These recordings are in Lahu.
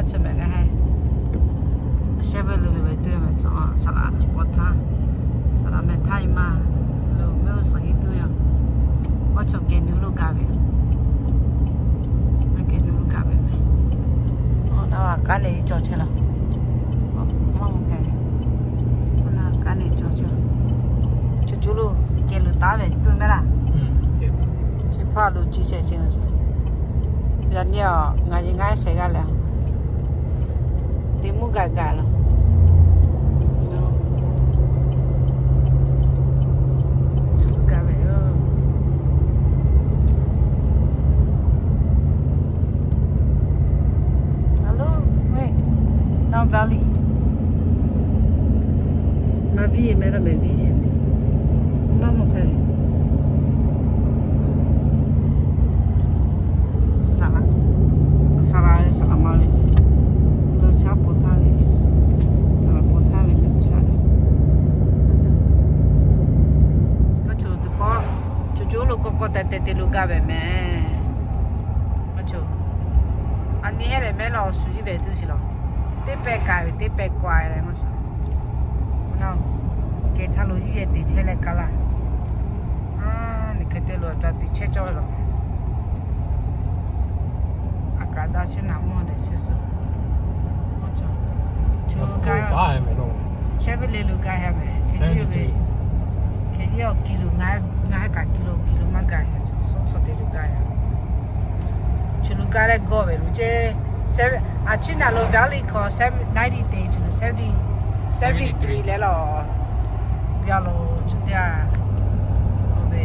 Chi mehˍ g'a he. Shehˆ ve le le ve tuˬ ve saˍ laꞈ paw htaˇ, saˍ laꞈ mehˍ htaˇ i ma lo mehˆ g'uˇ suhˍ hiˆ tuˬ yoˬ. Awˬ cawˬ kehˬ nuˇ lo gaˬ ve, kehˬ nuˇ lo gaˬ ve mehˍ. Awˬ na kanˉ leh cawˬ chehˇ la. Maˇ mawˬ hpehꞈ. Awˬ na kanˉ leh cawˬ chehˇ la. Cuˬ cuˬ lo kehˬ lo taˍ ve tuˬ mehˍ laˇ. Chi hpaˇ lo chi shehˍ chi. Yaꞈ nyi a, ngaˬ yeˬ ngaˇ shehˍ g'aˇ leh, teˇ mvuhˇ gaˬ gaˬ la. Gaˬ ve yoˬ. Hello, wait. Down Valley. Maˇ viˇ mehˍ laˇ mehˍ viˇ sheˍ. Maˇ mawˬ hpehꞈ ve. Saˍ laꞈ, saˍ laꞈ, saˍ laꞈ ma ve. Lo shaˉ paw htaˇ ve, saˍ laꞈ paw htaˇ ve le shaˉ ve. Cuˬ cuˬ lo k'awꞈ k'awꞈ teh teh te lo gaˇ ve mehˍ. Aˬ nyi heˆ leh mehˍ law shu jiˇ ve tuˬ shiˍ law. Teˇ pehˍ kaꞈ ve teˇ pehˍ kaꞈ leh maˇ shuˍ. Kehˬ htaˇ lo jiˇ yehˬ teꞈ chehˇ leh kaꞈ laˇ. Neˬ hk'e te lo ca teꞈ chehˇ cawˇ ve law. A kaꞈ daꞈ chehˇ naˍ mawˇ leh shu shu. Chehˇ ve le lo gaˇ he mehˍ. Hk'e jiˇ awˬ ki lo ngaˬ, ngaˬ heh kaꞈ ki lo ki lo maˇ gaˬ he chaw suhˉ tcuh te lo gaˇ he. Chi lo gaˇ leh gawˇ ve lo ceˇ. A chiˉ naˍ lo valley hk'aw seven ninety te, chi lo seventy, seventy three leh law. Yaˇ lo chi teˇ a, awˬ ve,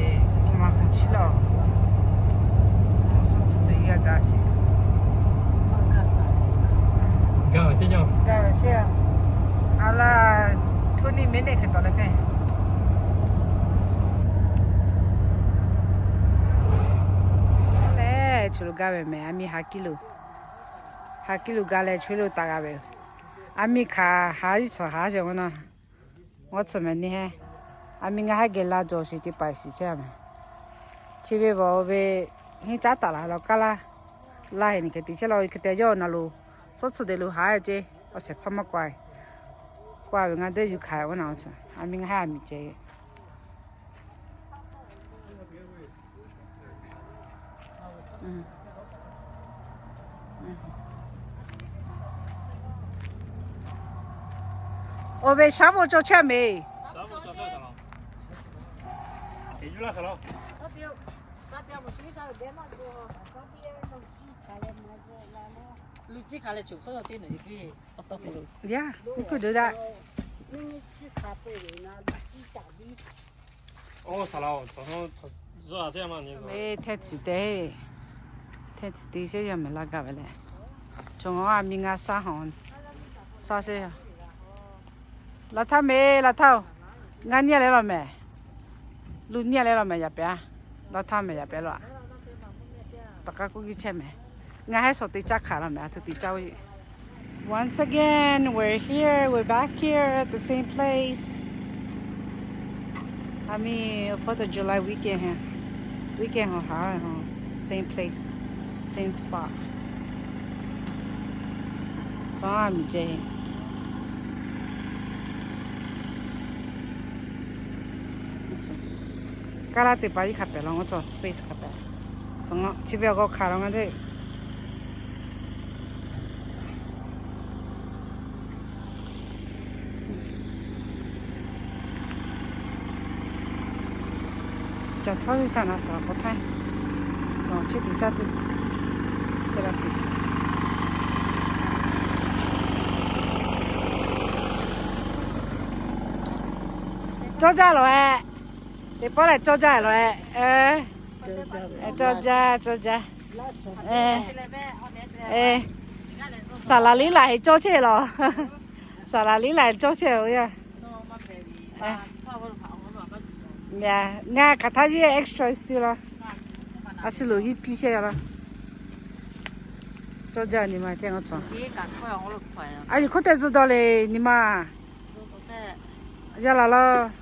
maˇ hk'aˬ chi law. Suhˉ tcuh te yaˇ daꞈ sheˍ. Gaˇ ve ceˇ. A laˇ, twenty minute hk'e tawˍ leh hpehˇ. Lehˬ, chi lo gaˇ ve mehˍ, a miˇ ha ki lo, ha ki lo gaˇ leh chi lo taˍ g'a ve. A miˇ hk'aˬ ha iˉ tcuhˍ ha sheˍ k'o na. Ngaˬ tcuhˍ mehˍ neˇ hehˉ. A miˇ ngaˬ hehˉ geh laˇ jaw sheˍ teˇ paiˍ shiˍ chehˇ a mehˍ. Chi ve vaˬ ve henˇ caˉ taˍ la law kaˇ laˇ. Laˇ heˍ neˬ hk'e te chehˇ law, hk'e te yawˇ na lo suhˉ tcuh te lo haˉ ceˇ. Awˬ shehˍ hpaˇ maˇ k'ai. K'ai ve ngaˬ deˇ yuˬ hkanˍ ve na. A miˇ ngaˬ hehˉ a miˍ ceh. Awˬ ve shaˉ vo cawˇ chehˇ mehˍ. Luˇ ciˇ hk'aˬ leh choˬ hkawˇ yaw ceˇ naˬ e piˇ. Yaˇ, kuˇ dawˬ daꞈ. Mehˍ hteˇ tcuhˍ te, hteˇ tcuhˍ te sheˉ yaˇ mehˍ laˇ gaˇ ve leh, chaw ngaˬ a miˇ ngaˬ shaˉ hawˬ, shaˉ sheˉ yaˇ. Laˬ htaˇ mehˍ, laˬ htaˇ-oˬ, ngaˬ nyi leh law mehˍ, luˬ nyi leh law mehˍ yaꞈ pehˍ a, laˬ htaˇ mehˍ yaꞈ pehˍ law a. Taꞈ k'aˉ k'oˆ kiˇ chehˇ mehˍ. Ngaˬ hehˉ shawˍ te caˇ hkanˍ law mehˍ, a htoꞈ te caˇ oˇ. Once again, we're here, we're back here at the same place. I mean, Fourth of July weekend, weekend hawˬ ha, same place, same spot. Saˍ laꞈ miˬ ceh. Kaˇ laˇ teˇ hpaˍ iˉ hkanˍ pehˍ law, ngaˬ tcuh space hkanˍ pehˍ. Chi ve awˬ g'aw hkanˍ law ngaˬ teˇ Caˬ htaˇ ve shaˍ na saˍ laꞈ k'awꞈ htaˇ, saˍ laꞈ chi tuˬ caˇ tuˬ, saˍ laꞈ tuˬ. Cawˇ jaˇ lawˬ-e. Teˇ pawˆ lehˬ cawˇ jaˇ lawˬ-e. Cawˇ jaˇ, cawˇ jaˇ. Saˍ laꞈ liˉ laˬ heˍ cawˇ chehˇ lawˬ. Saˍ laꞈ liˉ laˬ heˍ cawˇ chehˇ-oˬ yaˇ. Ngaˬ hk'aˬ htaˇ yeˇ extra tuˬ law. A shu loˍ hiˆ piˇ chehˇ laˇ. Cawˇ jaˇ nyi ma teˇ ngaˬ tcuh. A yuˬ hk'oˆ te zuhꞈ dawˇ le nyi ma. Yaˇ laˬ laˇ.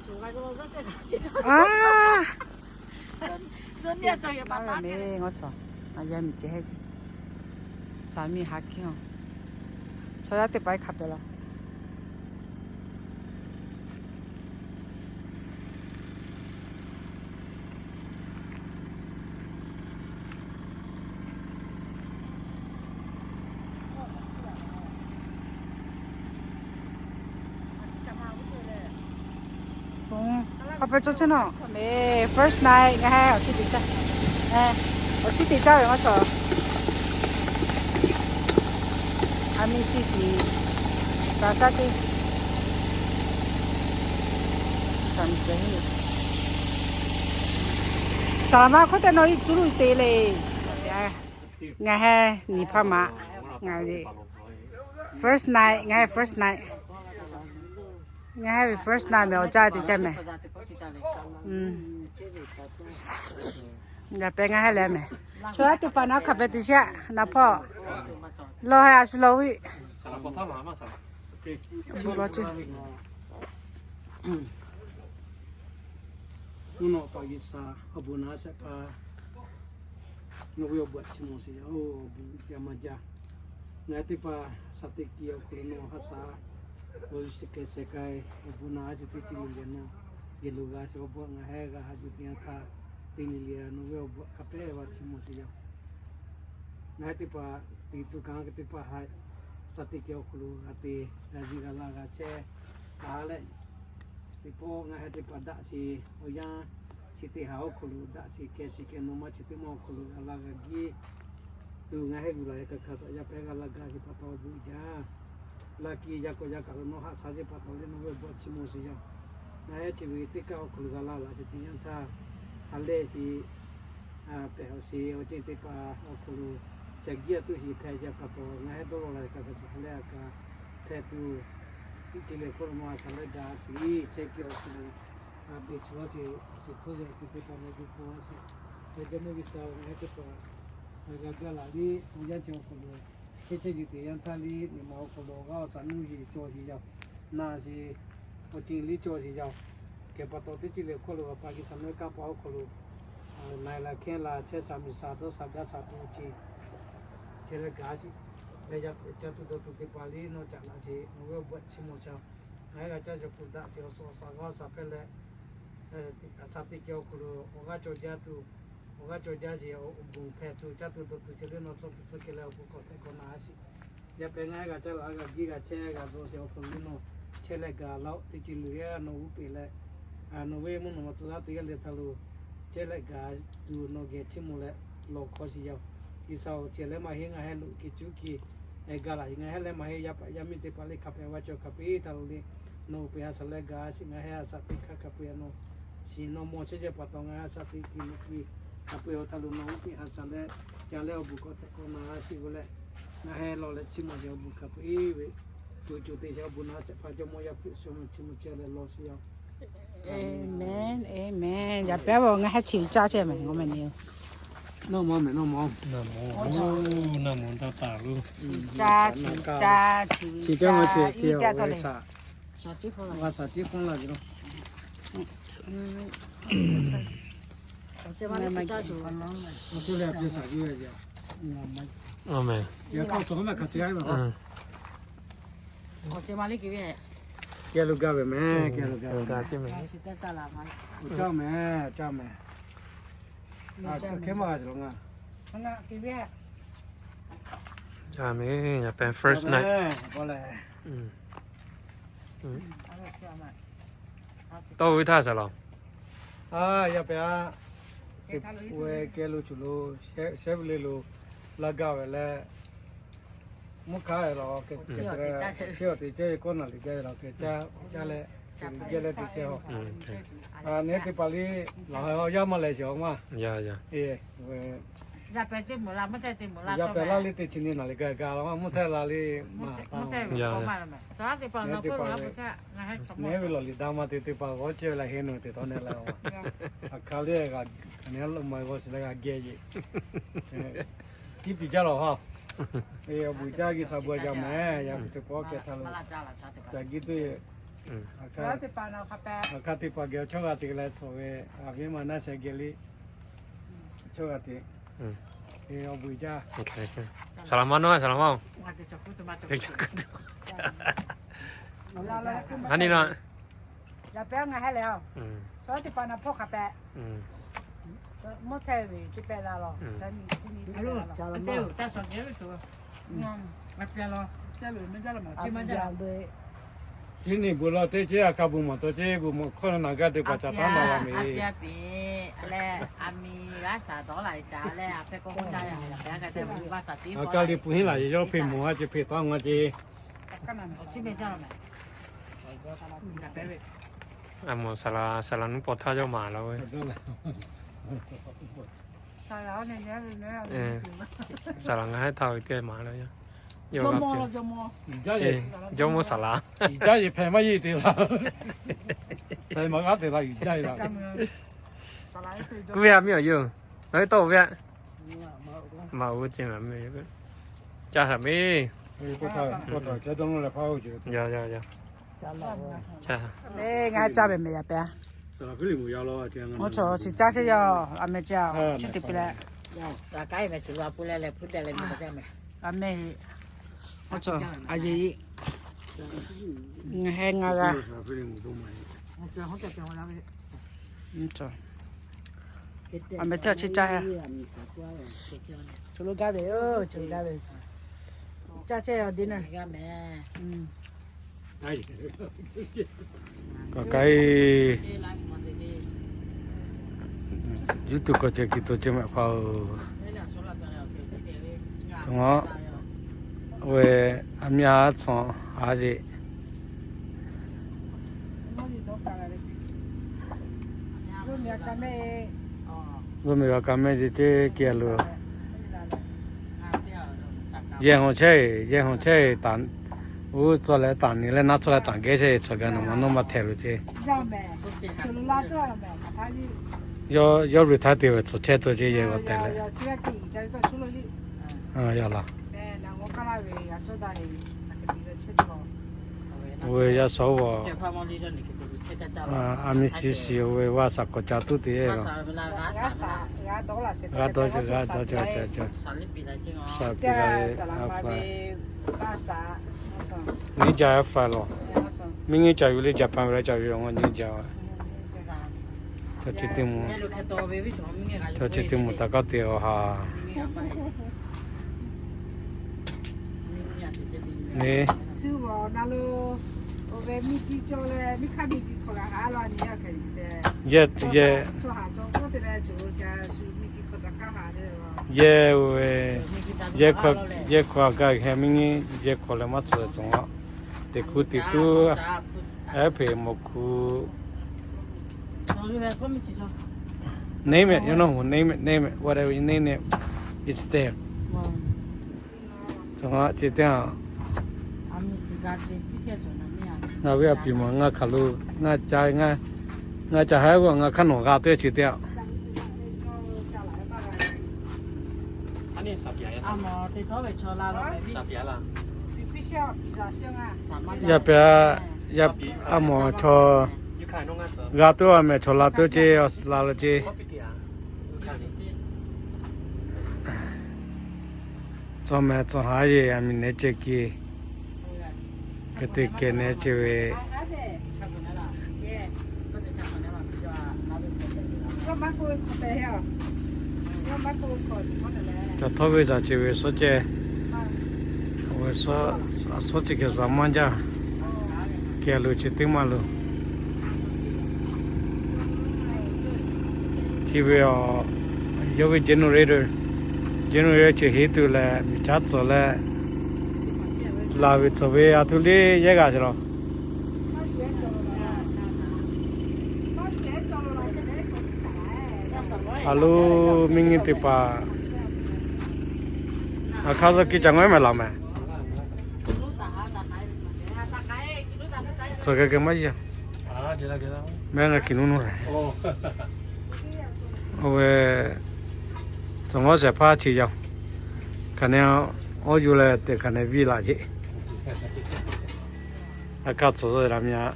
Ngaˬ tcuh, a yaˇ miˬ ceh heˇ ce. Saˍ miˇ ha kiˇ-oˬ. Chaw yaˇ teˇ hpaˍ hk'a pehꞈ la. Hk'a pehꞈ cawˬ chehˇ nawˬ. First night ngaˬ hui awˬ chi teꞈ caˇ, awˬ chi teꞈ caˇ ve maˇ cawˬ. A mi si si, ca caˇ ceˇ. Saˍ laˍ ma hk'oˆ teˇ nawˬ iˉ cuˇ luˬ te le. Ngaˬ hui nyi hpaˇ ma. Ngaˬ hui first night, ngaˬ hui first night. Ngaˬ hui ve first night mehˍ, awˬ caˇ teꞈ caˇ mehˍ. Yaꞈ pehˍ ngaˬ hui lehˬ mehˍ. Chaw yaˇ teˇ hpaˍ naˉ hk'a pehꞈ te sheˍ, naˉ hpawˇ. Lawˬ heh a shu lawˬ viˆ. Mvuhˇ naw pa G'uiˬsha awˬ bon naꞈ shehˍ hpaˇ, nawˬ ve awˬ bon aꞈ chiˇ mvuh sheˍ yaˇ-oˬ, awˬ bon jaˇ maˇ jaˇ. Ngaˬ hui teˇ hpaˍ ha shaˍ teˇ ki awˬ hk'aw lo nawˬ ha shaˍ, awˬ shu shiˍ kehˬ shehˍ k'ai, awˬ bon naꞈ a chi teˇ ceuˬ le le nawˬ geh lo g'a sheˍ, awˬ bon aꞈ ngaˬ hui g'a ha yuˬ te yanˇ htaˇ, teˇ le le nawˬ ve awˬ bon aꞈ hk'a pehꞈ g'a chiˇ mvuh sheˍ yaˇ. Ngaˬ hui teˇ hpaˍ teꞈ tuˬ kaꞈ teˇ hpaˍ ha shaˍ teˇ kehˬ awˬ hk'aw lo g'a te, g'a yuˬ g'a laˇ g'a chehˇ taˍ leh, teˇ pawˆ ngaˬ hui teˇ hpaˍ daꞈ sheˍ awˬ yanˇ chi teˇ haˍ awˬ hk'aw lo daꞈ sheˍ kehˬ shiˍ kehˬ nawˬ ma chi teˇ ma awˬ hk'aw lo g'a laˇ g'a giˇ tuˬ ngaˬ hui g'uiˬ laˬ heh kaꞈ hkanˍ suh yaˇ pehꞈ g'a laˇ gaˇ sheˍ pa taw awˬ bon jaˇ. Laˇ kiˇ yaˇ kawꞈ yaˇ kaꞈ lo nawˬ haꞈ shaˍ sheˍ pa taw le nawˬ ve awˬ bon chiˇ mvuh sheˍ yaˇ. Ngaˬ hui chi ve teˇ kaˆ awˬ hk'aw lo g'a laˇ laꞈ sheˍ teˇ yanˇ htaˇ, ha lehˬ sheˍ pehꞈ awˬ sheˍ awˬ ceuˬ teˇ hpaˍ awˬ hk'aw lo ca giˇ a tuˇ sheˍ hpehꞈ yaˇ pa taw ngaˬ hui dawˇ law la kaꞈ hkanˍ suh ha lehˬ a kaꞈ hpehꞈ tuˬ, teˇ ceuˬ le hk'oˆ lo nawˬ haꞈ shaˍ leh gaˬ sheˍ chehˇ kiˇ awˬ hk'aw lo, a beˬ chi lawˇ sheˍ, chi tcuhˉ sheˍ awˬ ceuˬ teˇ hpaˍ nawˬ gu hpawˇ a sheˍ. Hk'e jaˇ mvuhˇ G'uiˬsha ngaˬ hui teˇ hpaˍ g'a gaˇ laꞈ liˇ awˬ yanˇ ceuˬ awˬ hk'aw lo chehˇ chehˇ yuˬ te yanˇ htaˇ liˇ nyi ma awˬ hk'aw lo g'aˇ awˬ shaˍ nuˇ yeˬ cawˬ sheˍ yaˇ, na sheˍ, awˬ ceuˬ liˇ cawˬ sheˍ yaˇ. Hk'e pa taw teˇ ceuˬ le hk'oˆ lo pa G'uiˬsha mehˆ kaˇ pa awˬ hk'aw lo na la hkehˇ la chehˇ sha miˬ sha dawˇ sha gaˇ sha tuˬ awˬ ceuˬ chehˇ leh gaˬ sheˍ. Leh yaˇ ca tuˬ dawˬ tuˬ teˇ hpaˍ liˇ nawˬ caꞈ laꞈ sheˍ nawˬ ve awˬ bon chiˇ mvuh sheˍ. Ngaˬ hui g'a caˇ sheˍ hk'oˆ daꞈ sheˍ awˬ suhˍ awˬ shaˍ g'aˇ shaˍ hpehˇ leh, a shaˍ teˇ kehˬ awˬ hk'aw lo awˬ g'aˇ cawˬ jaˇ tuˬ, awˬ g'aˇ cawˬ jaˇ sheˍ awˬ bon hpehꞈ tuˬ caˇ tuˬ dawˬ tuˬ chehˇ le nawˬ tcuh hpu tcuh kehˬ leh awˬ bon k'awꞈ htehꞈ k'awꞈ na a sheˍ. Yaˇ pehꞈ ngaˬ hui g'a caˇ laꞈ g'a giˇ g'a chehˇ g'a zuhꞈ sheˍ awˬ hk'aw lo le nawˬ chehˇ leh gaˬ laˇ-oˆ. Teˇ ceuˬ le g'aˇ nawˬ g'uˇ peꞈ leh, nawˬ ve mvuhˇ naw ma tcuh laˇ teˇ g'aˇ le htaˇ lo chehˇ leh gaˬ tuˬ nawˬ geh chiˇ mvuh leh lawˬ hkawˇ sheˍ yaˇ. G'uiˬsha awˬ ceuˬ leh maˇ heˆ ngaˬ hui loꞈ keh cuˉ keh gaˬ laꞈ ngaˬ hui leh maˇ heˆ yaˇ paˍ yaˇ miˇ teˇ hpaˍ le hk'a pehꞈ g'a cawˬ hk'a peu-eˬ htaˇ lo le nawˬ g'uˇ peꞈ ha shaˍ leh gaˬ sheˍ. Ngaˬ hui ha shaˍ teˇ hk'aˇ hk'a peu-eˬ nawˬ shiˍ nawˬ mawˬ chehˇ chehˇ pa taw ngaˬ hui ha shaˍ teˇ ki loꞈ keh hk'a peu-eˬ awˬ htaˇ lo nawˬ g'uˇ peꞈ ha shaˍ leh ca leh awˬ bon k'awꞈ htehꞈ k'awꞈ na sheˍ g'o leh, ngaˬ hui lawˬ leh chiˇ mvuh sheˍ awˬ bon hk'a peu-eˬ ve tuˬ co te sheˍ awˬ bon naꞈ a shehˍ hpaˇ Jawˇmawˇ Yaˇ hpu shawˍ ma chiˇ mvuh chehˇ leh lawˬ sheˍ yaˇ. Aˍmenˍ, aˍmenˍ. Yaꞈ pehˉ a ngaˬ hui chi caˇ chehˇ mehˍ, ngaˬ mehˍ ni. Nawˬ mawˬ mehˍ, nawˬ mawˬ. Nawˬ mawˬ, nawˬ mawˬ taˇ taˍ lo. Chi caˇ, chi caˇ, chi caˇ ma chi chi awˬ ve shaˍ. G'a shaˍ ciˉ hpawˇ la ve lo. Awˬ ceuˬ le a piˇ shaˍ ciˉ ve a. Aˍmenˍ. Yaꞈ hk'aˇ awˬ cawˬ mehˍ hk'a ciˉ a ve. Kehˬ lo gaˇ ve mehˍ, kehˬ lo gaˇ ve mehˍ. Awˬ caˇ mehˍ, caˇ mehˍ. Hkehˉ maˇ g'a cawˬ lo ngaˬ. Aˍmenˍ. Yaꞈ pehˉ first night. Tawˇ ve htaˇ shaˍ laˬ. A, yaˇ pehꞈ a, teꞈ pawˆ kehˬ lo cuˬ lo shehˉ ve le lo laˇ gaˇ ve leh, mvuhˇ hkanˉ ve la, kehˬ ve teˇ ceuˬ kawˆ naˬ liꞈ gaˇ ve la, kehˬ caˇ caˇ leh, kehˬ ve geh leh teˇ ceuˬ a. Neˇ teˇ hpaˍ liˇ laˬ a yaˇ maˇ lehˬ sheˍ a ma. Yaˇ pehꞈ laˇ liˇ teˇ chi nyi naˬ liꞈ gaˇ gaˇ la maˇ, mvuhˇ htaˇ la liˇ maˇ taˇ. Neˇ ve lawˬ liꞈ daꞈ maˇ te teˇ hpaˍ g'awˇ ceh ve la heˆ nawˬ teˇ taw neh la a. Aˬ hk'aˇ liˇ g'a, aˬ hk'aˇ liˇ g'a geh yeˬ. Tiˉ piˍ jaˇ lawˬ ha. Awˬ bon jaˇ G'uiˬsha bon jaˇ mehˍ, yaꞈ hk'aˇ teˇ pawˆ kehˬ htaˇ lo ca giˇ tuˬ. Aˬ hk'aˇ teˇ hpaˍ geh chaw g'a te leh tcuh ve, a viˉ ma naˇ sheh geh liˇ chaw g'a te. Awˬ bon jaˇ. Saˍ laˍ ma nawˬ, saˍ laˍ ma-oˬ. Ha ni la. Chi ni bvuhꞈ la teˇ ceuˬ a hkaꞈ bvuhꞈ mawˬ teˇ ceuˬ bvuhꞈ mawˬ hkawˇ na gaˇ te pa ca taˉ na la me. Kali pu hinˉ laˬ yawˇ hpeꞈ mawˬ a ce hpeꞈ taˉ nga ce. A mawˬ saˍ laˍ, saˍ laˍ nuˇ paw htaˇ yawˇ maˍ la ve. Saˍ laˍ ngaˬ haiˉ htaˇ ve teˇ maˍ la. Jawˇ mawˇ saˍ laˍ. Uiˍ jaˇ yeˬ hpehꞈ maˇ yeˇ te la. Hpehꞈ maˇ g'aˇ te la uiˍ jaˇ yeˬ la. Kuˇ ve a miˇ awˬ yoˬ. Nawˬ ve tawˇ ve a. Maꞈ g'uˇ ce maˍ miˇ. Ca haꞈ meˇ. Ngaˬ ca ve mehˬ yaꞈ pehˍ. Oˇ cawˬ chi caˇ sheˍ yaˇ a meh ca cuˇ te piˇ leh. A meh, oˇ cawˬ a yeˬ, ngaˬ heh ngaˬ g'a. A meh hteˇ chi caˇ a. Cawˬ lo gaˇ ve, cawˬ lo gaˇ ve. Caˇ chehˇ a dinner. K'aw k'ai, YouTube k'awꞈ ceh kiˬ to ce mehˆ hpaˇ oˬ. Tcuh, oˇ ve a myaˇ tcuh a yeˬ. Zuhˇ miˬ g'a ka mehˆ ce ceˇ keh lo. Yehˬ hawˬ chehˇ, yehˬ hawˬ chehˇ taˍ, uˉ tcuh leh taˍ ni leh naˉ tcuh leh taˍ geh chehˇ, tcuh gaˬ nawˬ ma nawˉ ma htehꞈ lo ce. Yawˇ, yawˇ retire te ve tcuh chehˇ to ce yehˬ g'aw tehꞈ leh. Yaˇ laˬ. Oˇ ve yaˇ sawˉ vaˬ. A miˬ shiˍ shiˍ oˇ ve vaˇ saˍ k'awꞈ ca tuˉ te la. G'a dawˇ, g'a dawˇ, g'a dawˇ ca ca ca. Saˍ piˍ la ve a pa. Nyiˇ jaˇ a fa lawˬ. Miˇ nyiˇ ca yuˬ le, Japan ve la ca yuˬ a nyiˇ jaˇ. Chaw chi teˇ moˍ, chaw chi teˇ moˍ taˍ kaˉ te awˬ haˍ. Neˇ, yehˇ, yehˇ, yehˇ oˇ ve, yehˇ hkawˇ, yehˇ hkawˇ a gaˇ hkeh miˇ nyiˇ yehˇ hkawˇ leh maˇ tcuh tcuh a. Teꞈ hkuˇ teꞈ tuˉ, ehˉ hpeꞈ mawˬ hkuˇ. Name it, you know, name it, name it, whatever you name it, it's there. Tcuh a ce teˇ a. Ngaˬ ve a piˍ ma ngaˬ hk'aˬ lo, ngaˬ ca, ngaˬ ca haiˉ g'aˇ ngaˬ hk'aˇ nawˬ g'a teˇ ce teˇ a. Yaˇ pehˍ, yaˇ, a mawˬ chaw g'a tuˬ a mehˍ chaw la tuˬ ce, a la lo ce. Tcuh mehˍ tcuh haˉ yeˬ a miˬ nehˉ ceh ke, hk'e te kehˬ nehˉ ce ve. Ca htawˇ ve zaˬ ce ve suhˉ ceh, a suhˉ ceh kehˬ zuhꞈ maˇ jaˇ. Kehˬ lo ce teˇ maˇ lo. Chi ve a, yawˇ ve generator, generator ce heˆ tuˬ leh miˬ caˉ tcuh leh, laˬ ve tcuh ve a htoꞈ le yehˇ g'a ce law. A lo, miˇ nyi teˇ hpaˍ, a hk'aˇ suh kiˇ ca ngawˉ mehˍ laˬ mehˍ. Tcuh geh geh maˇ yaˇ. Mehˆ g'a kiˬ nuˇ nuˇ leh. Oˇ ve, tcuh ngawˉ shehˍ hpaˇ chi yaˇ. Hk'aˬ ne, oˇ yuˬ leh teꞈ hk'aˬ ne viˇ laꞈ ce. A hk'aˇ tcuh zuhˆ la meh a.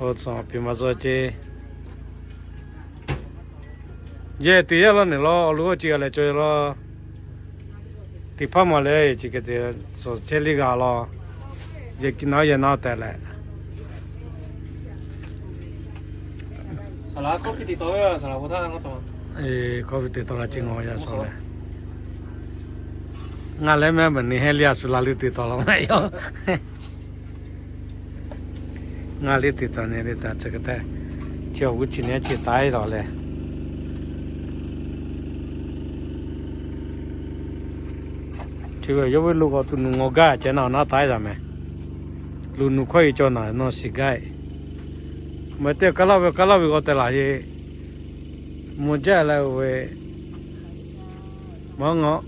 Oˇ tcuh piˇ maˇ zuhˆ ce. Yehˇ te yaˇ laˇ neˬ law, awˬ lo oˇ ce g'a leh cawˬ yaˇ law. Teˇ hpaˍ maˬ lehˬ, chi hk'e te suhˍ chehˇ liˇ g'a law. Yehˬ naˉ yehˬ naˉ tehꞈ leh, coffee te taw la ce ngaˬ yaˇ suhˍ leh, ngaˬ lehˬ mehˆ maˬ neˇ hehˉ liˇ a shu la leh te taw la maˇ yaw. Ngaˬ liˇ te taw neˇ leh taꞈ chi hk'e te, chi awˬ g'uˇ chi neˇ chi taˉ e lawˬ leh, chi ve yawˇ ve lo k'awꞈ tuˬ nuˬ ngawˬ gaˇ ceh naˬ awˬ naˉ taˉ e taꞈ meh. Lo nuˬ hkawˇ e cawˬ naˬ nawˬ shiˍ gaˇ e. Maˬ teˇ kaˇ laˇ ve kaˇ laˇ ve k'awꞈ te laˬ e. Mvuhˇ jaˇ leh oˇ ve maˇ ngawˬ,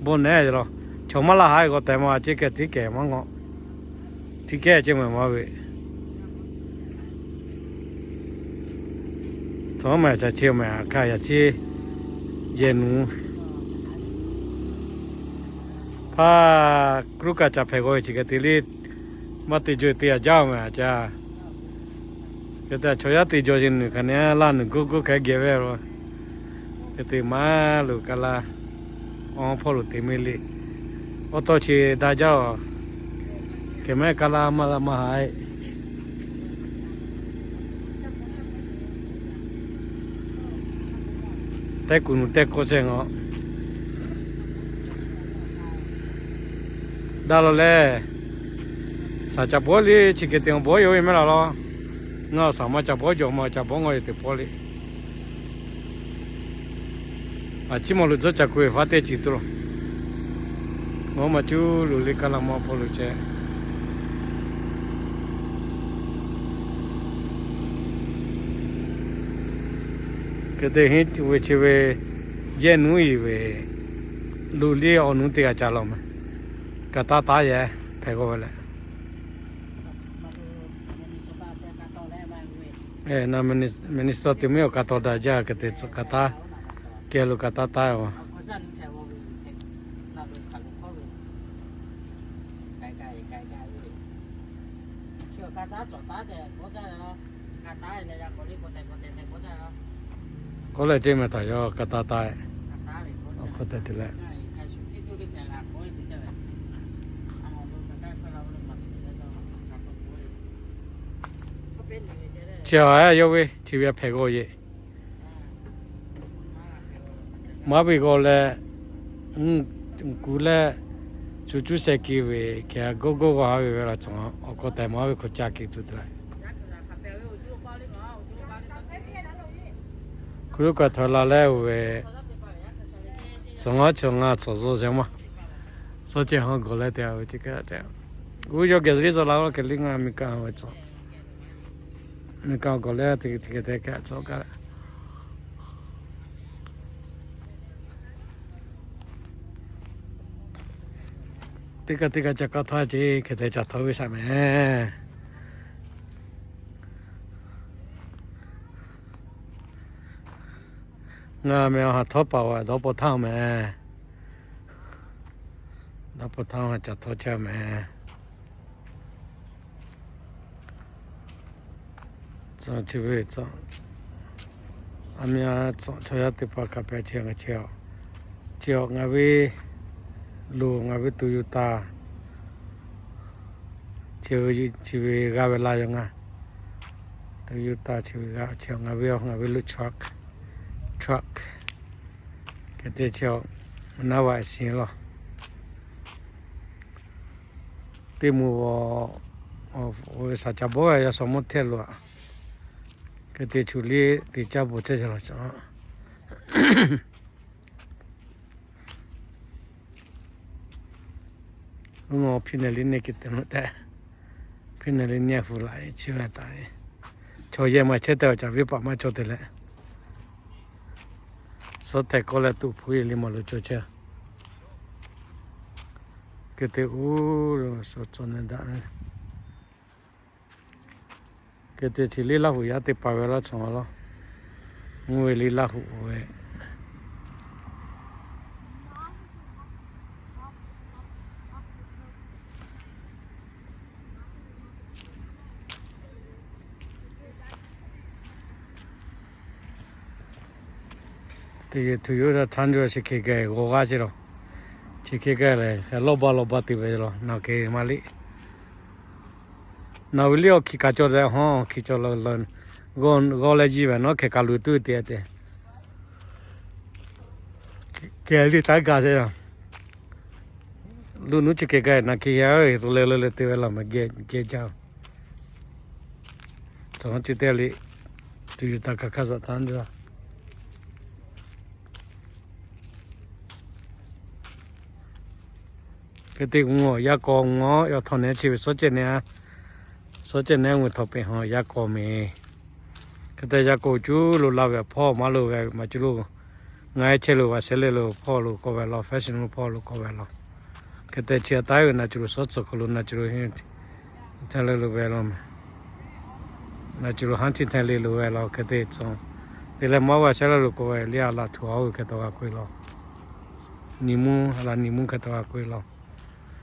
bon nehˬ law, chaw maˇ laˇ haˉ e k'awꞈ te maˇ a ceˇ kehˬ tiˉ kehˬ maˇ ngawˬ. Tiˉ kehˬ ceˇ meh maˇ ve. Tawˇ meh ca chi meh a kaˇ yaꞈ chi yehˬ nuˬ. Hpaˇ k'oˆ kaꞈ ca hpehꞈ k'o ve chi hk'e te liˇ maˇ te jaw teˇ yaꞈ jaˇ meh a ca. Hk'e te chaw yaˇ te jaw ce nuˬ hk'aˬ neˇ laˇ nuˬ goˇ goˇ hk'e geh ve lo. Hk'e te maˇ lo kaˇ laˇ, awˬ hpawˇ lo te meh le. Awˬ tawˇ chi daꞈ jaˇ a. Hk'e meh kaˇ laˇ maˇ laˇ maˇ haꞈ e. Teˇ kuˬ nuˬ teˇ kawˆ chehˇ ngawˬ. Daꞈ law leh, saˍ caˍ bawˆ liˇ chi hk'e te awˬ bawˆ yaˇ ve meh laˬ law. Ngaˬ saˍ maˇ caˍ bawˆ jawˬ maˇ caˍ bawˆ ngaw e te pawˆ le. A ciˉ maw lo tcuhˉ ca ku ve faˉ teˇ ci tuˬ lo. Maˇ maˇ cuˇ lo le kaˇ laˇ maˇ hpawˇ lo chehˇ. Hk'e te henˇ ve chi ve yehˇ nuˉ iˍ ve, lo liˇ awˬ nuˉ teˇ g'aˇ ca law meh. Kaꞈ taˇ taˉ yehˬ hpehꞈ k'oˆ ve leh, Minnesota te meh awˬ kaꞈ tawˍ daꞈ jaˇ hk'e te kaꞈ taˇ, kehˬ lo kaꞈ taˇ taˉ a. K'oˆ leh ceˇ meh taˍ yaw kaꞈ taˇ taˉ e. Awˬ hk'aw tehꞈ te leh, chi a yawˇ ve chi ve hpehꞈ k'o yeˬ. Maˇ ve g'aw leh, kuˬ leh, shu cuˇ sheh ki ve hk'e a goˇ goˇ g'aw ha ve ve la cawˬ. Awˬ hk'aw tehꞈ maˇ ve hk'aw ca ke tuˬ te la. Hk'aw lo kaꞈ htaꞈ la leh oˇ ve, cawˬ ngaˇ cawˬ ngaˇ cawˬ zuhˇ shehˍ maˇ. Suhˉ ceh haw gawˬ leh te ve ce kaˇ te. Uˉ yawˇ geh liˇ zaw la oˇ kehˬ liˇ ngaˇ miˬ kaˆ ve cawˬ. Miˬ kaˆ gawˬ leh te te kehˬ te kehˬ cawˬ kaˇ leh, teˇ kaˇ teˇ kaˇ ca kaˇ htaˇ ce hk'e te ca htawˇ ve shaꞈ meh. Ngaˬ meh awˬ ha htawˇ paˍ a dawˇ paw htaˇ meh. Dawˇ paw htaˇ ha ca htawˇ chehˇ meh. Chi ve, a meh a chaw yaˇ teˇ hpaˍ kaꞈ pehꞈ chehˇ ngaˬ chehˇ a. Chi ngaˬ ve loˬ ngaˬ ve Toyota, chi ve g'a ve la yaˬ ngaˬ. Toyota chi ve g'a chi ngaˬ ve ngaˬ ve lo truck, truck. Hk'e te chi naˉ va siˍ law. Teˇ moˍ ve saˍ caˍ bawˆ ve yaˇ sawˍ mawˇ hteˇ lo a. Hk'e te chu liˇ te caˇ bon chehˇ ca la cawˬ. Uˉ ngaw hpiˇ neh liˇ neˇ ke te mvuhˇ tehꞈ, hpiˇ neh liˇ neˇ hu laꞈ e chi ve taˍ e. Chaw yehˬ maˇ chehˇ tehꞈ awˬ caˍ viˉ paˍ maˇ cawˬ te leh, suhˉ tehꞈ kawˆ leh tuꞈ hpu e liˇ maˇ lo cawˬ chehˇ. Hk'e te uˉ lo suhˉ cawˬ neh daꞈ ve. Hk'e te chi liˇ Laˇ huˍ yaˇ teˇ hpaˍ ve laˇ cawˬ law. Mvuhˇ ve liˇ Laˇ huˍ ve Teˇ geh Toyota Tundra chi hk'e geh g'aw g'aˇ chi law. Chi hk'e gaˇ lehˬ, lawˇ baˇ lawˇ baˇ te ve law, naˬ hk'e maˇ liꞈ. Naˬ ve liꞈ awˬ hkiˬ kaꞈ cawˬ leh, hawˉ hkiˬ cawˬ leh, g'awˇ leh jiˇ ve nawˉ hk'e kaꞈ luˬ tuˬ te te. Kehˬ liꞈ taˉ gaˬ te. Luˬ nuˉ chi hk'e gaˇ naˬ hk'e yaˇ ve tcuh leh leh te ve law maˬ geh jaˇ. Tcuh chi teˇ liꞈ, tuˬ yuˬ taˍ kaꞈ hk'a zuhꞈ taˍ jaˇ. Hk'e te k'o, yaˇ k'aw mvuhˇ awˬ yaˇ htawˇ nehˉ chi ve suhˉ cehˬ nehˉ, suhˉ cehˬ nehˉ mvuhˇ htawˇ peꞈ hawˬ yaˇ k'aw mehˍ. Hk'e te yaˇ k'aw cuˉ lo la ve hpawˇ maˇ lo ve maˬ cuˬ lo, ngaˬ chehˇ lo va shehˍ leh lo hpawˇ lo k'oˆ ve law, fashion lo hpawˇ lo k'oˆ ve law. Hk'e te chi a taˉ ve naˬ cuˬ lo suhˉ tcuh hk'aw lo naˬ cuˬ lo hteˇ leh lo ve law mehˍ. Naˬ cuˬ lo haˉ htiˇ hteˇ leh lo ve law hk'e te tcuh. Te leh maˇ va shehˍ leh lo k'oˆ ve liˇ a laˬ htuꞈ a oˇ ve hk'e taw g'a k'oˆ e law. Nyi mvuhˇ a laˬ nyi mvuhˇ hk'e taw g'a k'oˆ e law.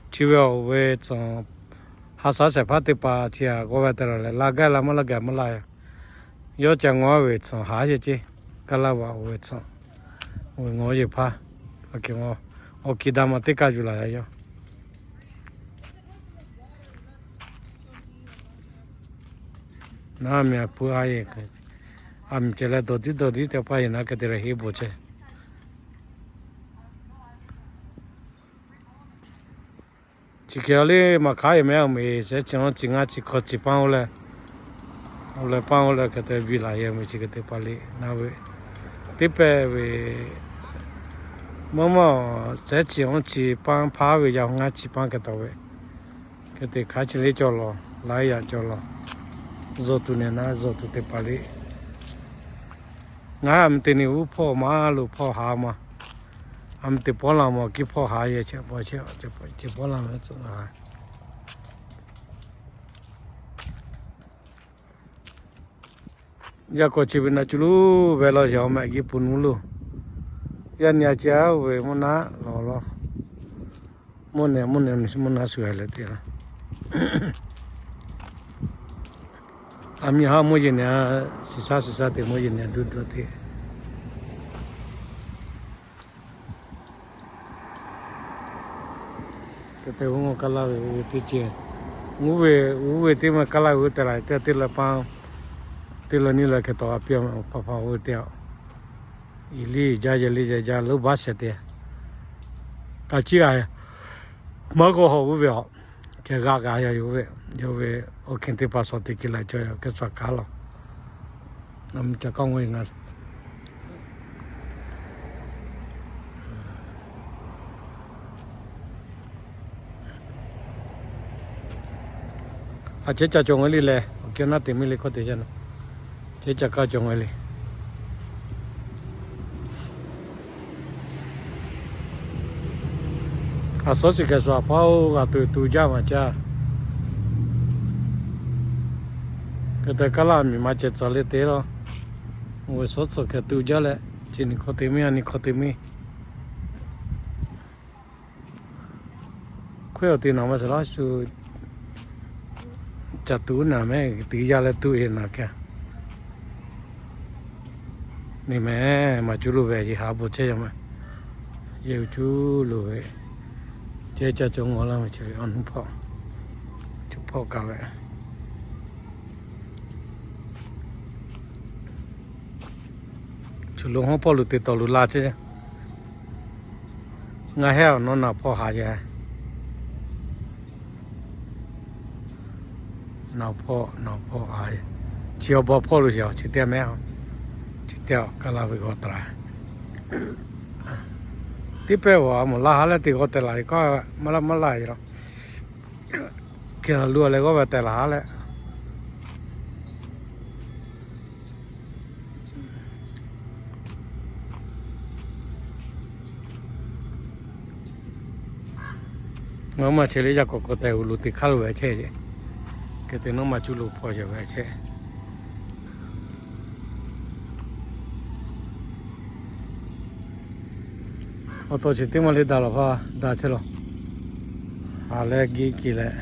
Chi ve awˬ ve tcuh, ha shaˉ shehˍ hpaˇ teˇ hpaˍ chi a k'oˆ ve te la leh, la gaˇ la maˇ la gaˬ maˇ la. Yawˇ ca ngawˉ ve tcuh haˉ yehˬ ceˇ, kaˇ laˇ vaꞈ oˬ ve tcuh, oˬ ve ngawˉ yehˬ hpaˇ, awˬ kiˬ daꞈ ma teˇ kaˇ yuˬ laˬ yaˇ yawˇ. Naˉ miˬ a pui a yehˬ, a miˬ ceh leh dawˬ tiˉ dawˬ tiˉ teˇ hpaˇ yehˬ naˉ hk'e te leh heˆ bon chehˇ. Chi hk'e a liˇ maˬ hk'aˉ yehˬ mehˍ a miˬ shehˉ chi awˇ chi ngaˇ chi hk'aw chi paˇ oˇ leh, oˇ leh paˇ oˇ leh hk'e te viˇ laˬ yehˬ miˬ chi hk'e te pa liꞈ naˉ ve teˇ pehˇ ve, mvuhˇ maˇ shehˉ chi awˇ chi paˇ hpaˇ ve yaˇ ngaˇ chi paˇ hk'e taw ve, hk'e te hk'aˉ chi liˇ cawˬ law, laiˉ yaꞈ cawˬ law, zuhꞈ tuˬ nehˬ naˉ zuhꞈ tuˬ te pa liꞈ. Ngaˬ a miˬ te ni uˉ hpawˇ maˇ lo hpawˇ ha ma. A miˬ te pawˆ la ma kiˇ hpawˇ ha yehˬ chehˇ pa chehˇ, chi pawˆ la ma tcuh a. Yaˇ k'aw chi ve naˬ cuˬ lo ve law yaꞈ awˬ mehꞈ giˇ pu nuˇ lo. Yaˇ nyi a ca oˇ ve mvuhˇ naˆ law law. Mvuhˇ nehˬ mvuhˇ nehˬ mvuhˇ naˆ shuˍ a leh te laˇ. A miˬ haˉ mvuhˇ yeˬ nehˬ, shiˍ shaˉ shiˍ shaˉ te mvuhˇ yeˬ nehˬ duˇ duˇ te. Hk'e te g'uˇ kaˇ laˇ ve teˇ ceuˬ, g'uˇ ve, g'uˇ ve teˇ maˬ kaˇ laˇ ve te la te teˇ la paˇ, teˇ la nyiˇ la hk'e taw a piˇ a pa pa oˇ ve te a. Iˍ liˇ jaˇ yehˬ liˇ jaˇ jaˇ lo baˆ shehˍ te. Kaꞈ ciˇ g'a, maˇ k'o hawˬ g'uˇ ve a, hk'e g'a g'a yaˇ yoˬ ve, yawˇ ve awˬ hkeꞈ teˇ hpaˍ shawˍ te ke la cawˬ yaˇ hk'e shu a kaˉ law. Ca kaˇ oˇ ve ngaˬ A chehˇ ca cawˬ ngaˬ hui le lehˬ, awˬ kehˉ naˉ te miˇ le hkawˇ te yaˇ na. Chehˇ ca kaˇ cawˬ ngaˬ hui le. A suhˉ shiˍ hkeh shuˍ a hpaˇ oˇ g'a tuˬ tuˬ jaˇ maˬ caˇ. Hk'e te kaˉ laˇ miˬ ma ceh tcuh le te law. Oˇ ve suhˉ tcuh hkeh tuˬ jaˇ leh, chi nyi hkawˇ te miˇ a nyi hkawˇ te miˇ. Hkawehˇ awˬ te naˬ ma shiˍ laˇ shu, caˬ tuˬ naˬ mehˍ tuˬ yaˇ leh tuˬ e naˬ kaꞈ. Neˇ mehˍ maˬ cuˇ lo ve yehˬ ha bon chehˇ yaˇ ma. Yehˬ uˬ cuˇ lo ve, chehˇ ca cawˬ ngaw laˇ ve chi ve awˬ nuˇ hpawˇ, cuˇ hpawˇ kaꞈ ve. Cuˬ lo hawˉ hpawˇ lo te tawˍ lo la chehˇ. Ngaˬ hehˉ awˬ nawˉ naˬ hpawˇ haꞈ yaˇ. Naˬ hpawˇ naˬ hpawˇ a, chi awˬ baw hpawˇ lo yaˇ chi teˇ mehˍ, chi teˇ kaˇ laˇ ve g'aw ta la. Teˇ pehˇ a mawˬ laˇ haˉ leh te g'aw teh laˬ e kaꞈ maˇ laˇ maˇ laˇ e law. Hk'e lo leh g'aw ve teh laˬ haˉ leh Nawˉ maˬ chehˇ leh yaˇ k'awꞈ k'awꞈ tehꞈ uˬ lo te hk'aˇ lo ve chehˇ ce. Hk'e te nawˉ maˬ cuˇ lo hpawˇ yaˇ ve chehˇ. Awˬ to chi teˇ maˇ le daꞈ lawˬ hpaˇ daꞈ chehˇ lawˬ. Haˍ leh giˇ kiˬ leh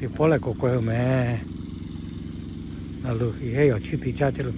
teˇ pawˆ leh k'awꞈ k'oꞈ e mehˍ. Aˬ loˬ, hk'e hehˉ yawˬ chiˇ te caˇ chehˇ loˬ.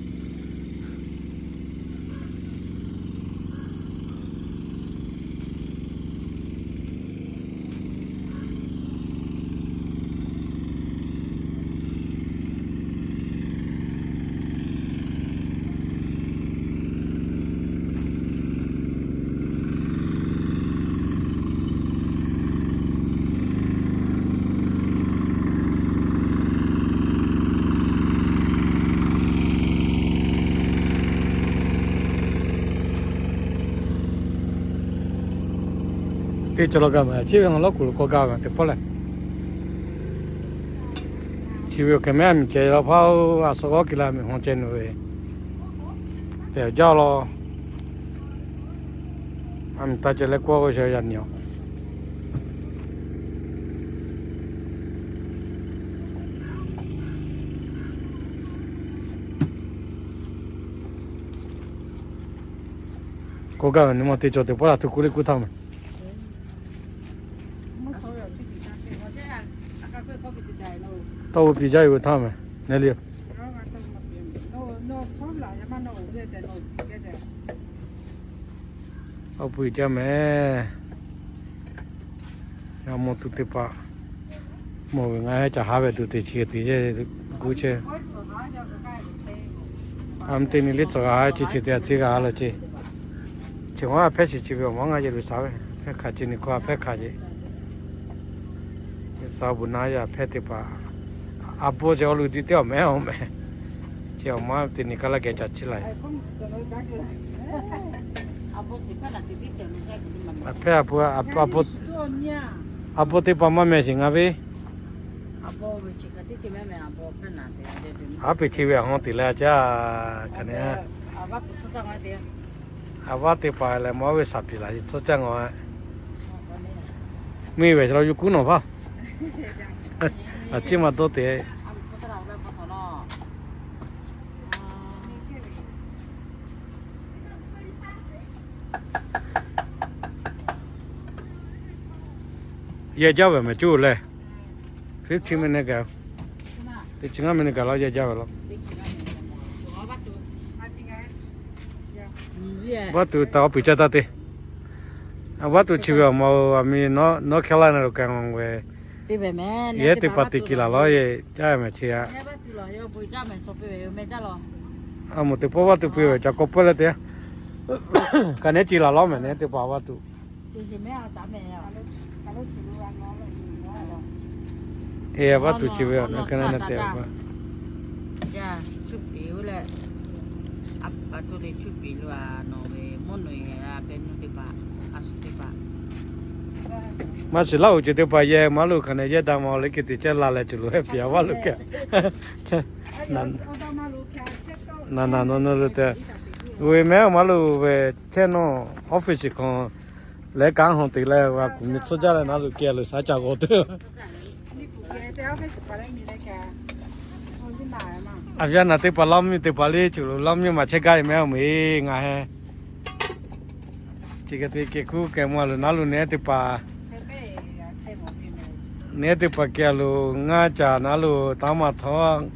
Teˇ cawˬ law gaˇ ma, chi ve awˬ lawˉ kuˬ lo kawˇ gaˇ ve teˇ pawˆ lehˬ, chi ve awˬ hk'e mehˉ a miˬ ceh law hpaˇ-oˬ, a suh g'awˇ ki la miˬ haw ceh nawˬ ve tehꞈ jaˇ law. A miˬ taˇ ceh leh kawˇ ve yaꞈ nyi awˬ kawˇ gaˇ ve nyi ma teˇ cawˬ teˇ pawˆ laˬ tuˬ kuˇ liˇ kuˇ htaˇ ma. Tawˇ ve piˇ jaˇ ve htaˇ ma, ne le. Awˬ puiˬ jaˇ mehˍ. Yaꞈ mawˬ tuˬ teˇ hpaˍ mawˬ ve ngaˬ hui ca haˉ ve tuˬ te chi te yehˬ kuˇ chehˇ. A mvuhˇ teˇ nyi liˇ tcuh g'a ha chi chi te a hteˇ g'a ha lawˬ ce. Chi hk'aw a hpehˇ shiˍ chi ve awˬ maˇ ngaˇ yehˬ lo shaˍ ve, hpehˇ hk'aˬ ce nyi hkawˇ a hpehˇ hk'aˬ ce. Sa bu na yaˇ hpehˇ teˇ hpaˍ, a bawˇ ceh awˬ luˬ tiˉ teˇ awˬ mehˉ awˬ mehˉ, chi awˬ maˇ te nyi kaˇ laˇ geh ca chiˇ laˬ. A hpehˇ a, a bawˇ teˇ hpaˍ maˇ meh sheˍ ngaˬ ve. A peˬ chi ve a haw teꞈ leh a caˇ kaꞈ ne. A vaˇ teˇ hpaˍ lehˬ mawˬ ve shaˍ piˍ laˬ tcuhˉ caˇ ngaw. Mvuhˇ ve law yuˬ kuˉ nawˬ hpaˇ. A ciˉ maˇ dawˇ te. Yehˬ jaˇ ve mehˍ cuˇ leh, fifteen minute gaˬ, teˇ chi ngaˇ minute gaˬ law yehˬ jaˇ ve law. Vaˇ tuˬ taˍ awˬ puiˬ caˇ taˇ te. Vaˇ tuˬ chi ve awˬ ma-oˬ, a miˬ North Carolina lo k'ai ve, yehˬ teˇ hpaˍ te kiˬ laˬ law yehˬ jaˇ ve mehˍ chi a. A moˍ teˇ pawˆ vaˇ tuˬ piˇ ve ca k'awꞈ pawehˇ leh te. Kaꞈ nehˉ ci laˬ law mehˍ nehˉ teˇ hpaˍ vaˇ tuˬ. Eˬ, vaˇ tuˬ chi ve awˬ na kaˇ na te a. Maˇ shiˍ laˇ-oˬ ceuˬ teˇ hpaˍ yehˬ maˇ loˬ hk'aˬ nehˬ yehˇ da ma awˬ liˇ ke te ceh la leh cuˬ lo hehˆ piˍ a vaˇ loˬ kaꞈ. Naˬ naˬ nawˬ nawˬ lo te. Ve mehˉ maˇ loˬ ve chehˇ nawˬ office hk'aw leh kanˉ hawˬ te leh g'a kuˬ mi tcuhˇ jaˇ leh naˉ lo kehˬ lo shaˉ ca g'awˬ te. A viˉ naˬ teˇ hpaˍ Laˇ miˇ teˇ hpaˍ liˇ cuˬ lo Laˇ miˇ maˬ chehˇ gaˇ ve mehˉ awˬ meˬ ngaˬ he. Chi hk'e te kehˬ kuˉ kehˬ ma lo naˉ lo nehˉ teˇ hpaˍ, nehˉ teˇ hpaˍ kehˬ lo ngaˇ caˬ naˉ lo taˇ maˇ htawˇ,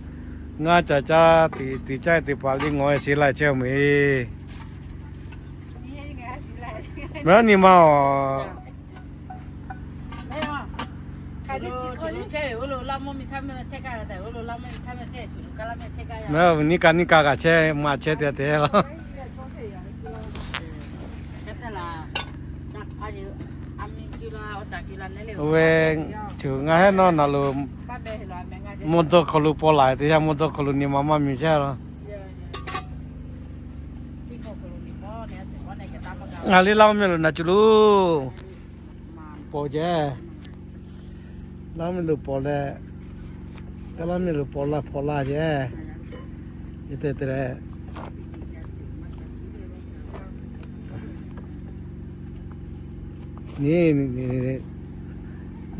ngaˇ caˬ caˇ tiꞈ tiꞈ caˇ teˇ hpaˍ liˇ ngawˬ e sheˍ laiˬ chehˇ awˬ meˬ. Mehˉ nyi ma awˬ mehˉ nyi ka nyi ka kaꞈ chehˇ maˇ chehˇ te te laˇ. Ve, cuˬ ngaˬ hehˉ nawˉ naˬ lo mawˇ dawˇ hk'aw lo paw laˬ te yaˇ, mawˇ dawˇ hk'aw lo nyi ma maˇ miˬ chehˇ laˇ. Ngaˬ liˇ Laˇ miˇ lo naˬ cuˬ lo paw jehˇ. Laˇ miˇ lo paw leh, teˇ Laˇ miˇ lo paw laˇ hpaw laˇ jehˇ. Te te leh, nyi,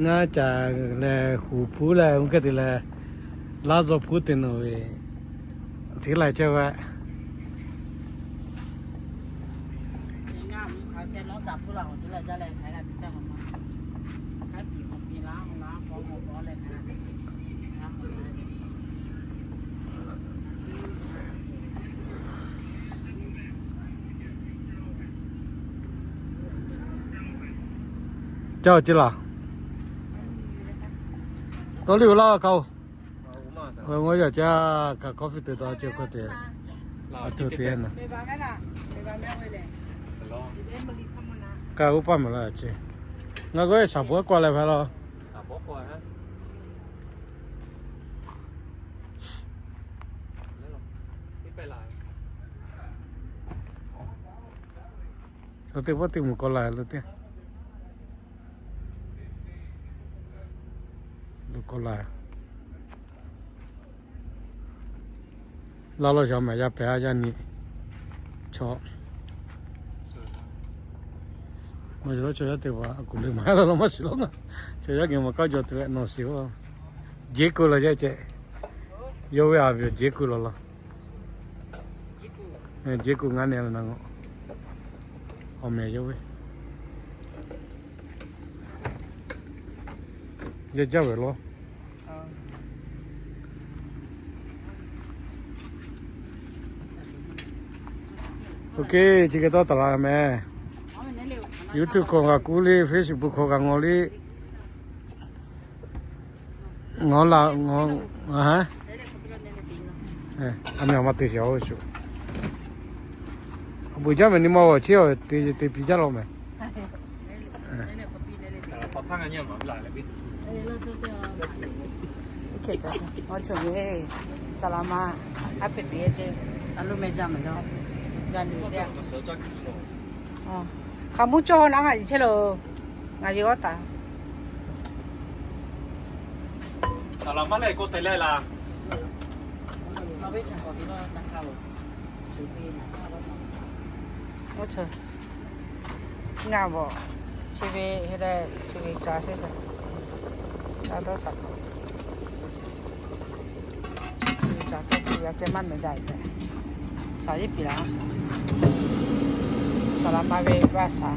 ngaˇ caˬ lehˬ huˍ hpuˉ leh oˇ hk'e te leh, laˇ zaw hpuˉ te nawˬ ve, chi laiˬ chehˇ ve. Yawˇ ceˇ laˬ. Tawˇ liˇ-oˬ laˇ kaꞈ-oˬ. Ngaˬ yaˇ caˇ kaꞈ coffee te taw ce k'oˆ te. A tuˬ te na. Kaꞈ g'oˇ paˇ mehˍ laˇ ce. Ngaˬ k'o-e shaˍ bawˉ k'oˆ leh hpehꞈ law. Chaw teˇ pawˆ teˇ mvuhˬ k'aw la lo teˇ. Lo k'aw la. Laˇ lawˇ shaˍ maˍ yaˇ pehˍ a yaˇ nyi. Chaw maˇ yaˇ lawˇ chaw yaˇ teˇ hpaˍ a kuˬ le maˍ laˇ lawˇ maˇ shiˍ lawˇ ngaˬ. Chaw yaˇ geh maˬ k'aˉ jaw te leh nawˬ shiˍ-oˬ. Jeˉ kuiˬ law yaˇ ceh. Yawˇ ve a ve jeˉ kuiˬ law law. Jeˉ kuiˬ ngaˇ neh la na ngawˬ. Awˬ mehˍ yawˇ ve. Yaˇ jaˇ ve law. Ok, chi hk'e tawˇ taˍ la meh. YouTube hk'aw kaꞈ kuˉ le, Facebook hk'aw kaꞈ ngawˬ le. Ngawˬ laˬ, ngawˬ, a ha. A meh awˬ ma te shiˍ-oˬ shuˍ. Awˬ bon jaˇ meh nyi ma g'awˬ cheˇ awˬ te te piˇ jaˇ law meh. Saˍ laˍ ma, a hpeꞈ te ce, a lo meh jaˇ meh jaˇ. Hk'aˬ mvuhˇ cawˇ na ngaˬ yiˬ chehˇ loˬ. Ngaˬ yiˬ g'awˇ taˍ. Saˍ laˍ ma lehˬ k'oˆ te leh laˬ. Ngaˬ bawˬ, chi ve he leh chi ve ca sheˍ ca, ca dawˇ saˍ k'o, chi ve ca k'o yaˇ ceh maˇ meh daꞈ ve, saˍ yeˇ piˍ laˬ. Saˍ laˍ ma ve g'a saˍ,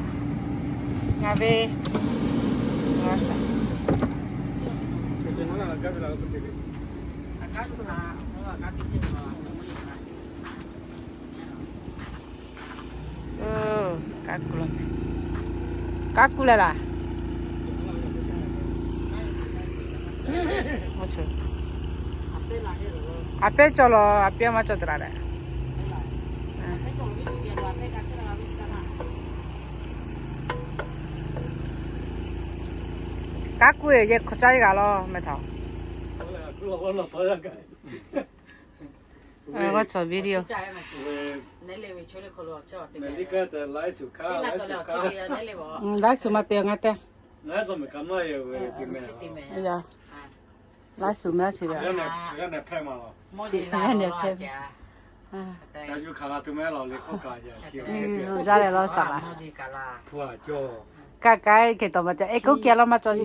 ngaˬ ve g'a saˍ. Kanˉ kuˬ leh laˬ. A pehˉ cawˬ laˬ, a pehˉ maˇ cawˬ te laˬ leh. Kanˉ kuˬ yehˬ hk'aw caˇ g'a law meh htaꞈ. G'aˇ cawˬ video. Laiˉ suˍ maˇ te ngaˇ tehˇ. Laiˉ suˍ meh a chi ve. Jaˇ leh law saˍ laˍ. Kaˇ kaiˉ hk'e tawˍ maˇ ca e k'oˆ kehˬ law maˇ cawˬ.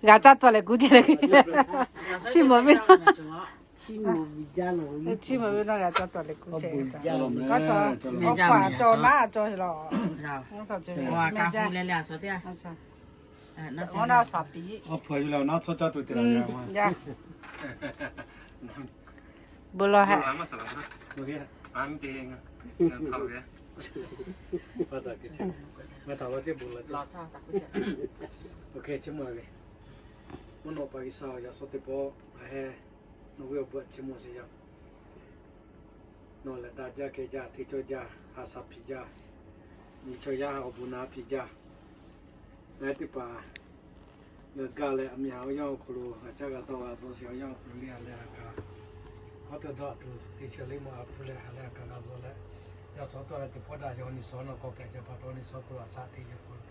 G'a caˇ tuˬ leh kuˬ ceh leh, chiˇ mvuh ve, chiˇ mvuh ve naˇ g'a caˇ tuˬ leh kuˬ ceh. Awˬ hpaˍ cawˬ naˉ cawˬ laˬ. Awˬ na saˍ piˍ, awˬ hpaˍ yuˬ leh awˬ na tcuhˉ caˇ tuˬ te laˬ. Bon lawˬ hehꞈ. Mvuhˇ naw pa G'uiˬsha yaꞈ shawˉ teˇ pawˆ ngaˬ heh nawˬ ve awˬ bon chiˇ mvuh sheˍ yaˇ. Nawˬ lehˬ daꞈ jaˇ kehˬ jaˇ, te cawˇ jaˇ, ha shaˍ hpiˍ jaˇ, nyi chaw yaˇ awˬ bon naˍ hpiˍ jaˇ. Ngaˬ hui teˇ hpaˍ ngaˬ gaˬ leh, aˬ miˍ haꞈ awˬ yanˇ awˬ hk'aw lo g'a caˇ g'a dawˇ g'a zuhˆ sheˍ, awˬ yanˇ awˬ hk'aw lo le ha leh ha kaꞈ, kawˇ tawˇ dawˇ tuˬ teˇ chi le ma a hpu leh ha leh ha kaꞈ g'a zuhˆ leh, yaꞈ shawˉ tawˆ leh teˇ pawˆ daꞈ yaw ni sawˉ nawˬ k'awꞈ pehˬ chehˇ pa taw, ni sawˉ hk'aw lo a shaꞈ teˇ yehˬ hk'aw lo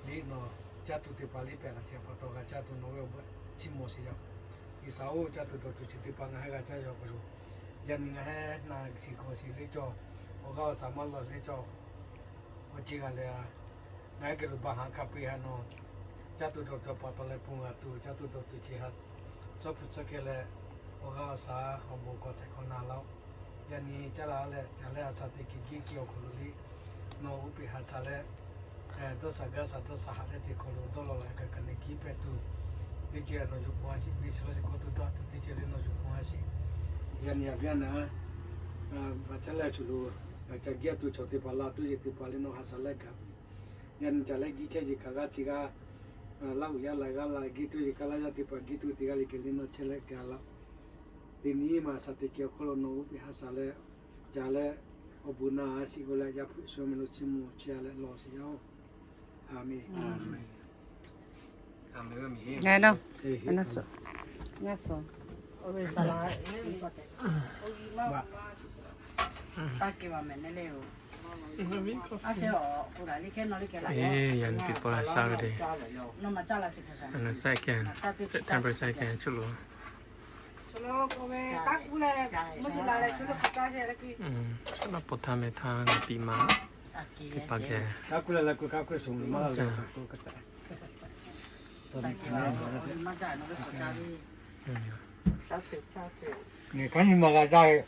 liꞈ nawˬ caˇ tuˬ teˇ hpaˍ liꞈ pehꞈ laꞈ shehˍ pa taw g'a caˇ tuˬ nawˬ ve awˬ bon chiˇ mvuh sheˍ yaˇ. G'uiˬsha-oˬ, caˇ tuˬ dawˬ tuˬ chi teˇ hpaˍ ngaˬ heh g'a caˇ yaw k'o yoˬ. Yaꞈ nyi ngaˬ heh na shiˍ gawˬ shiˍ le cawˬ, awˬ g'aˇ awˬ shaˍ maˇ lawˬ le cawˬ. Awˬ ceˬ g'a leh a, ngaˬ heh geh lo baˬ haꞈ hk'a peu-eˬ htaꞈ nawˬ caˇ tuˬ dawˬ tuˬ pa taw leh pon g'a tuˬ, caˇ tuˬ dawˬ tuˬ chi htaꞈ tcuhˉ hpu tcuhˉ kehˬ leh, awˬ g'aˇ awˬ shaˍ awˬ bon k'awꞈ htehꞈ k'awꞈ na laˇ-oˆ. Yaꞈ nyi caˇ la leh caˇ leh a shaꞈ teꞈ kiˬ jiˇ kiˬ awˬ hk'aw lo le Nawˬ uˉ peꞈ ha sha leh, dawˇ sha gaˇ sha dawˇ sha haꞈ leh teˇ hk'aw lo dawˇ law la kaꞈ kaꞈ neˇ kiˉ pehˇ tuˬ, teˇ ceuˬ nawˬ yuˬ pon ha sheˍ, biˇ chi lawˇ sheˍ k'oˆ tuˬ daꞈ tuˬ teˇ ceuˬ leh nawˬ yuˬ pon ha sheˍ. Yaꞈ nyi a viˉ a naˍ, vaꞈ chehˇ leh tuˬ lo, ngaˬ ca giˇ a tuˬ chaw teˇ hpaˍ la tuˬ yehˬ teˇ hpaˍ leh nawˬ ha sha leh gaˬ ve. Yaꞈ nyi ca leh giˇ chehˇ yeˬ kaꞈ g'aˇ chi g'aˇ, laˇ huˍ yaˇ la g'aˇ la giˇ tuˬ yeˬ kaꞈ laˇ yaˇ teˇ hpaˍ giˇ tuˬ teˇ g'aˇ le kehˬ leh nawˬ chehˇ leh gaˬ la. Teˇ nyi ma shaˍ teꞈ kehˬ awˬ hk'aw lo nawˬ uˉ peꞈ ha sha leh, ca leh awˬ bon naˆ a shiˍ k'oˆ leh yaˇ hpu shu meh lo chiˇ mvuh chi a leh lawˬ sheˍ yaˇ oˬ. A menˬ. Yaꞈ nyi teˇ pawˆ la Saturday, second, September second, chaw lo, chaw lo pa htaˇ meh htaˇ piˇ ma, teˇ hpaˍ geh. Ngaˬ hk'aˬ nyi ma g'a jaˇ ve,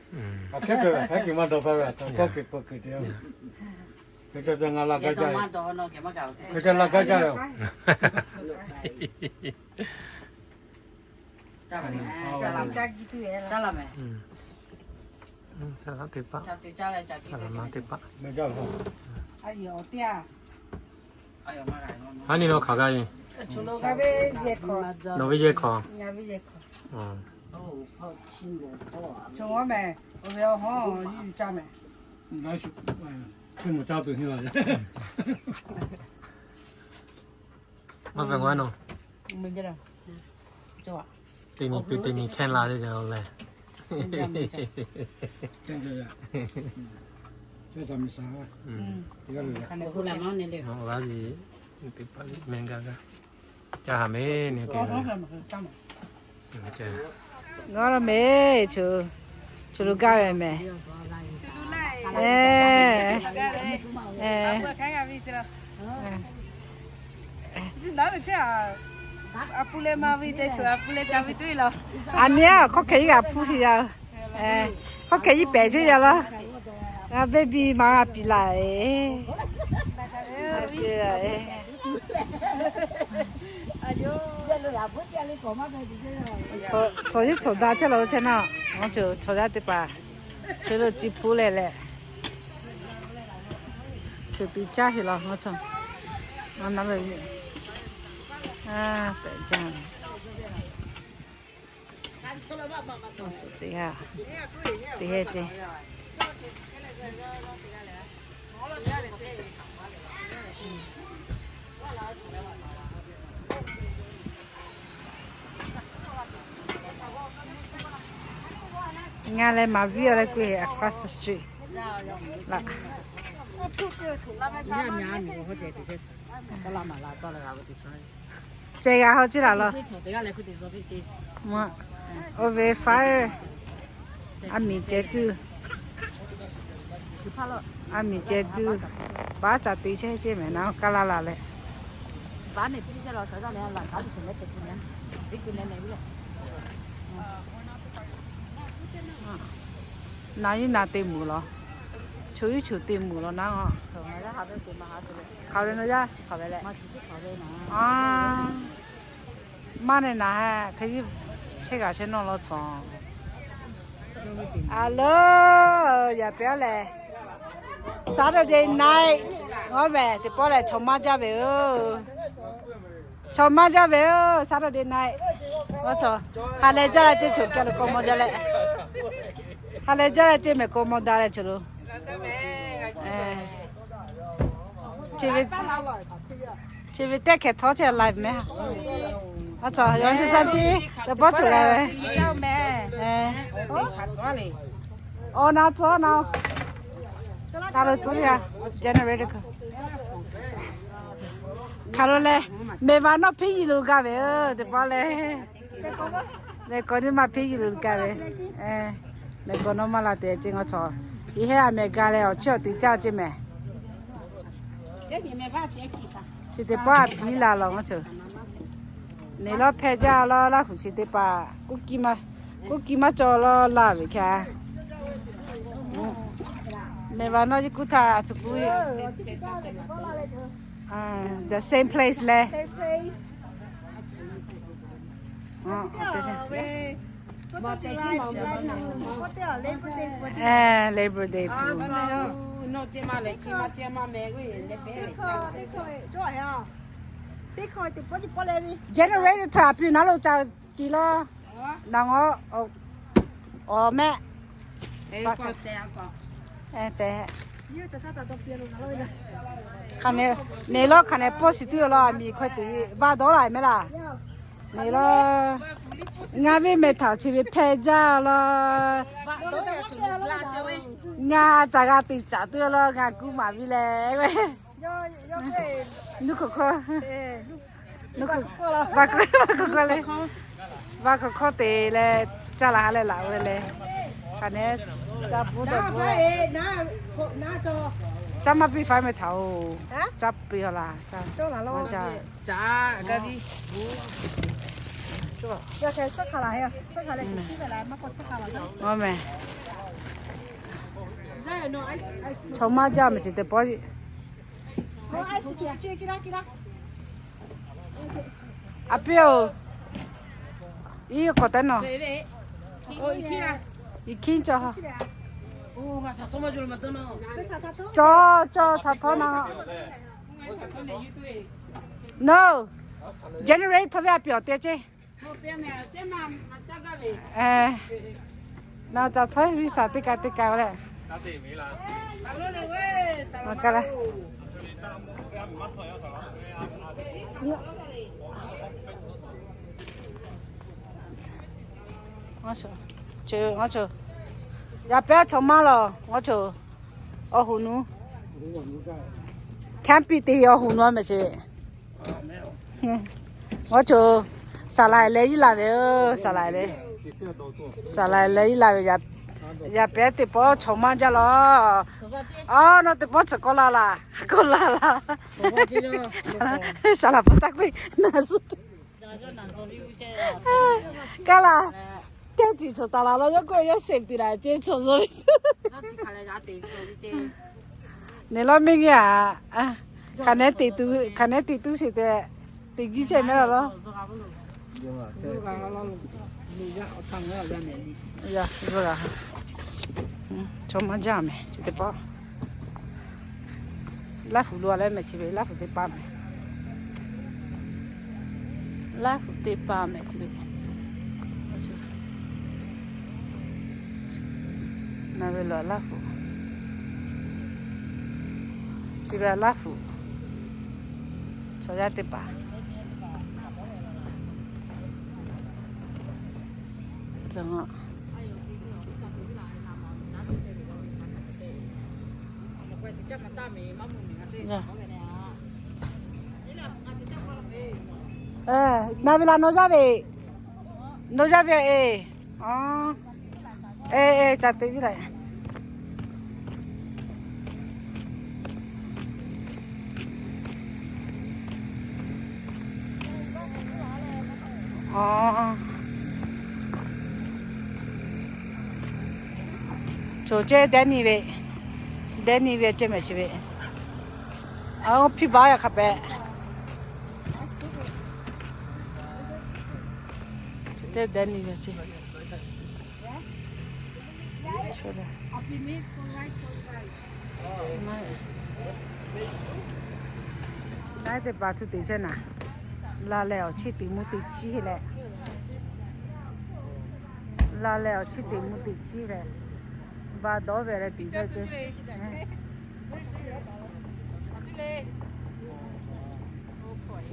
hk'aˬ hk'e te hk'aˬ hk'e maˇ dawˬ taˍ ve, tawˇ hkawˇ hk'e k'oˆ hk'e te, hk'e te ngaˬ la gaˇ jaˇ ve, hk'e te la gaˇ jaˇ ve. Teˇ paˆ, saˍ laꞈ ma teˇ paˆ. Aˉ nyi nawˬ hk'aˬ gaˇ ve? Nawˬ ve yehˬ hk'aw. Maˇ ve g'a nawˬ. Teˇ nyi piˇ teˇ nyi hkehˇ la teˇ ca leh. G'a ve teˇ hpaˍ meh gaˇ gaˇ. Ca ha meh ne te. G'aw lo meh, chaw lo gaˇ ve meh. A nyi a hk'aw hkeh iˉ g'a hpuˇ sheˍ yaˇ. Hk'aw hkeh iˉ pehˍ sheˍ yaˇ laˇ. Baby ma g'a piˍ laˬ e. Tcuhˍ yiˉ tcuhˍ da chehˇ la chehˇ naˇ, ngaˬ chaw yaˇ teˇ hpaˍ chi lo ci hpuˇ leh leh, chi piˇ caˇ sheˍ law ngaˬ chaw. Pehꞈ jaˇ. Teˇ g'aˇ, teˇ g'aˇ ce. Ngaˬ leh maˍ viˉ awˬ leh k'oˆ ve across the street laꞈ. Ceh g'a haw ceˇ laˬ law. Oˇ ve fire, a miˬ ceh tuˬ, a miˬ ceh tuˬ, paˉ caꞈ te chehˇ ceˇ mehˍ naˉ kaˇ laˇ laˬ leh. Naˬ yiˉ naˬ te muˬ law, choˬ yiˉ choˬ te muˬ law naˉ. Hk'aˬ ve nawˬ yaˇ hk'aˬ ve leh. Maˇ ne naˬ hehꞈ hk'e yiˇ chehˇ g'a chehˇ nawˇ law tcuhˍ. A lo, yaꞈ pehˍ lehˬ, Saturday night, ngaˬ mehˍ teˇ pawˆ lehˬ chaw maˇ jaˇ ve yoˬ. Chaw maˇ jaˇ ve yoˬ, Saturday night. Ngaˬ chaw ha leh jaˇ la ceˇ, choˬ ka lo k'awꞈ maw jaˇ leh, ha leh jaˇ la ceˇ mehˍ k'awꞈ maw da leh choˬ lo. Chi ve teˇ hkeh htawˇ chehˇ live mehˍ. Aˬ, yawˇ se sa tiˉ teˇ pawˆ choˬ la ve. Awˬ na tcuhˉ na, ta lo tcuhˉ ya, generator hk'aˬ lo leh, mehˬ va nawˇ hpeˇ yiˍ lo gaˇ ve teˇ pawˆ leh, mehˬ k'awꞈ nyi ma hpeˇ yiˍ lo gaˇ ve, mehˬ k'awꞈ nawˇ maˇ la te ceˇ ngaˬ chaw. Iˉ heˆ a mehˬ ga leh awˬ chiˇ awˬ te caˇ ceˇ mehˍ. Chi teˇ pawˆ a piˉ la law ngaˬ chaw. Neˬ lawˇ hpehˇ jaˇ law, Laˇ huˍ chi teˇ hpaˍ kuˇ kiˇ maˇ cawˬ law laˇ ve hk'e. Meh va nawˇ ji kuˇ htaˇ tcuh kuˇ. The same place leh. Labor Day. Generator htaꞈ piˇ naˉ lo ca tiˍ laˇ. Naˬ ngawˬ, awˬ mehˆ. Neˬ laˇ hk'aˬ nehˬ pawˆ shiˍ tuˬ yoˬ law, miˬ hkawˇ te va dawˇ laˬ mehˍ laˇ. Neˬ laˇ, ngaˬ ve mehˬ htaꞈ chi ve hpehˇ jaˇ law. Ngaˬ caˬ g'a te caˍ tuˬ yoˬ law, ngaˬ kuˇ maˍ ve leh. Nuˇ hk'oꞈ hkawˇ, va hk'oꞈ hkawˇ leh, va hk'oꞈ hkawˇ te leh, caˇ la ha leh laꞈ ve leh, hk'aˬ nehˬ, caˇ puiˉ dawˬ puiˉ, caˇ maˇ piˇ faˉ meh htaꞈ-oˬ, caˇ piˇ a laˬ, caˇ, caˇ. Meh, chaw maˇ jaˇ meh shiˍ teˇ pawˆ. A piˇ-oˬ, iˉ k'awꞈ teˇ nawˬ, iˉ hkiˉ cawˬ ha. Cawˬ cawˬ htaꞈ htawˇ na. No, January htawˇ ve a piˍ awˬ te ceˇ. Naˬ caˬ htawˇ viˉ saˍ teˇ ka teˇ ka leh. Yaꞈ pehˉ chaw maˇ lawˬ, ngaˬ chaw awˬ hoꞈ nu, Hkaˉ piˇ te awˬ hoꞈ nu a meh ce ve. Ngaˬ chaw saˍ laˍ leh iˉ la ve, saˍ laˍ leh, saˍ laˍ leh iˉ la ve. Yaꞈ pehˉ teˇ pawˆ chaw maˇ jaˇ lawˬ. Aˬ, nawˬ teˇ pawˆ tcuh kawˆ la laˬ, kawˆ la laˬ. Saˍ laˍ pa taˇ k'oˆ na suh kaˇ laˬ. Kehˉ tiꞈ tcuhˍ taˍ laˬ law, yawˇ k'oˆ yawˇ safety laˬ ce tcuhˍ zuhˬ ve. Neˬ laˇ mehˆ g'eˇ aꞈ, hk'aˬ nehˉ teꞈ tuˬ, hk'aˬ nehˉ teꞈ tuˬ sheˍ tehꞈ, teꞈ jiˇ chehˇ mehˍ laˇ law. Chaw maˇ jaˇ mehˍ chi teˇ pawˆ. Laˇ huˍ lo a leh mehˍ chi ve, Laˇ huˍ teˇ pa mehˍ. Laˇ huˍ teˇ pa mehˍ chi ve. Naˬ ve laˬ Laˇ huˍ, chi ve Laˇ huˍ, chaw yaˇ teˇ hpaˍ. Naˬ ve laˬ nawˬ yaˇ ve, nawˬ yaˇ ve e. Aˬ, e e, ca te viˉ la. Aˬ, chaw ceh dehˉ nyi ve, dehˉ nyi ve ceh mehˍ chi ve. Aˬ, hpiˇ baˬ yaꞈ hk'a pehꞈ. Chi teˇ dehˉ nyi ve ceh. Naˉ teˇ hpaˍ tuˬ teꞈ chehˇ naˍ, la leh awˬ chiˇ teꞈ mvuh teꞈ chiˇ leh, la leh awˬ chiˇ teꞈ mvuh teꞈ chiˇ leh, ba dawˉ ve leh tiꞈ chehˇ ce.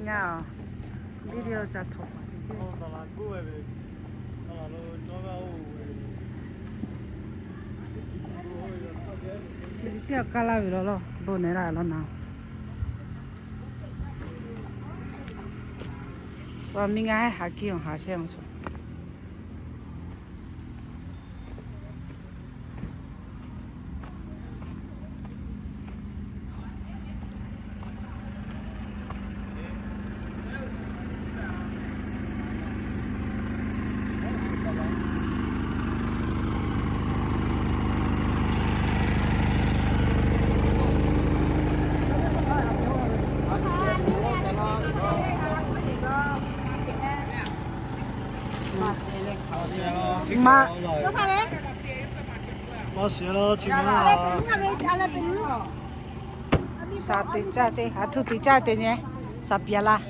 Ngaˬ video ca htaꞈ paˍ teꞈ chehˇ. Chi teˇ aꞈ kaˇ laˇ ve law law, bon nehˬ la law naˍ. Suh miˇ ngaˇ haˉ haˍ kiˇ awˬ haˍ chehˇ awˬ suh. Ma, shaˍ te caˇ ceˇ, aˬ htoꞈ te caˇ te nyi, shaˍ piˍ a laˇ.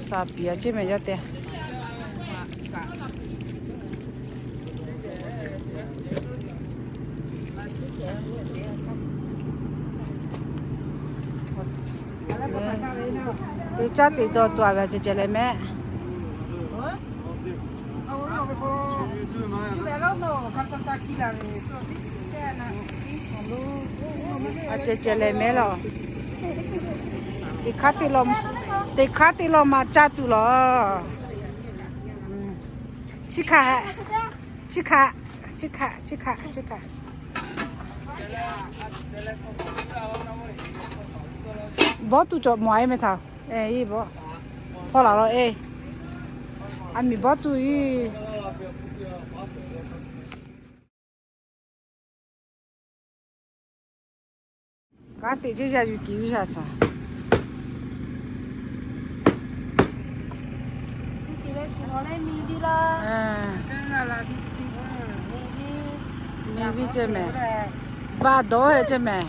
Shaˍ piˍ a ceˇ mehˍ yawˇ te. Te caˇ te dawˬ tuˬ a ve a ceh ceh leh mehˍ. A ceh ceh leh mehˍ lawˬ. Teˇ hk'aˇ te lawˬ, teˇ hk'aˇ te lawˬ maˍ caˇ tuˬ lawˬ. Chiˇ hkanˍ, chiˇ hkanˍ, chiˇ hkanˍ, chiˇ hkanˍ, chiˇ hkanˍ. Bawˇ tuˬ cawˬ mawˬ a e meh htaꞈ, e, bawˇ, hpawˇ laˬ lawˬ e. A miˍ bawˇ tuˬ iˉ. Kanˉ te ceˇ yaˇ yuˬ kiˬ uˉ yaˇ htaꞈ. Miˬ viˉ ceˇ mehˍ. Ba dawˇ e ceˇ mehˍ.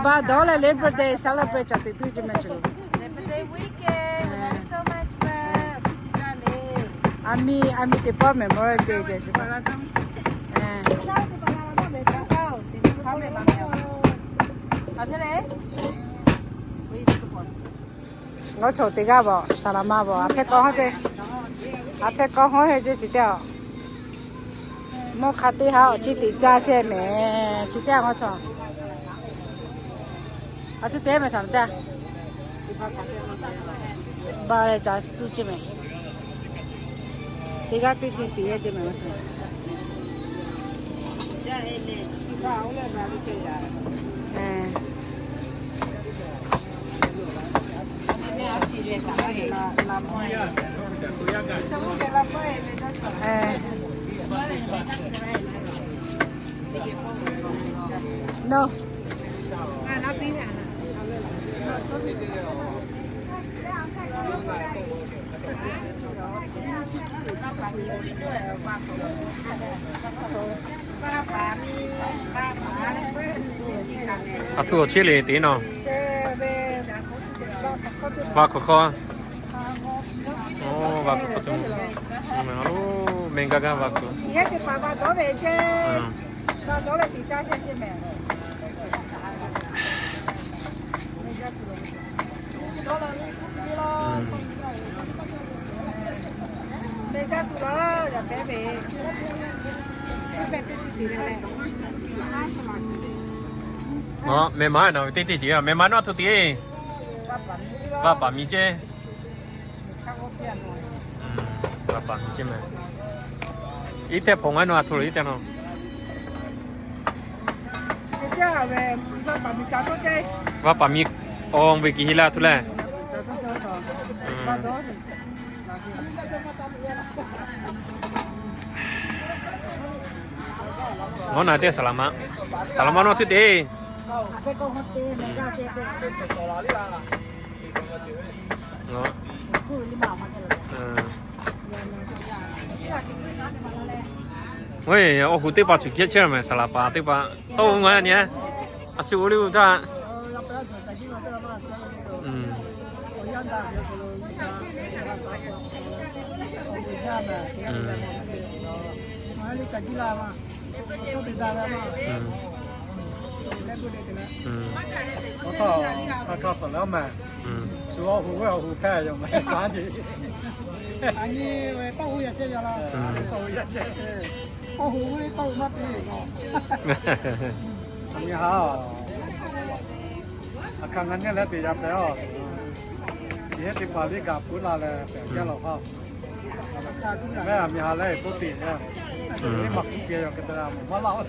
Ba dawˇ leh Labor Day celebrate caˬ te tuˬ ceˇ mehˍ ceˇ. A miˬ, a miˬ teˇ pawˆ Memorial Day te shiˍ pa. Ngaw chaw teˇ g'aˇ bawˬ, saˍ laˍ ma bawˬ, a hpehˇ k'awˇ hawˉ ceˇ, a hpehˇ k'awˇ hawˉ he ceˇ chi teˇ a. Mawˇ hk'a teˇ ha awˬ chi teꞈ caˇ chehˇ mehˍ, chi teˇ a ngaw chaw. A tuˇ te mehˍ htaꞈ teˇ a. Ba leh ca tuˇ ceˇ mehˍ. Teˇ g'aˇ teˇ ceuˬ tiꞈ yeˇ ceˇ mehˍ. No. A htoꞈ awˬ cheˇ le teˇ nawˬ. Va hk'awꞈ hk'awꞈ. Oˇ, va hk'awꞈ hk'awꞈ te. Oˇ, meh gaˇ gaˇ va hk'awꞈ. Meh ma nawˬ ve teˇ teˇ tiꞈ, meh ma nawˬ a htoꞈ tiꞈ. Va paˍ miˬ ceˇ. Va paˍ miˬ ceˇ mehˍ. Iˉ teˇ hpaˍ ngaˬ nawˬ a htoꞈ lo iˉ teˇ nawˬ. Va paˍ miˬ awˬ ve kiˬ hi la htoꞈ leh. Ngaˬ na teˇ saˍ laˍ ma, saˍ laˍ ma nawˬ htoꞈ te. Awˬ hui teˇ hpaˍ cawˬ hkehˇ chehˇ mehˍ, saˍ laˍ paˍ teˇ hpaˍ tawˇ u ngaˬ nyi. A shu o liˇ u htaˇ. Awˬ htaˇ hk'a hk'a suhˍ leh mehˍ. Shu awˬ hui ve awˬ hui hpehꞈ yoˬ mehˍ, kanˉ ce. Awˬ hui ve tawˇ maˇ te. Aˬ nyi ha, aˬ hk'aˇ ngaˬ nyi leh teˇ yaˇ pehˍ a. Yehˇ teˇ hpaˍ liˇ gaˬ puiˉ la leh pehˍ jaˇ lawˬ ha. Mehˍ aˬ miˬ ha leh toˇ te yaˇ. Maˇ kuˉ pehˍ yoˬ, ka te la maˇ laˇ.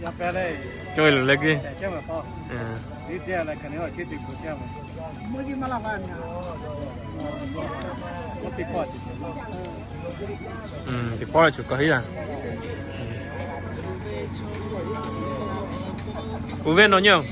Yaˇ pehˍ leh, cawˇ ve loˬ leh g'uiˇ. Liˇ te leh ka nyi awˬ chi teˇ hpaˍ jaˇ mehˍ. Teˇ pawˆ leh choˬ kaˬ hiˉ yaˇ. Uˉ ve nawˬ nyi oˬ.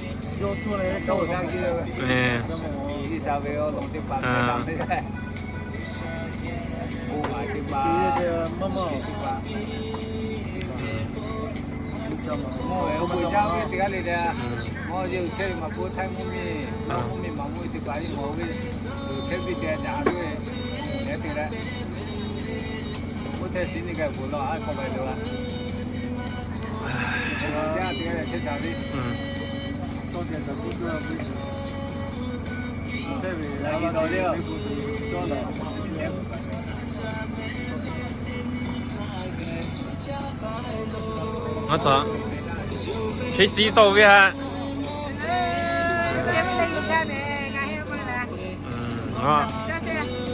Aˬ, hk'e shiˍ tawˆ ve ha.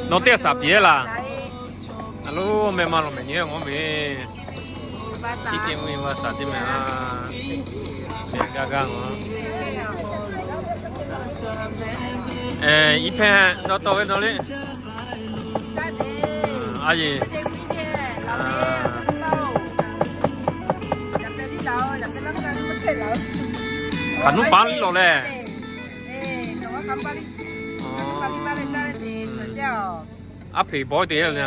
Nawˬ teˇ g'aˇ shaˍ piˍ laˇ. A lo, meh maˇ lawˬ mehˍ nyi ngawˬ ve. Chi teˇ mvuhˇ va shaˍ teˇ meh a. Meh gaˇ gaˇ ngawˬ. Iˉ hpehˇ dawˇ tawˆ ve dawˇ le. A yeˬ. Hk'aˬ nuˇ paˉ liˇ lawˬ leh. Aˉ hpeꞈ bawˇ te le.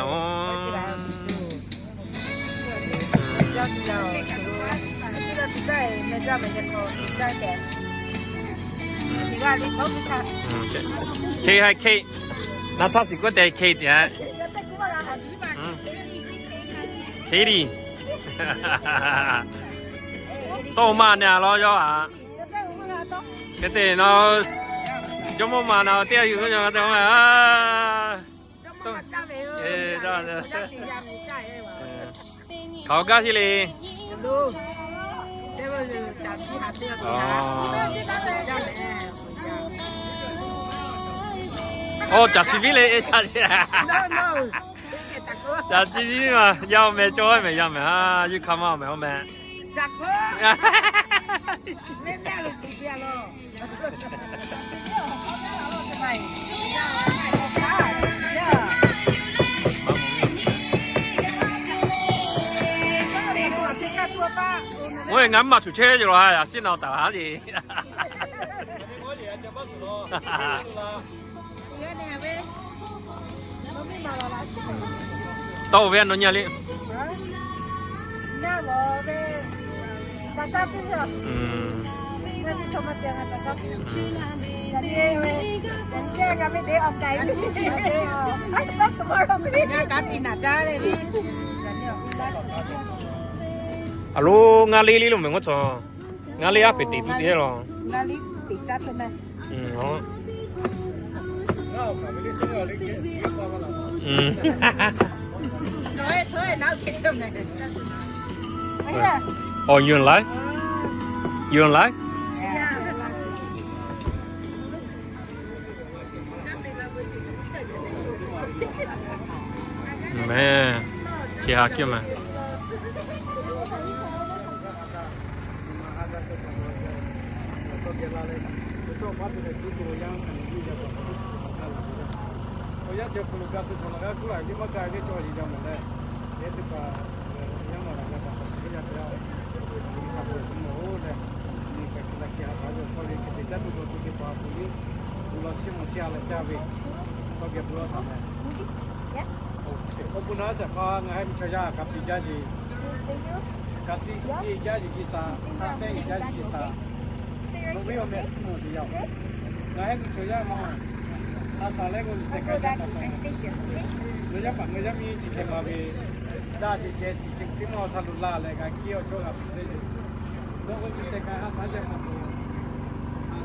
Hk'e ha hk'e, naˬ htaˇ shiˍ k'oˆ te hk'e te ha. Hk'e le. Tawˇ maˇ ne a law yawˇ a. Hk'e te na, jawˇmawˇ ma na teˇ g'aˇ yuˬ k'oˆ yaw te a. Hk'aˬ gaˇ sheˍ le. Oˇ, caˬ chi viˉ le, caˬ chi, caˬ chi viˉ ma, yaˇ meh cawˇ meh, yaˇ meh a, yuˇ hk'aˇ maˇ meh oˇ meh. Oˇ, ngaˬ maˇ maˇ chuˬ chehˇ ve laˬ, a shiˉ naˍ taˍ laˬ le. Tawˇ ve a nawˬ nyi le. A lo, ngaˇ le le lo meh ngawˇ cawˬ. Ngaˇ le aˉ peꞈ teꞈ tuˬ te laˬ. Oh, you in life? You in life? Meh, chi ha kiˇ meh. Awˬ bon naˉ shehˍ hpaˇ ngaˬ hui mvuhˇ chaw yaˇ ka piˇ jaˇ jeˬ, ka tiꞈ piˇ jaˇ jeˬ G'uiˬ sha, ha pehˇ jaˇ jeˬ G'uiˬ sha. Nawˬ ve awˬ meh chi mawˬ sheˍ yaˇ-oˬ. Ngaˬ hui mvuhˇ chaw yaˇ ma, a shaˍ leh k'o G'uiˬ sha ka jaˇ pa taw, nawˬ yaˇ paˍ ngaˬ yaˇ miˇ chi hk'e ma ve, daꞈ sheˍ ceh shiˍ ceh teˇ maˇ awˬ htaˇ lo laˬ leh g'a kiˇ awˬ cawˇ g'a piˇ le. Nawˬ k'o G'uiˬ sha ka ha shaˍ jaˇ pa taw,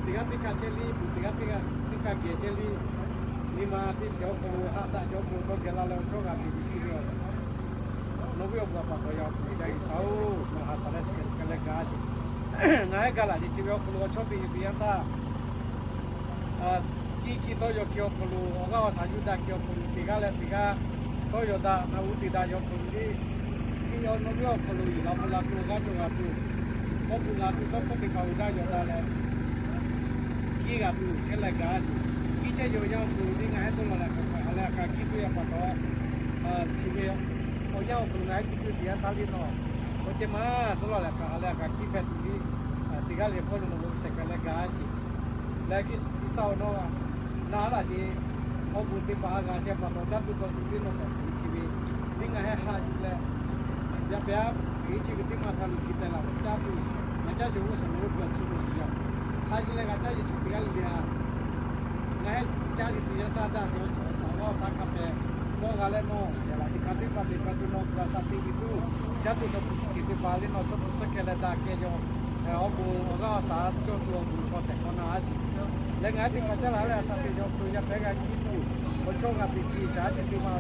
teˇ g'aˇ teˇ kaˆ chehˇ liˇ, teˇ g'aˇ teˇ kaˆ geh chehˇ liˇ, nyi ma teˇ shiˍ awˬ hk'aw lo haꞈ daꞈ jaw k'o tawˇ geh laˇ leh awˬ cawˇ g'a piˇ ve chi ve awˬ. Nawˬ ve awˬ bon a pa taw yaˇ awˬ hk'aw lo jaˇ G'uiˬ sha-oˬ, nawˬ ha shaˍ leh shiˍ kehˬ shiˍ kehˬ leh gaˇ sheˍ. Ngaˬ hui gaˬ laˬ jeˬ chi ve awˬ hk'aw lo awˬ chawˇ te ve teˇ yanˇ htaˇ, kiˇ kiˇ tawˇ yaw ki awˬ hk'aw lo, awˬ g'aˇ awˬ shaˍ yuˬ daꞈ ki awˬ hk'aw lo, teˇ g'aˇ leh teˇ g'aˇ tawˇ yaw daꞈ, na uˉ te daꞈ yaw hk'aw lo le, kiˇ yaw nawˬ ve awˬ hk'aw lo yiˬ la mvuh la tuˬ g'aˇ cawˬ g'a tuˬ, awˬ bon g'a tuˬ tawˇ hkawˇ teˇ hpaˍ uiˍ daꞈ yaw daꞈ leh, kiˇ g'a tuˬ chehˇ leh gaˇ sheˍ. Kiˇ chehˇ yaw yaˇ awˬ hk'aw lo le ngaˬ hui tawˇ law leh hk'aˬ hk'aˬ ha leh a ka kiˇ tuˬ yaˇ pa taw, chi ve awˬ yanˇ awˬ hk'aw lo ngaˬ hui kiˇ tuˬ teˇ yanˇ htaˇ liˇ nawˬ, awˬ ceh maˇ tawˇ law leh hk'aˬ ha leh a ka kiˇ hpehꞈ tuˬ liˇ, teˇ g'aˇ leh hkawˇ lo nawˬ lo shiˍ kehˬ leh gaˇ sheˍ. Leh G'uiˬ sha-oˬ, nawˬ Na laꞈ sheˍ, awˬ bon teˇ hpaˍ a g'a shehˍ pa taw caˇ tuˬ dawˇ tuˬ teˇ nawˬ k'awꞈ piˇ chi ve, teˇ ngaˬ hehˉ haꞈ yuˬ leh, yaˇ pehˉ piˇ chi ve teˇ maˬ htaꞈ luˬ chi teh laˬ ve caˇ tuˬ, ngaˬ caˇ sheˍ g'uˇ suhˍ lo ve g'a chi lo shiˍ yaˇ, hk'a yuˬ leh g'a caˇ yeˬ chaw teˇ g'aˇ le le a. Ngaˬ hehˉ caˇ sheˍ teˇ yanˇ taˇ daꞈ sheˍ awˬ suhˍ awˬ shaˍ g'awˇ shaˍ hk'a pehˍ, dawˇ g'a leh nawˬ yaꞈ laꞈ sheˍ hk'a teˇ pa teˇ pa tuˬ nawˬ g'a shaˍ teˇ ve tuˬ, caˇ tuˬ dawˇ tuˬ teˇ hpaˍ le nawˬ chaw tuˬ suhˉ kehˬ leh daꞈ kehˬ yaw, awˬ bon awˬ g'aˇ awˬ shaˍ cawˇ tuˬ awˬ bon hk'aw tehꞈ k'awꞈ na a shiˍ. Leh ngaˬ hui teˇ hpaˍ caˇ laˬ leh a shaˍ teꞈ yaw tuˬ yaˇ pehˉ g'a nyi tuˬ, awˬ chawˇ g'a teꞈ kiˇ caˇ chi teˇ ma,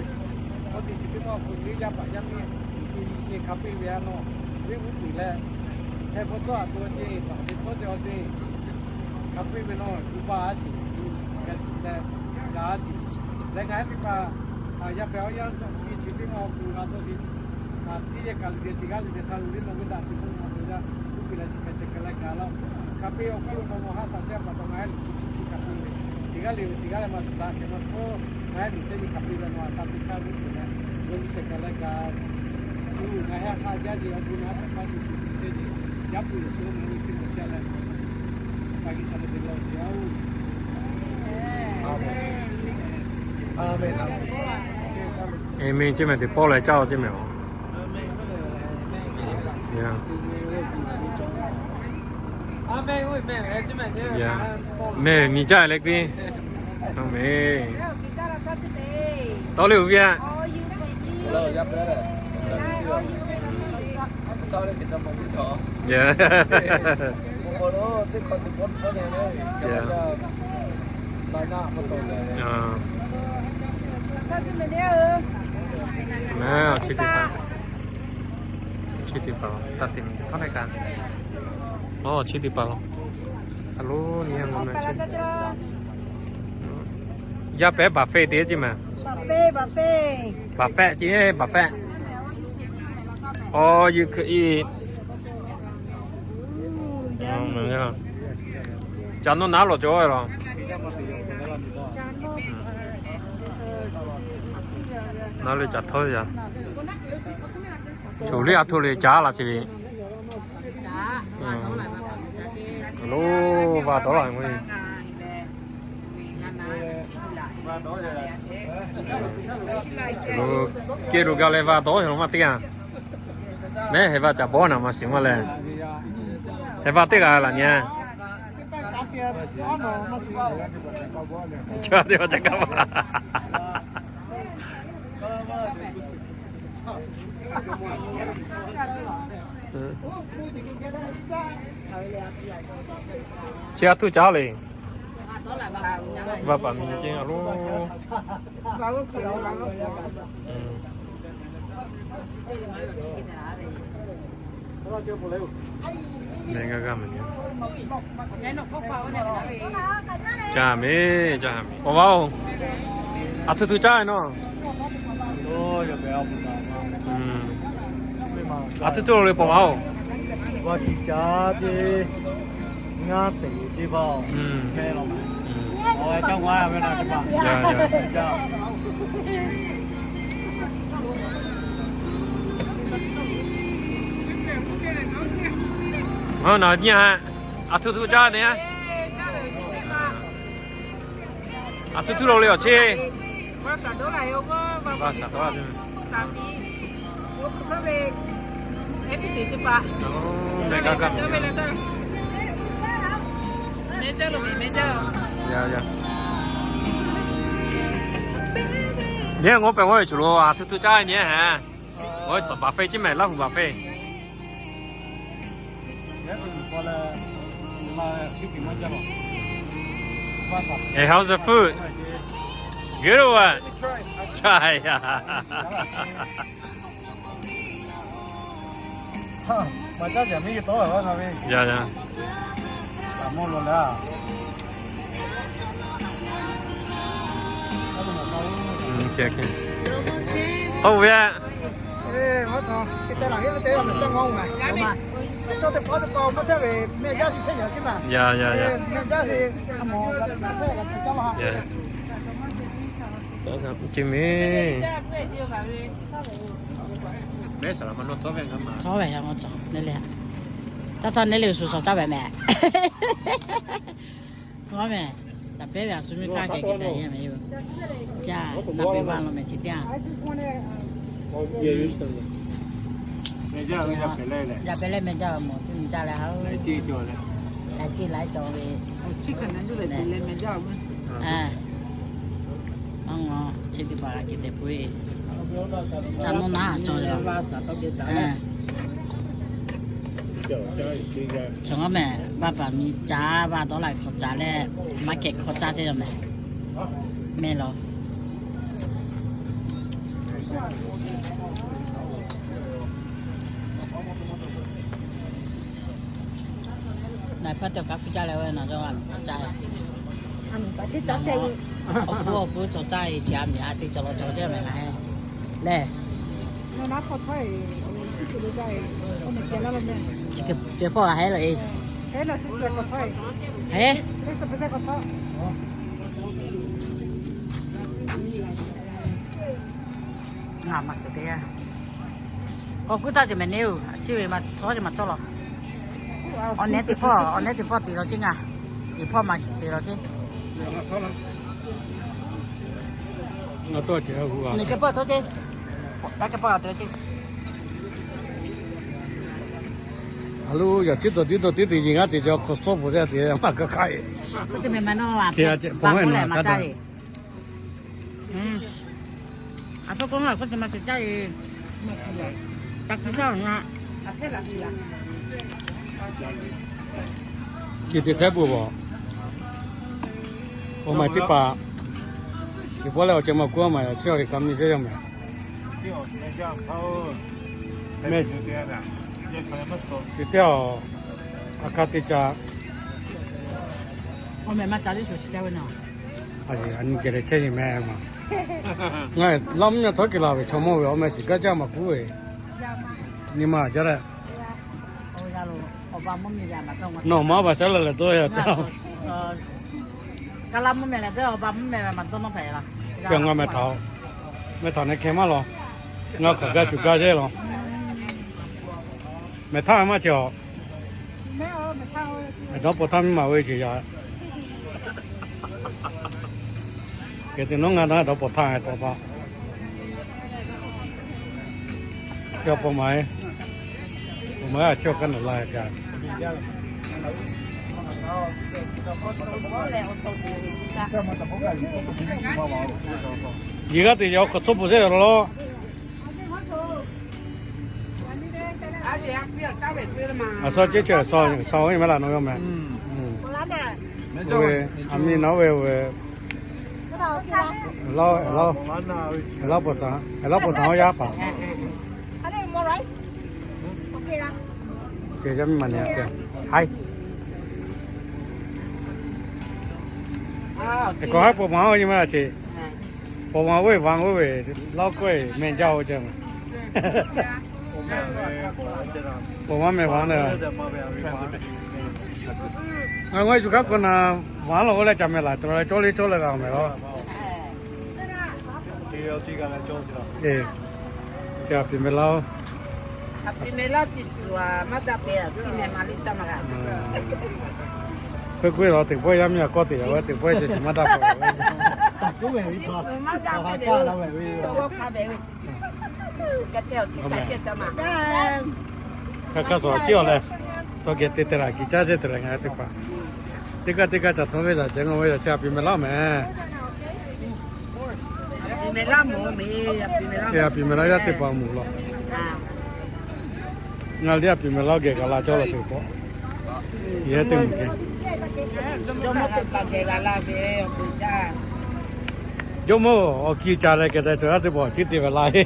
awˬ teꞈ chi teˇ ma awˬ hk'aw lo yaˇ paˍ yaˇ miˇ, Yeˍsuˆ Hkriꞈ hk'a piˇ ve a nawˬ, venˇ g'uˇ tuˬ leh, heh bvuhˇ tawˇ a tuˬ awˬ ceˇ, taˍ ve tawˇ ceh awˬ ceˇ, hk'a piˇ ve nawˬ gu baˇ a shiˍ, shiˍ g'a shiˍ leh, g'a a shiˍ. Leh ngaˬ hui teˇ hpaˍ yaˇ pehˉ awˬ yanˇ suhˍ kiˇ chi teˇ ma awˬ hk'aw lo g'a suh shiˍ. Teˇ yehˬ kaꞈ liꞈ geh teˇ g'aˇ liꞈ geh htaˇ lo venˇ nawˬ ve daꞈ shiˍ k'oˆ ve ma cawˬ yaˇ, uˉ peꞈ leh shiˍ hk'a shehˍ hk'e leh gaˬ laˇ. Hk'a piˇ awˬ hk'aw lo nawˬ nawˬ ha shaˍ chehˇ pa taw ngaˬ hui liꞈ hk'aˬ hk'e hk'a piˇ ve, teˇ g'aˇ le ve teˇ g'aˇ leh maˇ shuˍ daꞈ hk'e maˇ k'oˆ, ngaˬ hui liꞈ chehˇ ve hk'a piˇ ve nawˬ ha shaˍ teꞈ hk'aˇ g'uˇ tuˬ leh, g'a nyi shehˍ hk'e leh gaˬ. Uˉ, ngaˬ hui hk'a jaˇ ve awˬ bon naˬ a shaˍ hpaˇ tuˬ tuˬ teˇ ceuˬ, Yaˇ hpu Yeˍsuˆ mvuhˇ miˬ chi ma ca leh, pa G'uiˬsha ve te law sheˍ yaˇ oˬ. Aˍmenˍ. Aˍmenˍ. Aˍmenˍ. Chi mehˬ teꞈ pawˆ leh caˇ-oˬ chi mehˬ-oˬ. Mehˬ miˬ jaˇ leh piˇ. Aˍmenˍ. Tawˇ le uiˍ ve a. Chi teˇ hpaˍ, chi teˇ hpaˍ taˇ te miˬ htawˇ na kaꞈ, chi teˇ hpaˍ lo, a lo nyi a ngaw meh chi. Yaˇ pehˉ baˬ fehˆ te ci mehˬ. Baˬ fehˆ, baˬ fehˆ. Baˬ fehˆ ci, baˬ fehˆ. Aw, yehˬ hkui i. Ca nawˇ naˉ lawˬ cawˬ ve laˬ. Naˉ le ca htawˇ yaˇ. Choˬ liˇ a htoꞈ le caˉ laˇ ce ve. Loˬ va tawˉ laˬ ve. Loˬ, kehˬ loˬ gaˬ leh va tawˉ ve lo maˇ teˇ g'aˇ. Mehˉ heh va caꞈ bawˉ naˬ maˇ shiˍ maˇ leh. Heh va teˇ g'aˇ laˬ nyi a. Ca teˇ va ca kaˇ va. Chi a htoꞈ caˉ le. Va paˍ miˬ ce a lo. Mehˆ g'aˇ g'aˇ mehˍ. Caˇ mehˍ, caˇ mehˍ. Paw va-oˬ, a htoꞈ htoꞈ caˇ ve nawˬ? A htoꞈ htoꞈ lo le paw va-oˬ. Ngaˇ teꞈ ce pa. Ngaˬ hui naˬ nyi a, a htoꞈ htoꞈ caˇ ve a. A htoꞈ htoꞈ lo le awˬ cheˇ. Nyi ngaˬ hui pehꞈ g'awˇ ve choˬ lo a htoꞈ htoꞈ caˇ nyi a. Ngaˬ hui baˬ fehˆ ce mehˍ, Laˇ huˍ baˬ fehˆ. Hey, how's the food? Good or what? Oˇ ve Yaˇ, yaˇ, yaˇ. Chi mehˍ. Mehˉ saˍ laˍ ma nawˇ htawˇ ve ngaˬ ma. Htawˇ ve ngaˬ ma cawˬ ne le. Taˇ taˇ ne le shuˍ shuˍ caˇ ve mehˍ. Htawˇ mehˍ. Daꞈ pehˉ ve a shu miˇ hk'aˇ kehˬ kehˬ daꞈ yehˇ meh yoˬ. Jaˇ, daꞈ pehˉ vaˇ law meh chi teˇ yanˇ. Yaˇ pehˉ leh meh jaˇ ve mawˬ teˇ nyi jaˇ leh ha. Laiˉ ceˇ laiˉ cawˬ ve. Aˬ, chi teˇ hpaˍ g'a kehˬ tehꞈ k'oˆ ve. Ca nawˇ naˉ cawˬ ve. Cawˬ meh, vaˇ paˍ miˬ ca vaˇ dawˇ la hk'awꞈ ca leh, maˇ kehˬ hk'awꞈ caˇ chehˇ yaw meh. Meh law. Naˬ hpaˇ cawˬ kaꞈ hpu caˇ leh ve naˬ cawˬ a miˬ hk'awꞈ caˇ ve. Awˬ hpu awˬ hpu cawˬ caˇ ve chi a miˬ a te cawˬ law cawˬ chehˇ meh laˬ he. Lehˬ, chi hk'e hpawˇ g'a hehˉ law e. Heˉ, ngaˬ maˬ suhˍ te. K'awꞈ kuˉ htaˇ ceh meh neˇ oˬ, a ciˉ ve ma cawˬ ceh maˬ cawˬ law. Awˬ nehˉ teˇ hpawˇ, awˬ nehˉ teˇ hpawˇ te law ceˇ ngaˬ. Teˇ hpawˇ maˬ te law ceˇ. Nehˬ hk'e pawˆ htawˇ ceˇ. Daꞈ hk'e pawˆ g'a te law ceˇ. A lo, yaꞈ ciˉ dawˬ tiˉ dawˬ tiˉ te yiˬ ngaˇ te ca hk'awꞈ suhˉ pfuhˍ te te maˇ hk'aˇ hk'aˇ e. Hk'e a ceh hpawˇ maˇ heˆ naˬ htaˇ daꞈ. A hpawˇ k'oˆ maˇ k'oˆ te maˇ te caˇ e. Ca tiˉ caˇ ngaˬ. Chi te htehˉ peuˬ bawˬ. Awˬ maˬ teˇ hpaˍ, teˇ pawˆ leh awˬ ceuˬ maˇ kuˉ maˬ yaꞈ ciˉ awˬ e ka mi chehˇ yaw meh. Meh, teˇ teˇ a, a hk'a te ca. A nyi geh leh chehˇ yeˬ meh maˬ. Ngaˬ laˇ mvuhˇ nyaˇ htawˇ kehˬ la ve chaw mawˇ ve awˬ meh shiˍ gaˇ jaˇ maˬ kuˉ ve. Nyi ma jaˇ leh. Nawˬ maˇ baˬ shaˉ leh leh dawˇ yaˇ te. Ngaˬ meh htaꞈ, meh htaꞈ ne hkeh maˇ law. Ngaˬ hk'aˬ gaˇ cuˬ gaˇ yehˇ law. Meh htaˇ maˇ cawˬ. Dawˇ paw htaˇ miˇ ma ve ceˬ yaꞈ. Kehˬ te nawˉ ngaˬ na dawˇ paw htaˇ tawꞈ pa. Chi pa ma e, awˬ ma a ciˉ awˬ kaˇ naˬ la kaꞈ. Yeˬ g'aˇ te yaꞈ awˬ hk'awꞈ tcuhˉ pfuhˍ shehˉ yaꞈ law. A shu ceˇ ceh, shu ve meh laˬ nawˬ yaˇ meh. Oˇ ve, aˬ miˇ naˉ oˇ ve, oˇ ve, laˇ, laˇ, laˇ paw shaˍ, laˇ paw shaˍ oˇ yaˇ paˍ. Ceh yaˇ miˇ ma nyi a te. Haiˬ, k'awꞈ haiˉ paw ma oˇ nyi ma la ce. Paw ma oˇ ve vaꞈ oˇ ve, laˇ k'oˆ e meh jaˇ oˇ ceh ma. Paw ma meh vaꞈ na. Ngaˬ ngaw e shu kaˉ k'o na, vaꞈ law oˇ leh ca meh laˬ, ta la cawˇ le cawˇ leh g'a meh law. Eˬ, ca piˍ meh laˇ oˬ. Hk'e k'oˆ e laˬ, teꞈ pawehˇ yaˇ miˇ a kawˇ te yaꞈ ve, teꞈ pawehˇ chi shiˍ maˇ daꞈ k'o. Hk'aˬ hk'aˇ suh ciˉ awˬ leh, tawˇ geh te te laˬ kiˬ caˇ ceˇ te leh ngaˬ teˇ hpaˍ. Teˇ kaˇ teˇ kaˇ ca htawˇ ve yaꞈ ceh ngaˬ ve yaꞈ ceh a piˍ meh laˇ meh. Te a piˍ meh laˇ yaˇ teˇ hpaˍ mvuhˬ law. Ngaˬ liˇ a piˍ meh laˇ geh kaꞈ la cawˇ law teˇ hpaˍ. Yehˇ teˇ mvuhˬ geh. Jawˇmawˇ awˬ kiˇ ca leh kehˬ tehꞈ cawˬ yaˇ teˇ hpaˍ awˬ ciˉ te ve la e.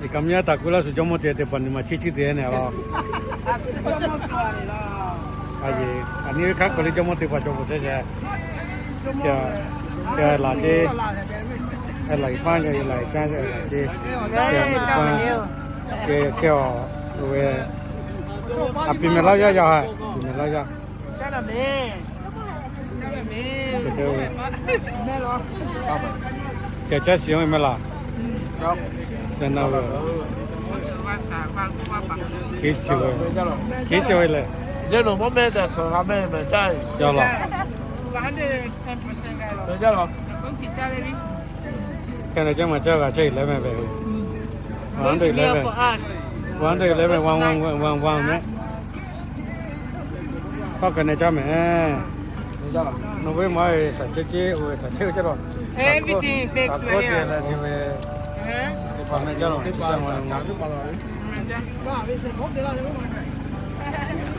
Eˬ, kaꞈ mvuhˇ yaˇ htaꞈ k'oˆ laˇ shuˍ, jawˇmawˇ te teˇ hpaˍ nyi ma chiˇ chiˇ te neh law. A nyi ve hk'aˉ k'awꞈ le jawˇmawˇ teˇ hpaˍ cawˬ pfuhˍ chehˇ chehˇ. Ca laˬ ceˇ. Laˬ iˍ paˇ ca, laˬ iˍ caˇ laˬ ceˇ. Ca iˍ paˇ, hk'e awˬ, oˇ ve, a piˍ meh laˇ yaˇ yaˇ ha, piˍ meh laˇ yaˇ. Ca caˇ shiˍ oˇ ve meh laˬ. Ca na ve, hk'e shiˍ ve, hk'e shiˍ ve lehˬ. Yawˇ nawˬ mawˇ mehˆ tehꞈ chaw g'a mehˆ mehˬ caˇ. Yawˇ law. Hk'e leh caˇ maˬ caˇ g'a caˇ eleven mehˬ ve. One hundred eleven, one hundred eleven, one one one one mehˆ. K'oˆ kaꞈ neh caˇ mehˬ. Nawˬ ve maˇ ve shaˍ ceˇ ceˇ, oˇ ve shaˍ ceˇ oˇ ceˇ la. Shaˍ k'oˆ ceˇ la ceˇ ve. Teˇ hpaˍ meh jaˇ la.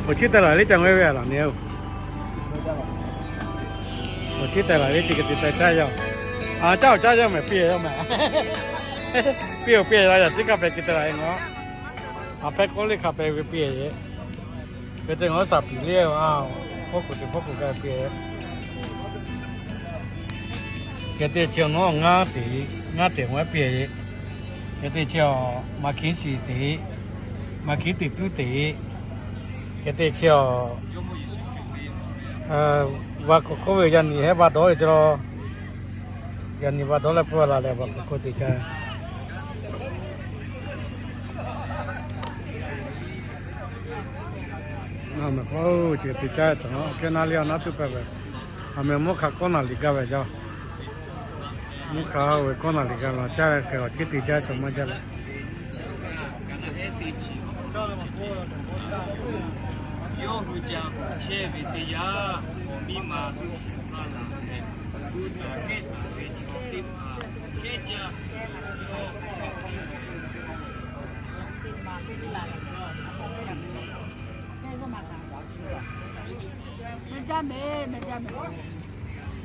Awˬ chiˉ teh laˬ le ca ngeh ve laˬ ne oˬ. Awˬ chiˉ teh laˬ le chi hk'e te teh caˇ yaˇ. A caˇ awˬ caˇ yaˇ mehˬ piˇ yawˇ mehˬ. Piˇ oˬ piˇ yaˇ yaꞈ chiˉ kaˇ pehˍ hk'e te laˬ e ngaˬ. A hpehˇ k'oˆ le hk'a pehˍ ve piˇ e. Hk'e te ngaˬ shaˍ piˍ le a, hpawˇ kuˬ teꞈ hpawˇ kuˬ g'a piˇ e. Hk'e te chi awˬ nawˉ ngaˇ teꞈ, ngaˇ teꞈ maˇ piˇ e. Hk'e te chi awˬ maˍ hkiˉ shiˍ teꞈ, maˍ hkiˉ teꞈ tuˉ teꞈ. Hk'e te chi awˬ va k'oˍ hk'oˆ ve yaꞈ nyi hehˉ va dawˇ ve chi la. Yaꞈ nyi va dawˇ leh pawˆ la leh va k'oˍ hk'oˆ teꞈ caˇ. Mehˬ k'o, chi teꞈ caˇ tcuh kehˉ naˉ le a naˉ tuˉ pehˍ ve. A mehˬ mvuhˇ hk'a kawˆ naˬ liꞈ gaˇ ve yaˇ. Mvuhˇ hk'a ve kawˆ naˬ liꞈ gaˇ ve, caˇ ve hk'e awˬ chiˉ teꞈ caˇ cawˬ maˇ jaˇ leh. Yawˇ hui ca chehˇ ve teˇ yanˇ, awˬ miˇ ma heuˆ shiˍ hpaˇ laˬ leh, gu taˍ kehˉ taˍ ve chaw teˇ hpaˍ kehˉ caˇ.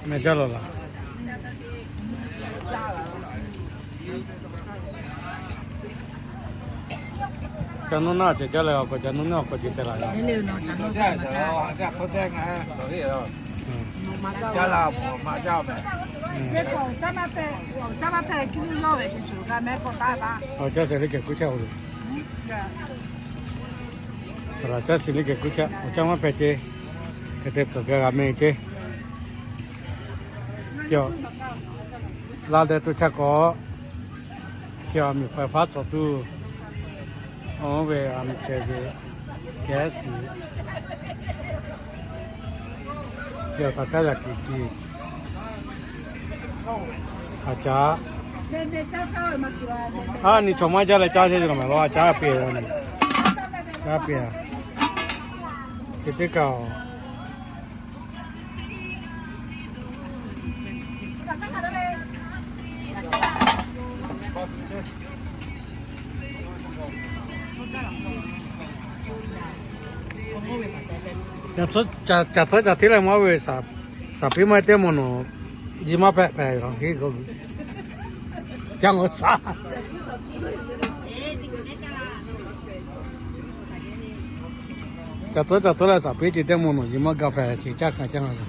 Meh jaˇ lawˬ laˬ. Ca nuˇ naˆ ceh jaˇ leh awˬ k'awꞈ ca nuˇ naˆ awˬ k'awꞈ ce teh laˬ. Awˬ caˇ sheˍ le kehˬ kuˇ caˇ oˬ. Saˍ laˍ caˇ sheˍ le kehˬ kuˇ caˇ, awˬ caˇ maˇ hpehꞈ ce. Hk'e te tcuhˍ gaˇ g'a meh ce. Laˇ deh to chaˇ k'awꞈ, chi a miˬ hpaˍ faˉ tcuhˍ tuˬ, oˇ ve a miˬ hpehꞈ ve kehˉ shiˍ, chi a taˍ kaˉ yaꞈ kiˬ kiˬ, a caˉ, a nyi chaw maˇ jaˇ leh caˇ chehˇ ve laˬ mehˍ law, a caˉ piˇ, caˉ piˇ a, chi teˇ kaꞈ Caˬ tcuhˉ caˬ hteˇ leh maˇ ve, shaˍ piˉ maˇ teˇ mvuhˇ nawˬ, ji maˇ pehˆ pehˍ, ca ngaˬ shaˍ. Caˬ tcuhˉ caˬ hteˇ leh shaˍ piˉ ce teˇ mvuhˇ nawˬ, ji maˇ gaˇ pehˍ ce, caˇ kaꞈ caˇ ngaˬ shaˍ.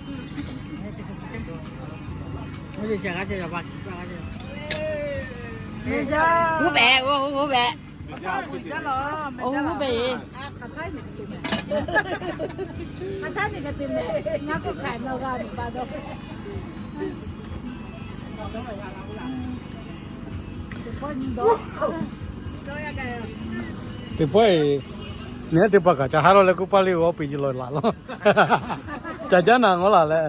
Teˇ pawˆ e, nyi teˇ pawˆ kaꞈ ca haˉ lawˬ leh k'oˆ paˇ le, awˬ piˇ ji lawˬ laꞈ law. Ca jaˇ naˬ ngawˬ laˬ leh.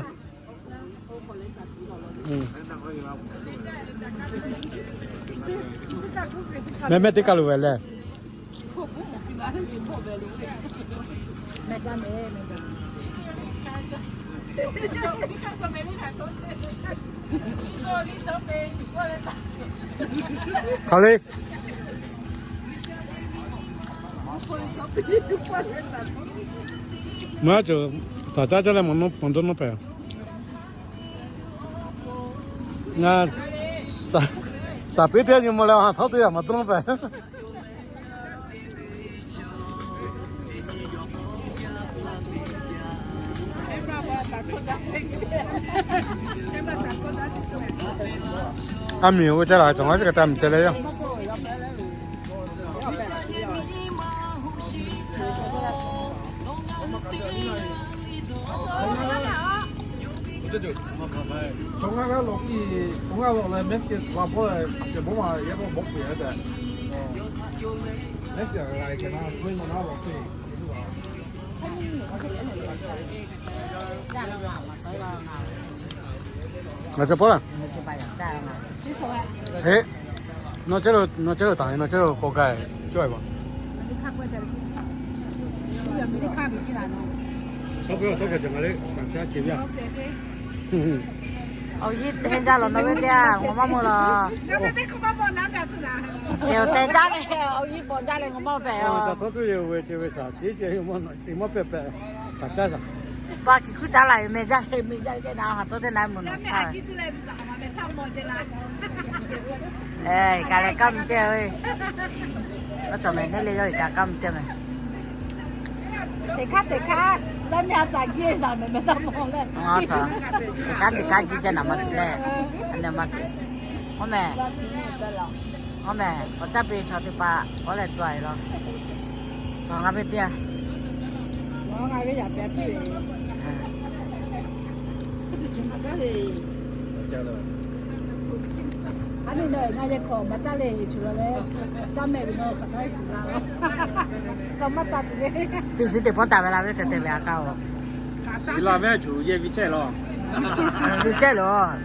Mehˆ mehˆ teˇ kaˬ lo ve leh. Hk'aˬ le. Maˇ cawˬ, shaˍ caˇ caˇ leh maˇ dawˇ nawˇ pehˍ. Ngaˬ shaˍ piˉ teˇ nyi mvuh leh a htawˇ teˇ yaꞈ maˇ dawˇ nawˇ pehˍ. A miˬ oˇ ve caˇ la cawˬ, ngaˬ hui kaꞈ taˇ miˬ te leh yoˬ. Ngaˬ cawˬ pawˆ laˇ. Heˆ, nawˬ cehˇ lo, nawˬ cehˇ lo taˍ, nawˬ cehˇ lo k'awꞈ gaˬ cawˇ e ba. Awˬ yiˇ henˇ jaˇ lawˬ nawˬ ve teˇ yanˇ, ngaˬ maˇ mawˬ lawˬ. Te awˬ tehˬ jaˇ leh awˬ yiˇ pawꞈ jaˇ leh ngaˬ maˇ pehꞈ yoˬ. Paˇ kiˬ hkuˇ caˉ laˬ yoˬ, meh jaˇ leh meh jaˇ leh ceh na ha tawˇ teˇ na mvuhˬ nawˬ shaˍ. Ka leh kaˇ mvuh ceh ve. Aˉ cawˬ meh neˇ le yawˇ kaꞈ kaˇ mvuh ceh meh. Teˇ hk'aˇ teˇ hk'aˇ, lawˇ meh a caˍ giˇ e zaˬ meh meh taˇ mawˬ leh. Teˇ hk'aˇ teˇ hk'aˇ giˇ ceh naˍ maˇ shiˍ leh, a neh maˇ shiˍ. Oˇ meh, oˇ meh, awˬ caˇ piˇ ve chaw teˇ hpaˍ k'awꞈ leh dawˇ e law. Chaw ngaˇ ve teˇ yanˇ. Teˇ shiˉ teˇ pawˆ taˍ ve la ve hk'e te ve a kaˇ oˬ. Laˇ meh, chuˬ yehˇ vi chehˇ lawˬ. Vi chehˇ lawˬ.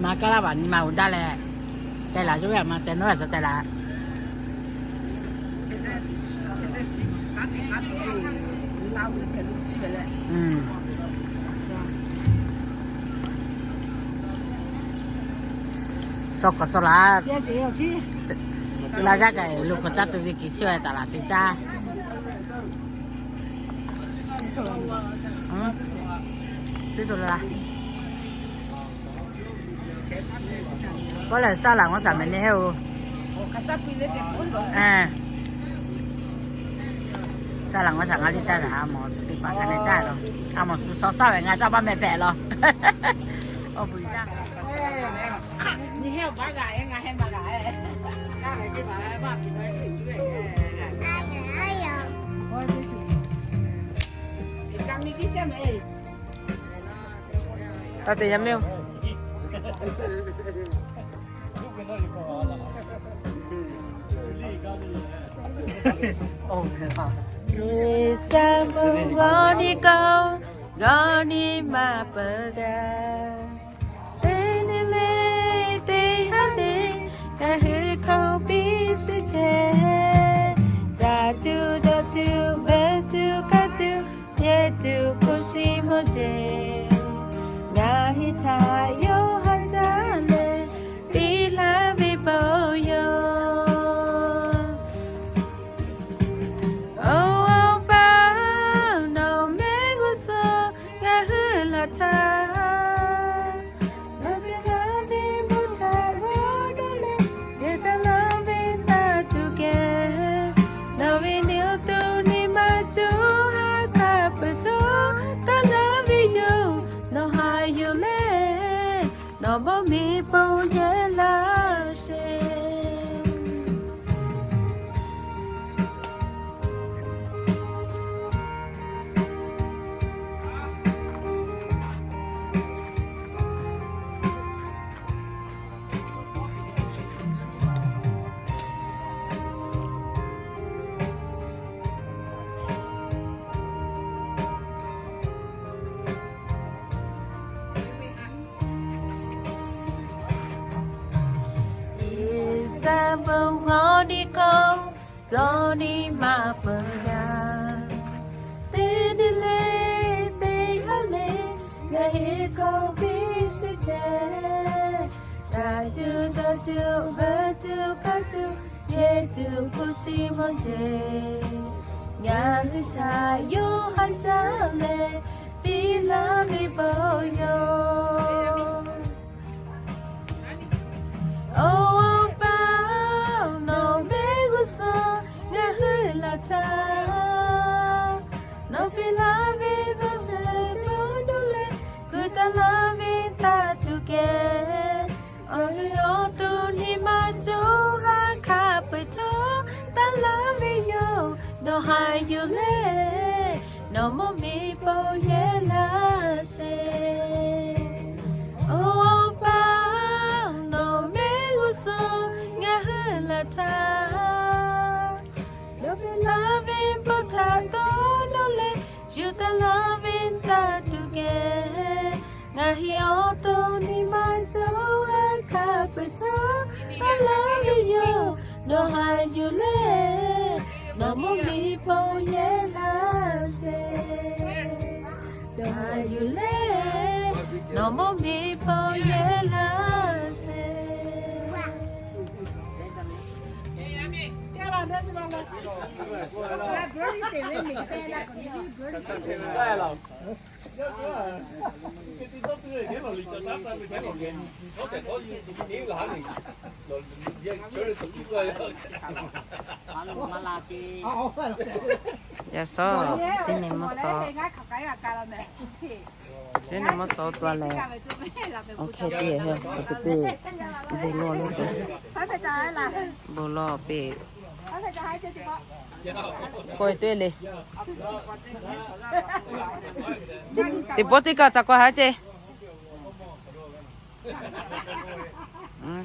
Maˍ kaˇ laˇ baˬ nyi ma uˬ daˇ leh, teh laˬ yawˇ ve a ma teh nawˉ a suh teh laˬ. Suh k'awꞈ tcuh laˬ. Laˇ yaˇ kaꞈ lo k'awꞈ caˇ tuˬ ve kiˬ chehˇ ve taˍ laˬ teˇ caˇ. K'oˆ lehˬ, saˉ laˬ g'awˇ shaˍ meh neˇ heˆ oˬ. Saˉ laˬ g'awˇ shaˍ ngaˇ liˇ caˇ shaˍ, a mawˬ suh teˇ hpaˍ kaꞈ neh caˇ lawˬ. A mawˬ suh shaw shaˉ ve ngaˬ caˇ maˇ meh hpehꞈ lawˬ. Awˬ puˍ caˇ. Taˇ te yaˇ miˇ oˬ. G'uiˬ sha bon g'awˇ niˇ kawˆ, g'awˇ niˇ maˇ peuˬ g'a. Teˇ nyi le, teˇ haˉ le, ngaˬ hui hk'aw piˇ shiˍ chehˇ. Caˇ tuˬ dawˬ tuˬ, beuꞈ tuˬ kaˇ tuˬ, yehˬ tuˬ hpu shi mawˇ jeˬ. Ngaˬ hui htaꞈ yawˇ haꞈ jaˇ leh, piˇ laˇ ve bon yoˬ. Oˬ, Awˬ pa, nawˬ mehˆ g'uˇ suhˍ ngaˬ hui laˬ htaˇ, nawˬ piˇ laˇ ve bon htaꞈ g'awˇ dawˇ leh, geh taˍ laˇ ve taˇ tuˬ kehˬ. Nawˬ ve nyi tuˬ nyi ma cuˇ ha hk'a peuˬ htawˇ taˇ laˇ ve yoˬ. Nawˬ haꞈ yuˬ leh, nawˬ mawˇ miˬ pon yehˬ laˇ sheˍ. G'uiˬ sha bon g'awˇ niˇ kawˆ, g'awˇ niˇ maˇ peuˬ g'a. Teˇ nyi le, teˇ haˉ le, ngaˬ hui hk'aw piˇ shiˍ chehˇ. Caˇ tuˬ dawˬ tuˬ, beuꞈ tuˬ kaˇ tuˬ, yehˬ tuˬ hpu shi mawˇ jeˬ. Ngaˬ hui htaꞈ yawˇ haꞈ jaˇ leh, piˇ laˇ ve bon yoˬ. Oˬ, Awˬ pa, nawˬ mehˆ g'uˇ suhˍ ngaˬ hui laˬ htaˇ, nawˬ piˇ laˇ ve dawˇ tcuh dawˇ dawˇ leh, gu taˍ laˇ ve taˇ tuˬ kehˬ. Awˬ nyi awˬ to nyi ma cuˇ ha hk'a peuˬ htawˇ taˇ laˇ ve yoˬ. Nawˬ haꞈ yuˬ leh, nawˬ mawˇ miˬ pon yehˬ laˇ sheˍ. Oˬ, Awˬ pa, nawˬ mehˆ htaˇ, nawˬ ve laˇ ve bon htaꞈ dawˇ nawˇ leh, yuˬ taˍ laˇ ve taˇ tuˬ geh, ngaˬ hui awˬ to nyi ma cawˬ a hkaˇ peuˬ htaˇ, taˇ laˇ ve yoˬ. Nawˬ haꞈ yuˬ leh, nawˬ mvuhˇ miˬ bon yehˬ laˇ sheˍ. Nawˬ haꞈ yuˬ leh, nawˬ mvuhˇ miˬ bon yehˬ laˇ sheˍ. Yaꞈ shawˉ, shinˉ nyi mvuhˇ shawˉ, shinˉ nyi mvuhˇ shawˉ taw leh, awˬ hkeh teˇ hkeh, awˬ teˇ peˇ, bon lawˬ leh te, bon lawˬ peˇ, k'oˆ ve teˇ le. Teˇ pawˆ teˇ kaꞈ ca k'awꞈ haˉ ceˇ.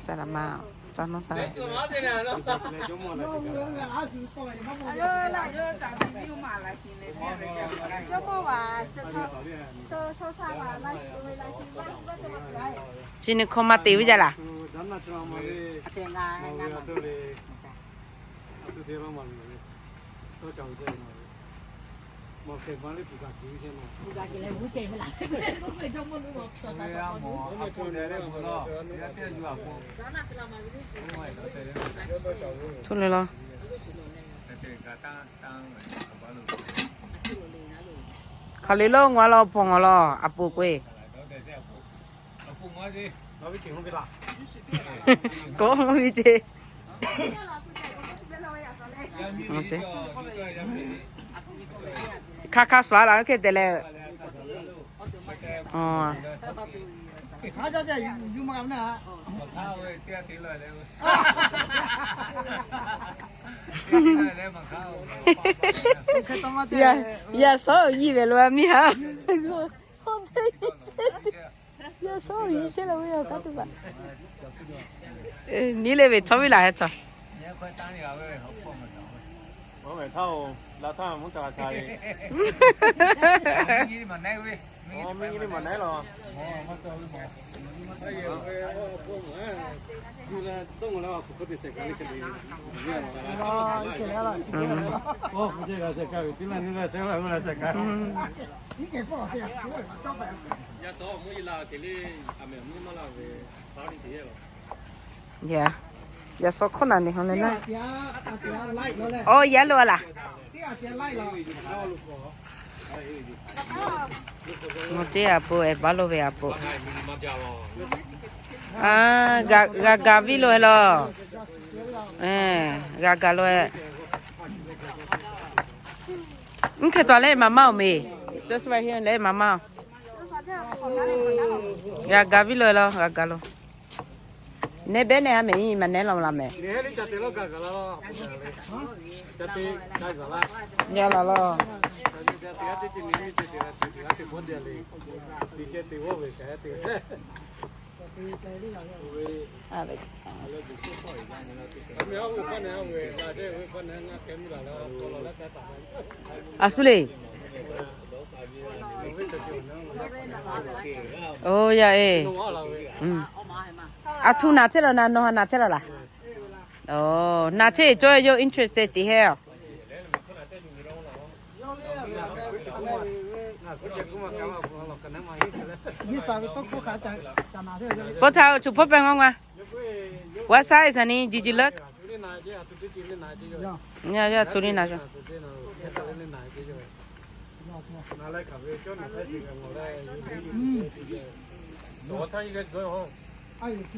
Saˍ laꞈ ma, ca nawˇ saˍ laꞈ. Chi nyi hkawˇ maˇ te ve jaˇ laˬ. Htu le law. Hk'aˬ le law, ngaˬ law hpawnˬ ngaˬ law, a poˍ k'oˆ-e. K'o mvuhˇ miˬ ce. Hk'a hk'a shuˍ laˬ ve hk'e te leh. Yaꞈ shawˉ yiˇ ve lo miˇ ha. Yaꞈ shawˉ yiˇ chehˇ la ve yoˬ, kaˉ tuˬ baˬ. Nyi le ve htawˇ ve laˬ heh htawˇ. Yaꞈ shawˉ hkawˇ naˬ neˬ hawˬ leh naˉ. Aˬ, yaˇ lo a laˬ. Mvuhˇ ceˇ a poˍ, e baˆ lo ve a poˍ. G'a gaˬ viˉ lo e laˬ. G'a gaˬ lo e. Mvuhˇ hkeh taw leh maˍ maˇ oˬ meˬ. Just right here leh maˍ maˇ oˬ. G'a gaˬ viˉ lo e laˬ, g'a gaˬ lo. Nehˉ behˉ nehˉ ha mehˍ nyi ma nehˉ law la mehˍ. Yaˇ la law. A ve, a shu le. Oˇ yaˇ e. A htu naˬ chehˇ la na, nawˬ ha naˬ chehˇ la laˬ. Oˬ, naˬ chehˇ cawˇ yawˇ interest te tiꞈ hehˉ. Pawˇ htaˇ o, chu hpawˇ pehˇ ngaw ngaˬ. What size, honey? Did you look? Yaˇ, yaˇ, htu liˇ naˬ yaˇ.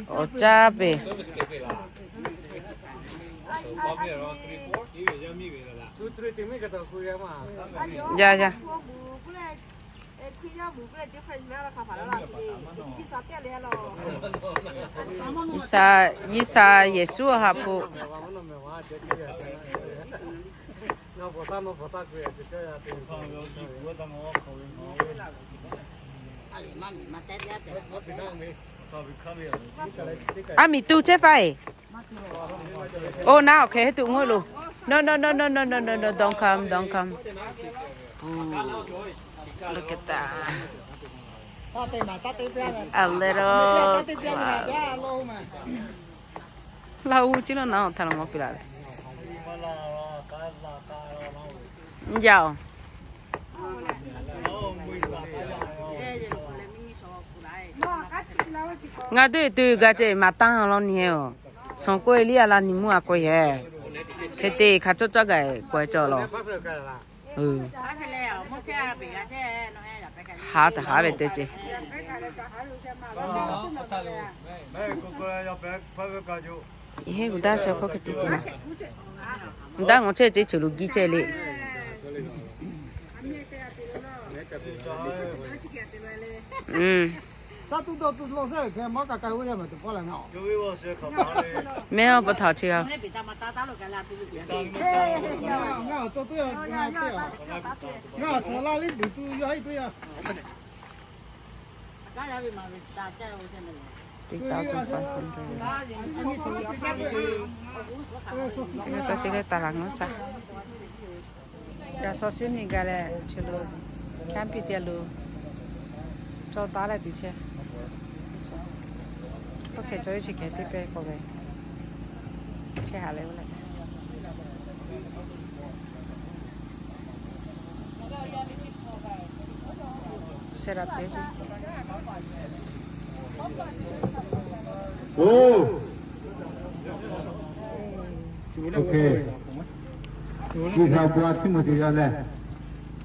Awˬ caˇ peˬ. Yaˇ, yaˇ. Yiˇ sa, Yiˇ sa Yeˍsuˆ awˬ ha hpu. Aˉ miˍ tuˬ chehˇ faˆ eˬ. Oˇ naˉ awˬ hk'e heˉ tuˬ mvuhˇ lo. No, no, no, no, no, no, no, no, don't come, don't come. Ooh, look at that. It's a little, wow. Laˇ hu chi lo naˉ awˬ htaˇ lo mawˬ piˇ la le. Yaˇ-oˬ. Ngaˬ teˇ tuˬ gaˬ ce maˍ taˇ law nyi-oˬ. Shawˍ k'oˆ-e liˇ a la nyi mvuhˇ a k'oˆ yehˬ. Hk'e te hk'a cawˇ cawˇ gaˬ k'awehꞈ cawˬ law. Haˉ taˍ haˉ ve teˇ ce. Yehˇ kuˬ daˇ sheh hk'oˆ hk'e te tuˬ ma. Daˇ ngawˬ chehˇ ce choˬ lo giˇ chehˇ le. Taˇ tuˇ dawˇ tuˇ law sehˉ hkeh maˇ ka ka oˇ yaˇ maˬ tuˬ paˇ la ngaˬ. Mehˇ awˬ pa htaꞈ chi g'a. Ngaˬ awˬ tcuh tuˇ yaˇ ngaˬ teˇ aˬ. Ngaˬ suhˍ la liˇ buˬ tuˬ yaˇ iˉ tuˇ yaˇ. Three thousand five hundred. Chi ve taˇ te leh taˍ laˬ ngaˬ shaˍ. Yaꞈ shaw shiˉ nyi gaˬ leh, chi lo, kanˉ piˇ te lo, cawˇ taˉ leh teˇ chehˇ. Oˇ hkeh cawˬ ve chi hkeh teˇ pehˇ k'awꞈ ve, chehˇ haꞈ leh oˇ leh. G'uiˬsha awˬ bon a chiˇ mvuh teˇ yanˇ leh,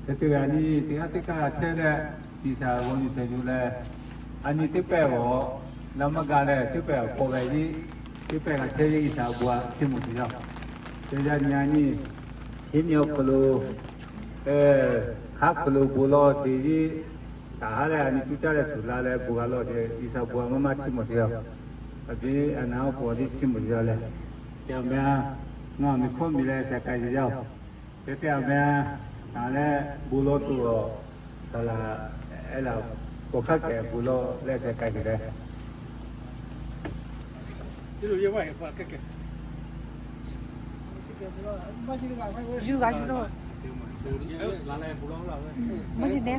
hk'e te ve a nyi teˇ g'aˇ teˇ kaˇ g'a chehˇ leh, G'uiˬsha g'aw nyi shehˍ yuˬ leh, a nyi teˇ pehˇ awˬ laˇ maˇ gaˬ leh, teˇ pehˇ awˬ hk'aw ve a nyi teˇ pehˇ g'a chehˇ ve G'uiˬsha awˬ bon a chiˇ mvuh teˇ yanˇ. Teˇ yanˇ nyi a nyi, chi nyi awˬ hk'aw lo hk'aˉ hk'aw lo bon lawˬ te ve, taˍ haˉ leh a nyi tuˇ caˇ leh tuˬ la leh bon g'a lawˬ te, G'uiˬsha awˬ bon a maˇ maˇ chiˇ mvuh teˇ yanˇ. A biˇ a naˍ awˬ pon a nyi chiˇ mvuh teˇ yanˇ leh, yaꞈ meh a, ngaˬ miˬ hkawˇ miˬ leh sheh k'ai ve yaˇ-oˬ. Hk'e te a meh a, taˍ leh bon lawˬ tuˬ awˬ, saˍ laꞈ, ehˉ laꞈ, k'awꞈ hk'aˉ kehˬ bon lawˬ leh sheh k'ai ve leh. Yuˬ g'a yuˬ lo. Maˇ shiˍ te.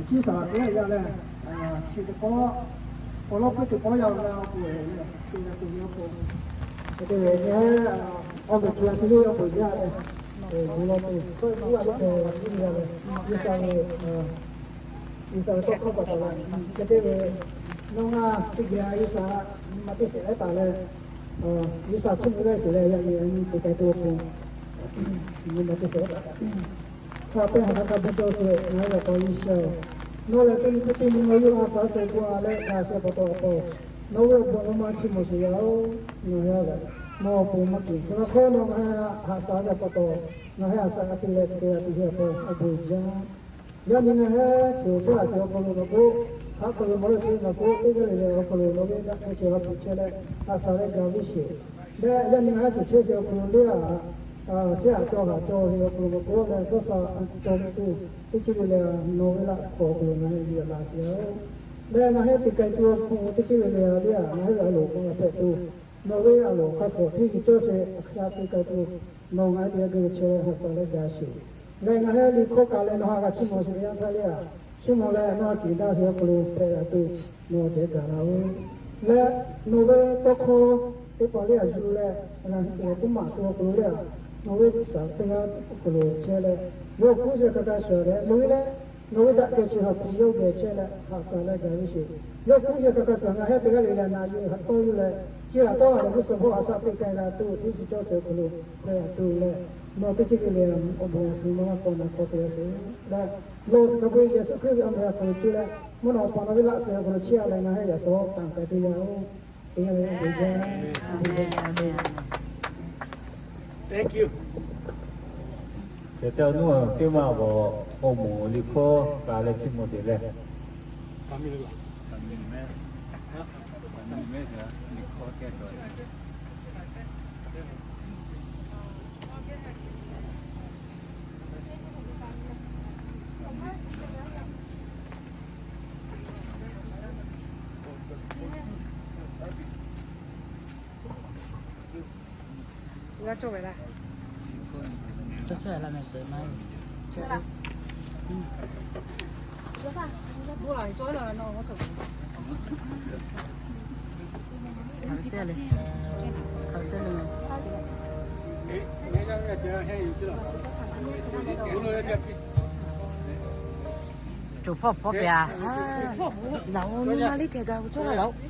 Chi saˍ laꞈ k'oˆ yaˇ leh, chi teˇ pawˆ, awˬ lawn k'oˆ teˇ pawˆ yaˇ ve awˬ pon leh, chi g'a te ve awˬ pon, chi te ve nyi, awˬ g'uiˬ tu a chi ve awˬ pon yaˇ leh, bon lawˬ tuˬ, k'oˆ a lo k'o, a lo k'o, G'uiˬsha ve, G'uiˬsha ve tawˇ hkawˇ pa taw leh, chi te ve, nawˬ ngaˬ teˇ geh G'uiˬsha nyi ma teˇ shiˍ ehˉ taˍ leh, G'uiˬsha chiˇ mvuh leh shiˍ leh yaꞈ nyi a nyi te k'ai tuˬ awˬ pon, nyi ma teˇ shiˍ ehˉ taˍ. Hk'a peu-eˬ htaꞈ hk'a peu-eˬ cawˬ sheˍ, ngaˬ hui ve Awˬ pa G'uiˬsha-oˬ, nawˬ lehˬ teˇ nyi teˇ teˇ nyi nawˬ yawˇ a shaꞈ a sheh bon a leh hk'a shuˍ pa taw awˬ pon, nawˬ ve awˬ bon a maˇ maˇ chiˇ mvuh sheˍ yaˇ-oˬ. Nawˬ yaˇ lehˬ, nawˬ awˬ pon maˇ keˬ hk'e maˇ hk'awˇ nawˬ ngaˬ hui a haꞈ shaꞈ a sheh pa taw, ngaˬ hui a shaꞈ a te leh chi hk'e g'a te ve awˬ pon awˬ bon jaˇ. Yaˇ nyi ngaˬ hui choˬ chehˇ a sheh awˬ hk'aw lo nawˬ k'o, hk'aˬ hk'aw lo mawˬ leh chi nawˬ k'o, teˇ g'aˇ le le awˬ hk'aw lo nawˬ ve daꞈ kehˬ chi g'a hpu chehˇ leh, a shaꞈ leh gaˬ ve sheˍ. Leh yaˇ nyi ngaˬ hui choˬ chehˇ a sheh awˬ hk'aw lo le a, chehˇ haꞈ cawˬ haꞈ cawˬ ve awˬ hk'aw lo nawˬ k'o leh dawˇ sha cawˬ ve tuˬ, teˇ ceuˬ le le nawˬ ve laꞈ hk'aw awˬ hk'aw lo ngaˬ hui yuˬ laꞈ sheˍ-oˬ. Leh ngaˬ hui teꞈ k'ai tuˬ awˬ pon teˇ ceuˬ le le a le a ngaˬ hui ve a loˍ k'o a hpehꞈ tuˬ, nawˬ ve a loˍ hk'a shuˍ hteˇ ve cawˇ sheˍ a hk'e te k'ai tuˬ, nawˬ ngaˬ hui teˇ g'aˇ geh ve chehˇ a shaꞈ leh gaˬ sheˍ. Leh ngaˬ hui liꞈ hkawˇ kaꞈ leh nawˬ ha g'a chiˇ mvuh sheˍ ve yanˇ htaˇ le a, chiˇ mvuh leh nawˬ ha kiˬ daꞈ sheˍ awˬ hk'aw lo hpehꞈ g'a tuˬ, nawˬ ceh gaˬ la-oˬ. Leh nawˬ ve tawˇ hkawˇ teˇ hpaˍ le a yuˬ leh, ngaˬ hui teˇ g'aˇ k'oˆ maˍ tuˬ awˬ hk'aw lo le a, nawˬ ve shaˍ teˇ g'aˇ awˬ hk'aw lo chehˇ leh, yawˇ kuˉ sheh hk'a ka shuˍ leh loꞈ-e leh, nawˬ ve daꞈ kehˬ chi hk'a hpu yawˇ geh chehˇ leh haꞈ shaꞈ leh gaˬ ve sheˍ. Yawˇ kuˉ sheh hk'a ka shuˍ ngaˬ hui teˇ g'aˇ le le na yuˬ haꞈ tawˇ yuˬ leh, chi haꞈ tawˇ g'a leh g'uˇ suhˍ hpawˇ a shaꞈ teꞈ k'ai g'a tuˬ, hteˇ chi cawˇ sheˍ awˬ hk'aw lo hpehꞈ g'a tuˬ leh, nawˬ teˇ ceuˬ le le awˬ bon a shu maˇ maˇ k'awꞈ na k'awꞈ te g'a sheˍ. Leh lawˬ suhˍ hk'a peu-eˬ Yeˍsuˆ Hkriꞈ ve awˬ meh awˬ hk'aw lo cuˇ leh, mvuhˇ naw pa nawˬ ve laꞈ shehˍ awˬ hk'aw lo chiˇ a leh ngaˬ hui yaꞈ shawˍ tanˬ k'ai te yaˇ-oˬ. Thank you. Hk'e te awˬ nuˉ teˇ maˇ awˬ, awˬ moˍ liꞈ hkawˇ kaꞈ leh chiˇ mvuh te leh. Cawˬ hpawˇ hpawˇ pehˍ a. Laꞈ-oˬ, nyi ma liˇ hkeh gaˬ-oˬ cawˇ laˇ laꞈ-oˬ.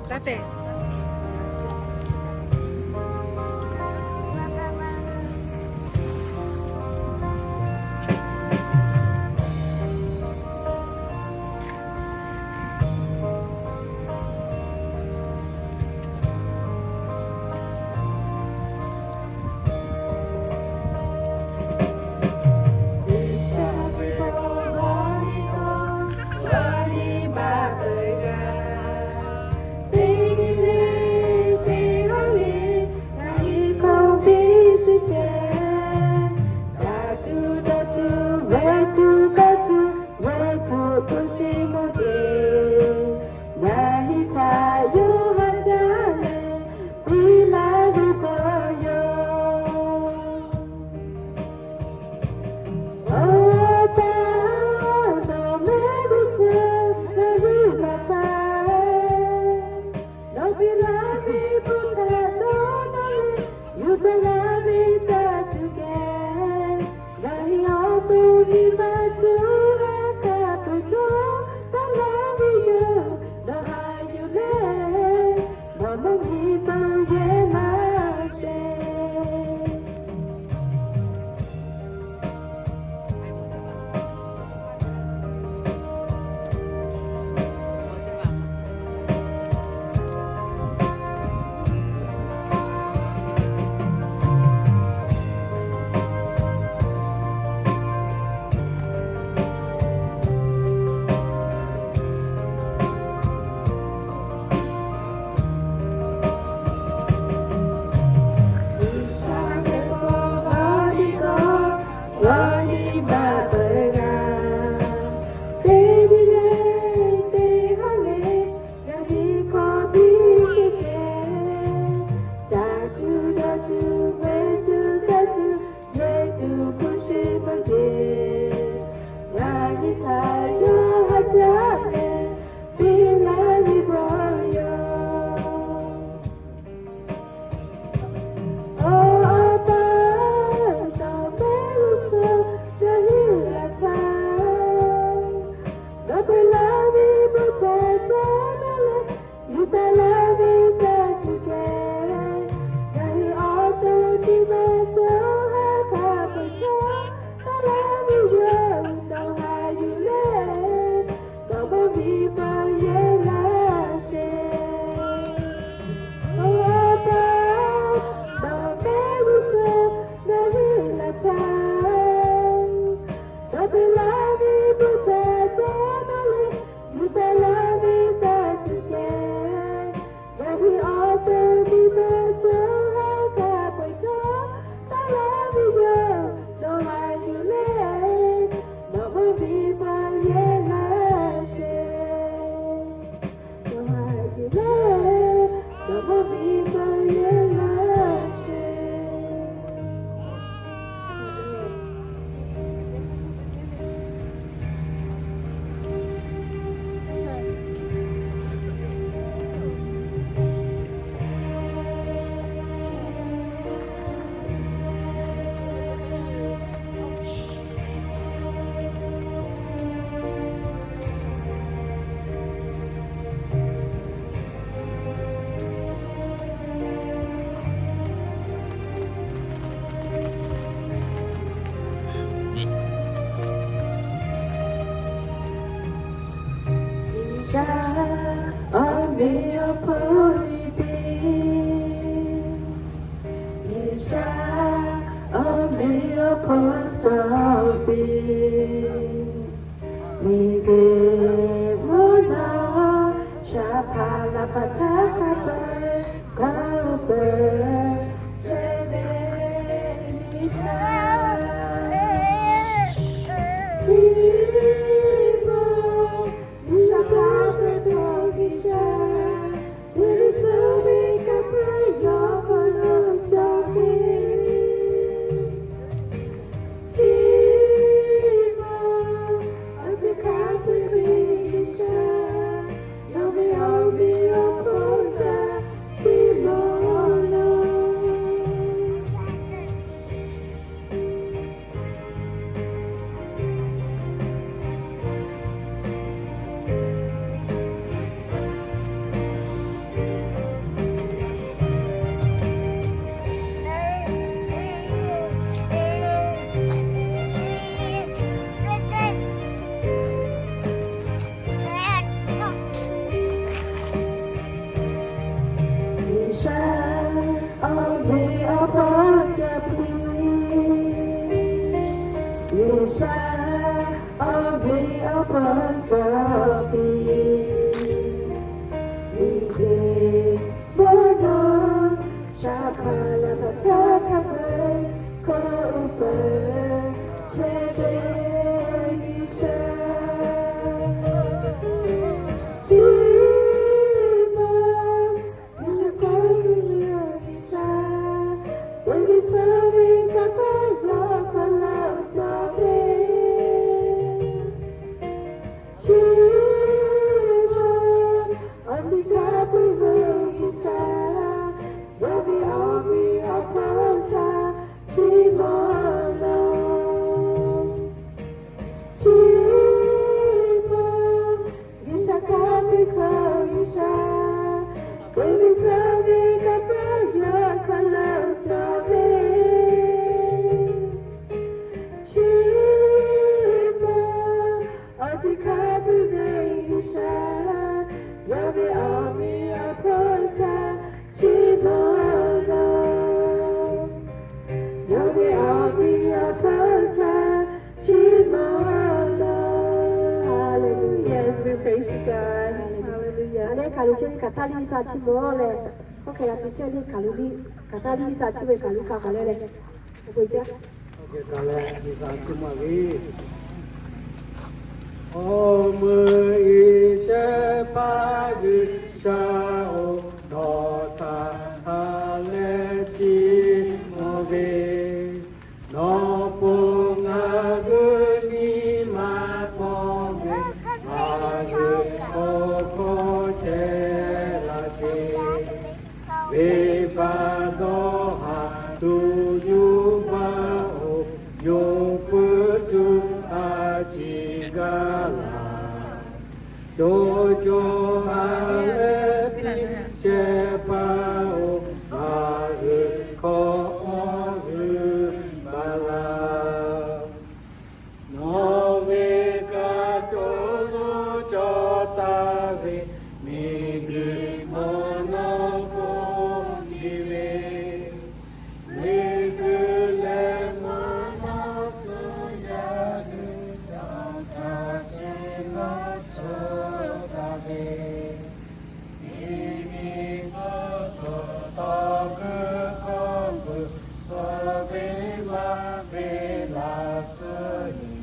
Taˇ tehꞈ. G'uiˬsha awˬ meꞈ awˬ hponˇ piˇ. G'uiˬsha awˬ meꞈ awˬ hponˇ cawˬ piˇ. Miˬguiˬ mvuhˇ naw, shaˍ hpaˍ laꞈ paˍ htaˇ hk'a peu-eˬ k'awꞈ peuˬ chehˇ ve G'uiˬsha, chi ma G'uiˬsha htaꞈ peuˬ htaˇ G'uiˬsha Shaˍ awˬ ve awˬ hpawˇ cawˬ piˇ. Miˬguiˬ bon nawˬ shaˍ hpaˇ laˇ hpaˇ htaˇ hk'a peu-eˬ hkawˇ uˉ peunˍ chehˇ ve G'uiˬsha. Chi ma G'uiˬsha, G'uiˬsha, teˇ miˬ suhˍ ve kanˇ paˆ yawˇ hk'aw lo cawˬ ve. Chi ma awˬ shiˍ hk'a peu-eˬ ve G'uiˬsha, yawˇ ve awˬ meꞈ awˬ hponˇ htaꞈ chiˇ mvuh laˇ-oˆ. Chi ma G'uiˬsha hk'a peu-eˬ hkawˇ G'uiˬsha, teˇ miˬ suhˍ ve kanˇ paˆ yawˇ hk'aw lo cawˬ ve. Chi ma awˬ shiˍ hk'a peu-eˬ ve G'uiˬsha, yawˇ ve awˬ meꞈ awˬ hponˇ htaꞈ chiˇ mvuh laˇ-oˆ. Yawˇ ve awˬ meꞈ awˬ hponˇ htaꞈ chiˇ mvuh laˇ-oˆ. Hallelujah. Yes, we praise you, God. Hallelujah. A leh kaˬ lo chehˇ le kaꞈ taˇ liˇ G'uiˬsha chiˇ mvuh leh, hkawˇ hk'e g'a te chehˇ le kaˬ lo liˇ kaꞈ taˇ liˇ G'uiˬsha chiˇ mvuh kaˬ lo kaꞈ kaꞈ leh leh, oˇ hk'e jaˇ. Hkawˇ hk'e kaꞈ leh G'uiˬsha chiˇ mvuh ve. Awˬ meuˇ Iˉsaˍreˍlaˆ shehˍ hpaˇ G'uiˬsha-oˬ, nawˬ htaꞈ ha lehˬ chiˇ mvuh ve, nawˬ pon ngaˬ hui nyi ma paw ve, ngaˬ hui awˬ hkawˇ chehˇ laˇ sheˍ. Venˇbaˆ dawˇ haˍ tuˬ yuˬ baˬ-oˬ, yonˍ puiˉ tuˬ a ciˉ gaˇ laˬ. Co co ha lehˬ piˇ shehˍ hpaˇ-oˬ, ngaˬ hui hk'aw awˬ hui baˬ laˇ. Nawˬ ve kaꞈ cawˬ lo cawˬ taˍ ve, miˬguiˬ mvuhˇ naw hk'oˆ piˇ ve, miˬguiˬ lehˬ mvuhˇ naw tcuh yaˇ hui dawˇ htaˇ chi lawˇ cawˬ taˍ ve, miˬ miˬ suhˍ suhˍ tawˇ kuiˬ hkawˇ kuiˬ suhˍ ve maˇ ve laˇ suhˍ nyi.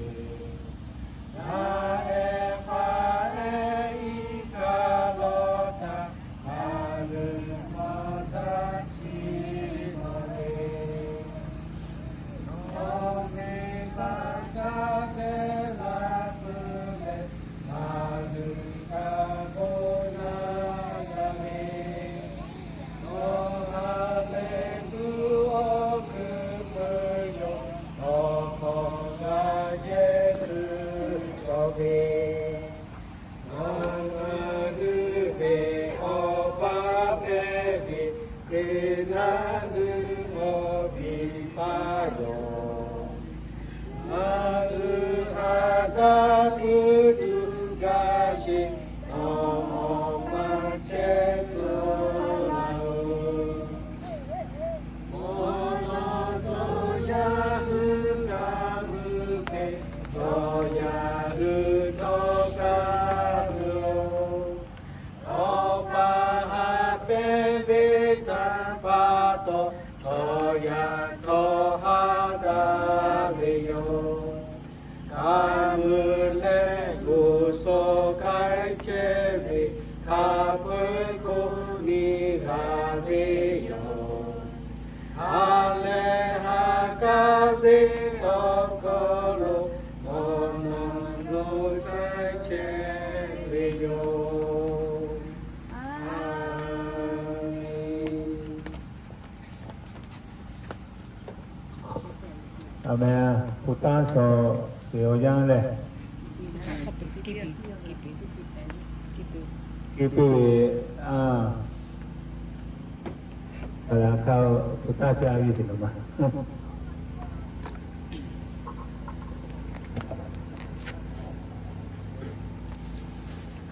Ngaˬ ehˉ hpaˇ ehˉ iˉ kaˆ lawˇ htaˇ, ngaˬ hui hk'aw htaˇ chiˇ mvuh ve, nawˬ ve baˆ caˇ pehˉ laˇ peuˬ leh, ngaˬ hui htaꞈ bon naˇ gaˇ ve, nawˬ ha lehˬ tuˬ awˬ hkuiˉ peuˬ yoˬ. Nawˬ hk'aw g'a jehˇ kuiˬ cawˬ ve, nawˬ ngaˬ hui ve awˬ pa hpehꞈ ve, Hkriꞈ ngaˬ hui awˬ viˉ paˇ yoˬ. Ngaˬ hui ha daˇ puiˉ tuˬ gaˇ sheˍ, nawˬ awˬ maˇ chehˇ tcuh laˇ-oˬ. Mvuhˇ naw tcuh yaˇ hui kaꞈ mui hpehꞈ, tcuh yaˇ hui chaw kaꞈ mui-oˬ. Awˬ pa haꞈ pehnˇ ve htaˇ pa taw, tcuh yaˇ tcuh ha daꞈ ve yoˬ. Kaꞈ mui leh g'uˇ suhˍ k'ai chehˇ ve, hk'a peu-eˬ hk'oˆ nyi g'a ve yoˬ. Ha lehˬ ha k'aˉ ve awˬ hk'aw lo, mvuhˇ naw lo k'ai chehˇ ve yoˬ. Aˬ menˍ. Aˬ menˍ. Hpu taˇ shawˍ ve awˬ yanˇ lehˬ, Kiˇ piˇ ve, a, a la hka, hpu taˇ ca ve teꞈ lo ma.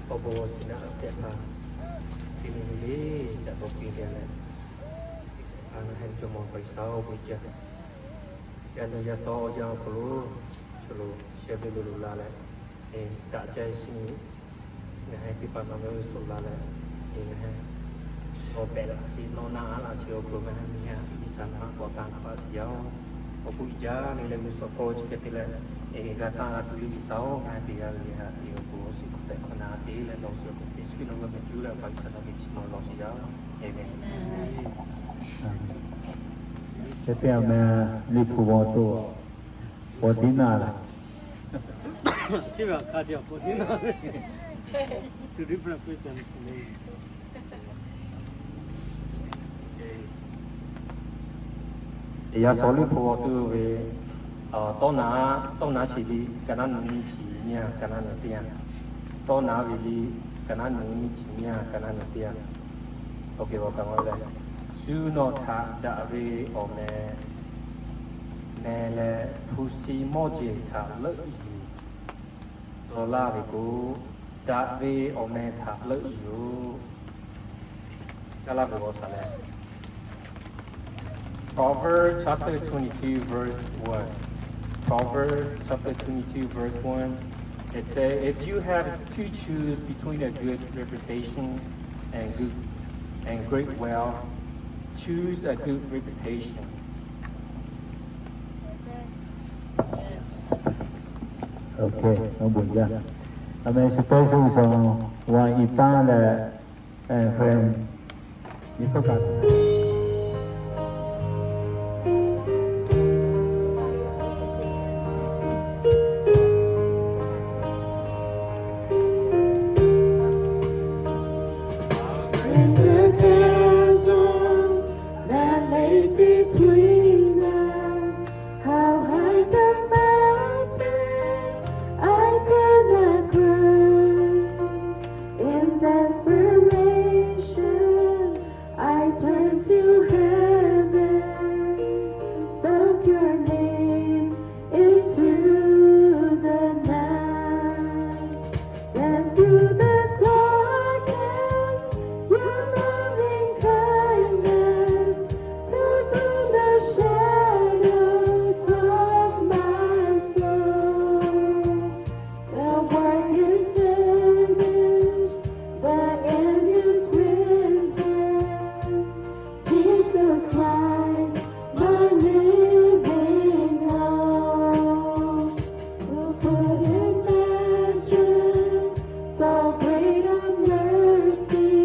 Awˬ bon awˬ shiˍ naˆ shehˍ hpaˇ, teˇ miˬ miˬ le, ca taw piˇ te leh, a na heˆ cawˬ mawˬ G'uiˬsha awˬ bon jaˇ. Ca nu yaˇ sawˉ awˬ yanˇ awˬ hk'aw lo, lo sheh ve lo lo la leh, daꞈ jaˇ shinˉ, ngaˬ hui teˇ hpaˍ nawˬ ve g'uˇ suhˍ la leh, ngaˬ hui awˬ pehꞈ laꞈ sheˍ, nawˬ na aˉ laꞈ sheˍ awˬ hk'aw lo ngaˬ hui miˇ haꞈ G'uiˬsha htaꞈ k'awꞈ tanˇ hk'aˇ sheˍ yaˇ-oˬ. Awˬ hk'oˆ jaˇ ve leh g'uˇ suhˍ hk'aw chi hk'e te leh, g'a tanˇ g'a tuˬ ve G'uiˬsha-oˬ, ngaˬ hui teˇ g'aˇ le le htaꞈ awˬ pon awˬ suhˍ hk'aw tehꞈ hk'awꞈ na sheˍ leh, nawˬ suhˍ hk'aw hk'e shuˍ ve nawˬ g'a mehˍ cuˇ leh, G'uiˬsha nawˬ ve chi ma lawˬ sheˍ yaˇ-oˬ. Aˬ menˍ. Hk'e te a meh, Liꞈ hpu g'aw to, awˬ tiˉ naˍ leh, yaꞈ shawˍ Liꞈ hpu g'aw to ve, tawˇ na, tawˇ na shiˍ liꞈ ka naˉ nu nyi shiˍ nyi a ka naˉ nu teˇ yanˇ, tawˇ na ve liꞈ ka naˉ nu nyi shiˍ nyi a ka naˉ nu teˇ yanˇ, awˬ hk'e g'a kaꞈ g'a leh, shu nawˬ htaꞈ daꞈ ve awˬ meh meh leh, hpu shi mawˇ jeˬ htaꞈ leuˆ yuˬ tcuh laˇ ve k'o, daꞈ ve awˬ meh htaꞈ leuˆ yuˬ-oˬ. Kaˇ laˇ ve awˬ shaˍ leh, Proverbs chapter twenty-two, verse one. Proverbs chapter twenty-two, verse one. It says, if you have to choose between a good reputation and good and great wealth, choose a good reputation. Okay, awˬ bon jaˇ. Aˬ meh special song, Wa Iˉ Taˇ leh, friend, Nicoka. Great the chasm that lays between us. How high is the mountain I could not climb. In desperation, I turn to heaven, spoke your name into the night. Then through the darkness, your loving kindness tore through the shadows of my soul. The work is finished, the end is written. Jesus Christ, my living hope. Who could imagine so great a mercy?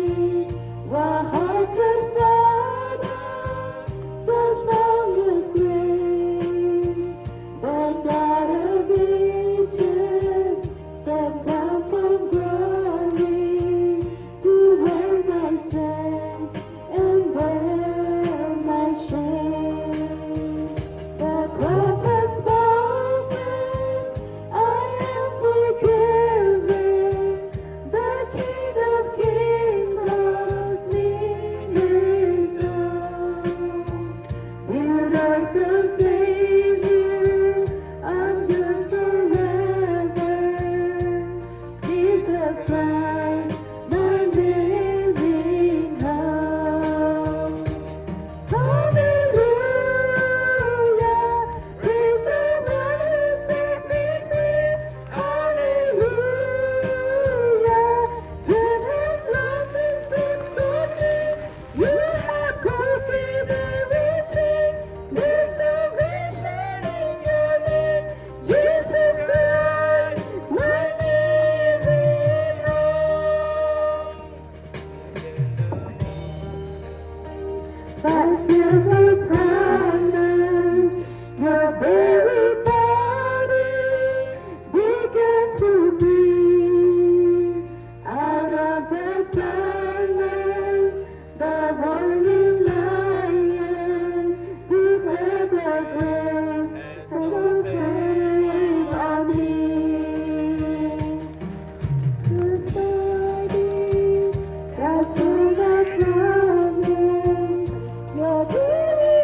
What heart could fathom such boundless grace? The God of ages stepped down from glory to wear my sins and wear my shame. The cross has spoken, I am forgiven. The King of Kings calls me his own. Beautiful Savior, I'm yours forever. Jesus Christ, my living hope. Hallelujah, praise the one who set me free. Hallelujah, death has lost its grip on me. You have broken every chain. There's salvation in your name. Jesus Christ, my living hope. Christ is the promise, your very body began to breathe. Out of the silence, the roaring lion declared the grace to save on me. Good body, that's all I promise. Your very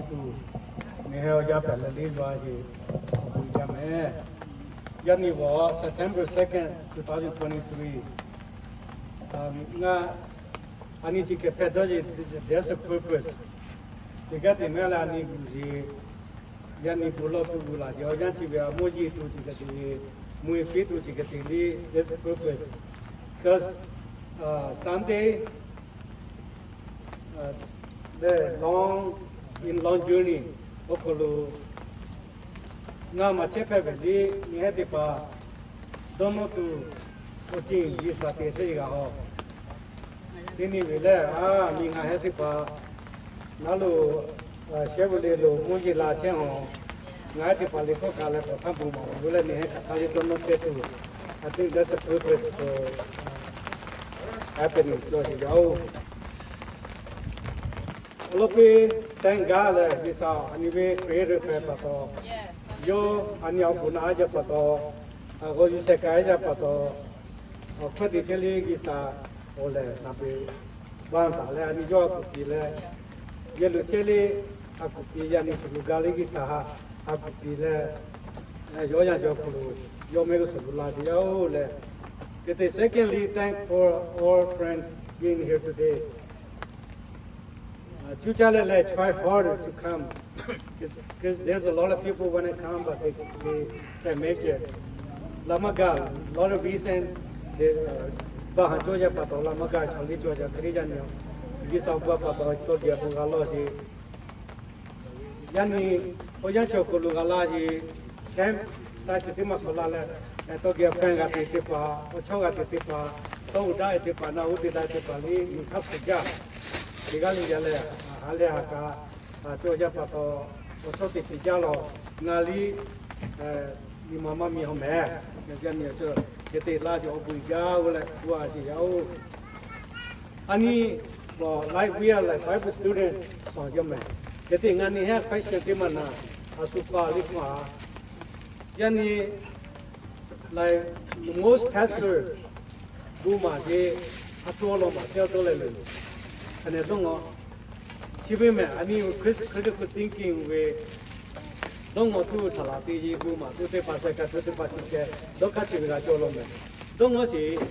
tuˬ, ngaˬ hui awˬ yanˇ hpehꞈ leh liˇ la sheˍ, awˬ bon jaˇ mehˍ. Yaˇ nyi g'awˬ September second, two thousand twenty-three, ngaˬ a nyi chi hk'e hpehꞈ dawˇ sheˍ, there's a purpose. Teˇ g'aˇ teˇ maˇ leh a nyi g'uˬ sheˍ, yaˇ nyi bon lawˇ tuˬ g'uˬ laˬ sheˍ, awˬ yanˇ chi ve a mawˇ yeˇ tuˬ chi hk'e te, mvuhˇ yeˬ piˇ tuˬ chi hk'e te liˇ, there's a purpose. Because Sunday, the long, in long journey awˬ hk'aw lo ngaˬ maˬ chehˇ hpehꞈ ve liˇ nyi heˉ teˇ hpaˍ dawˇ nawˇ tuˬ awˬ ceuˬ G'uiˬsha te chehˇ ve g'a haw. Teˇ nyi ve lehˬ, a, miˬ ngaˬ heˉ teˇ hpaˍ naˉ lo shehˉ ve le lo mvuhˇ yeˬ la chehˇ hawˬ, ngaˬ heˉ teˇ hpaˍ liꞈ hkawˇ kaꞈ leh k'awꞈ htaˇ bon maˍ ve leh nyi heˉ hk'aˬ htaˇ ve dawˇ nawˇ chehˇ tuˬ, I think that's a purpose for happening cawˬ sheˍ yaˇ oˬ. Awˬ lawn piˇ, thank God leh G'uiˬsha a nyi ve Hkriꞈ yaˇ hpehꞈ pa taw, yawˇ a nyi awˬ bon naꞈ a yaˇ pa taw, a g'aw yuˬ sheh k'ai yaˇ pa taw, awˬ hkawˇ te chehˇ liˇ G'uiˬsha awˬ lehˬ naˍ beˬ baˇ taˍ leh a nyi yawˇ a kuˬ piˍ leh, yehˬ lo chehˇ liˇ a kuˬ piˍ yaˇ nyi shuˍ lo ga liˇ G'uiˬsha ha a kuˬ piˍ leh, yawˇ yanˇ yawˇ hk'aw lo yawˇ mehˆ g'uˇ suhˍ lo la sheˍ yaˇ oˬ leh. Hk'e te secondly, thank for all friends being here today. Cuˇ caˇ leh leh try harder to come, 'cause there's a lot of people wanna come but they they can't make it. Laꞈ maˇ gaˬ, lot of reason. Baˬ haˍ cawˇ yaˇ pa taw laꞈ maˇ gaˬ, chaw liˇ cawˬ yaˇ Hkriꞈ yaˇ nyi, G'uiˬsha awˬ bon pa taw tawˇ geh bon g'a lawˇ sheˍ. Yaˇ nyi awˬ yanˇ chi awˬ hk'aw lo g'a laˇ sheˍ, camp site teˇ maˇ k'awꞈ la leh, tawˇ geh awˬ hpehˇ g'a te teˇ hpaˍ, awˬ chawˇ g'a te teˇ hpaˍ, tawˇ uiˍ daꞈ e teˇ hpaˍ, na uˉ te daꞈ e teˇ hpaˍ liˇ nyi hk'aˇ suh jaˇ. Teˇ g'aˇ le yaˇ leh, ha leh ha kaꞈ, cawˇ yaˇ pa taw, awˬ chawˇ teˇ hpeꞈ jaˇ lawˬ, ngaˬ liˇ nyi ma maˇ miˬ haw mehˍ. Yaˇ nyi awˬ chawˇ hk'e te laˇ sheˍ, awˬ bon jaˇ oˬ leh k'oˆ a sheˍ yaˇ oˬ. A nyi, like we are like Bible student, suh jaˇ mehˍ. Hk'e te ngaˬ nyi heˉ question teˇ maˬ naˍ, a shu pa liˇ hpaˇ, yaˇ nyi like most pastor bon maˍ sheˍ, a htoꞈ awˬ lawn maˍ chehˇ awˬ dawˇ leh le, hk'a nehˬ dawˇ ngaw. Chi ve mehˬ a nyi critical thinking ve dawˇ ngaw tuˬ saˍ laˍ te ye bon maˍ tuˬ teˇ hpaˍ, sehˍ kaꞈ tuˬ teˇ hpaˍ chi ceh dawˇ hk'aˇ chi ve g'a cawˬ law mehˍ. Dawˇ ngaw sheˍ,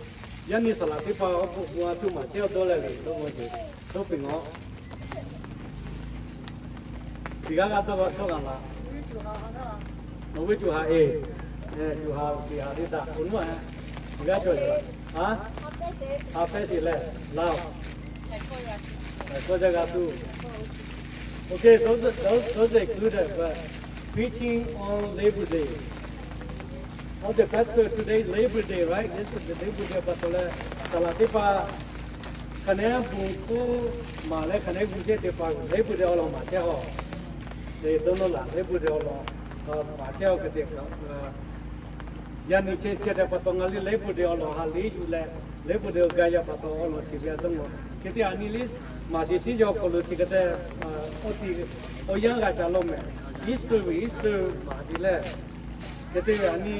yaˇ nyi saˍ laˍ teˇ hpaˍ awˬ hpfuhˆ bon a tuˬ maˍ chehˇ awˬ dawˇ leh le dawˇ ngaw sheˍ, dawˇ piˇ ngaw. Teˇ g'aˇ g'aˇ dawˇ g'a dawˇ g'a laˬ. Awˬ viˉ cuˬ haˍ e, cuˬ haˍ teˇ haˍ teˇ daꞈ awˬ nuˉ a, teˇ g'aˇ cawˬ e, ha, ha pehˇ sheˍ leh laˇ oˬ. Kawˇ jaˇ g'a tuˬ. Okay, those are, those, those are included, but preaching on Labor Day. Of the pastor today, Labor Day, right? This is the Labor Day pa taw leh, saˍ laˍ teˇ hpaˍ hk'a nehˉ bon hkuˇ maˍ leh hk'a nehˉ gu chehˇ teˇ hpaˍ Labor Day awˬ lawn maˍ chehˇ a. Te dawˇ nawˇ laˬ Labor Day awˬ lawn maˍ chehˇ a hk'e te Yaˇ nyi chehˇ chehˇ htaꞈ pa taw ngaˬ liˇ Labor Day awˬ lawn ha liˇ yuˬ leh, Labor Day awˬ ga yaˇ pa taw awˬ lawn chi ve a dawˇ ngaw. Hk'e te a nyi liˇ maˍ sheˍ shiˉ jaw awˬ hk'aw lo chi hk'e te, oˇ ti, awˬ yanˇ g'a ca law mehˍ. Easter ve Easter maˍ sheˍ leh, hk'e te ve a nyi,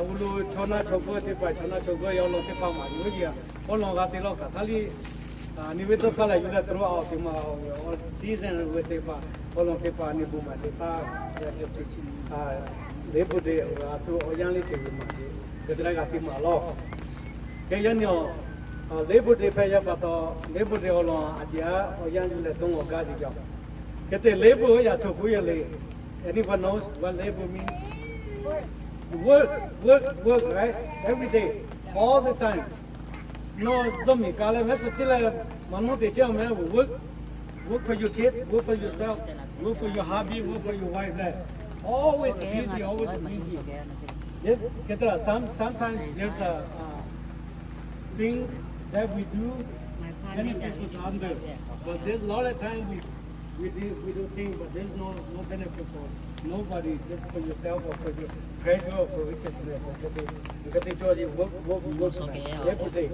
uˬ lo chaw naˇ chaw g'awˇ teˇ hpaˍ, chaw naˇ chaw g'awˇ awˬ lawn teˇ hpaˍ maˍ yuˬ ve, awˬ lawn g'a te law kaꞈ htaˇ liˇ, a nyi ve dawˇ hk'aˇ leh yuˬ leh throughout te ma, season ve teˇ hpaˍ, awˬ lawn teˇ hpaˍ a nyi bon maˍ teˇ hpaˍ, Labor Day a htoꞈ awˬ yanˇ liˇ ceuˬ ve maˍ ve, hk'e te leh g'a te maˍ law. Hk'e yaˇ nyi awˬ, Labor Day hpehꞈ yaˇ pa taw, Labor Day awˬ lawn a ciˉ awˬ yanˇ yuˬ leh dawˇ ngaw gaˇ ve jaˇ. Hk'e te Labor yaˇ htoꞈ k'oˆ ve le. Anyone knows what labor means? Work, work, work, right? Every day, all the time. Nawˬ zuhˆ miˬ ka leh mehˉ tcuh ciˉ leh maˍ nuˇ te chehˇ a mehˉ, work, work for your kids, work for yourself, work for your hubby, work for your wife leh. Always busy, always busy. Yes, hk'e te, some, sometimes there's a thing that we do benefit for others, but there's a lot of time we We do, we do things, but there's no, no benefit for nobody, just for yourself or for your pleasure or for richness. Hk'e te cawˬ le, work, work, work every day.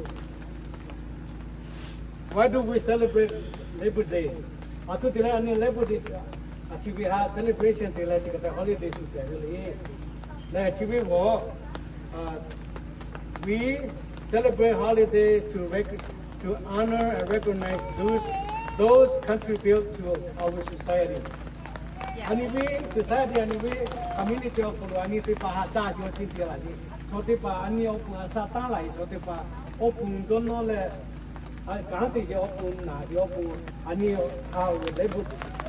Why do we celebrate Labor Day? A htoꞈ te leh a nyi Labor Day a chi ve ha celebration te leh chi hk'e te holiday shu te ve le. Leh chi ve g'awˬ, we celebrate holiday to rec-, to honor and recognize those, those contribute to our society. A nyi ve society, a nyi ve community awˬ hk'aw lo a nyi teˇ hpaˍ haꞈ caˇ jaw ce te laˬ ve, chaw teˇ hpaˍ a nyi awˬ pon a shaꞈ tanˉ laˬ ve, chaw teˇ hpaˍ awˬ pon dawˇ nawˇ leh, kanˉ te yehˬ awˬ pon naˬ ve awˬ pon, a nyi a leh bu,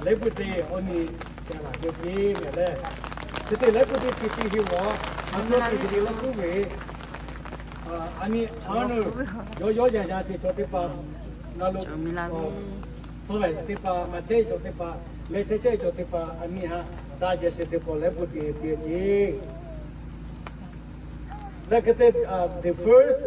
leh bu te awˬ nyi te laˬ ve ce mehˍ leh, hk'e te leh bu te ce te heˆ lawˬ, a nyi te leh lawˇ kuˉ ve, a nyi a nyi yawˇ yawˇ yaˇ yaˇ ce chaw teˇ hpaˍ, na lo suh ve teˇ hpaˍ, maˇ chehˇ ve chaw teˇ hpaˍ, leh chehˇ chehˇ ve chaw teˇ hpaˍ a nyi haꞈ taˇ yehˬ ce teˇ hpaˍ leh bu te te ce. Leh hk'e te, the first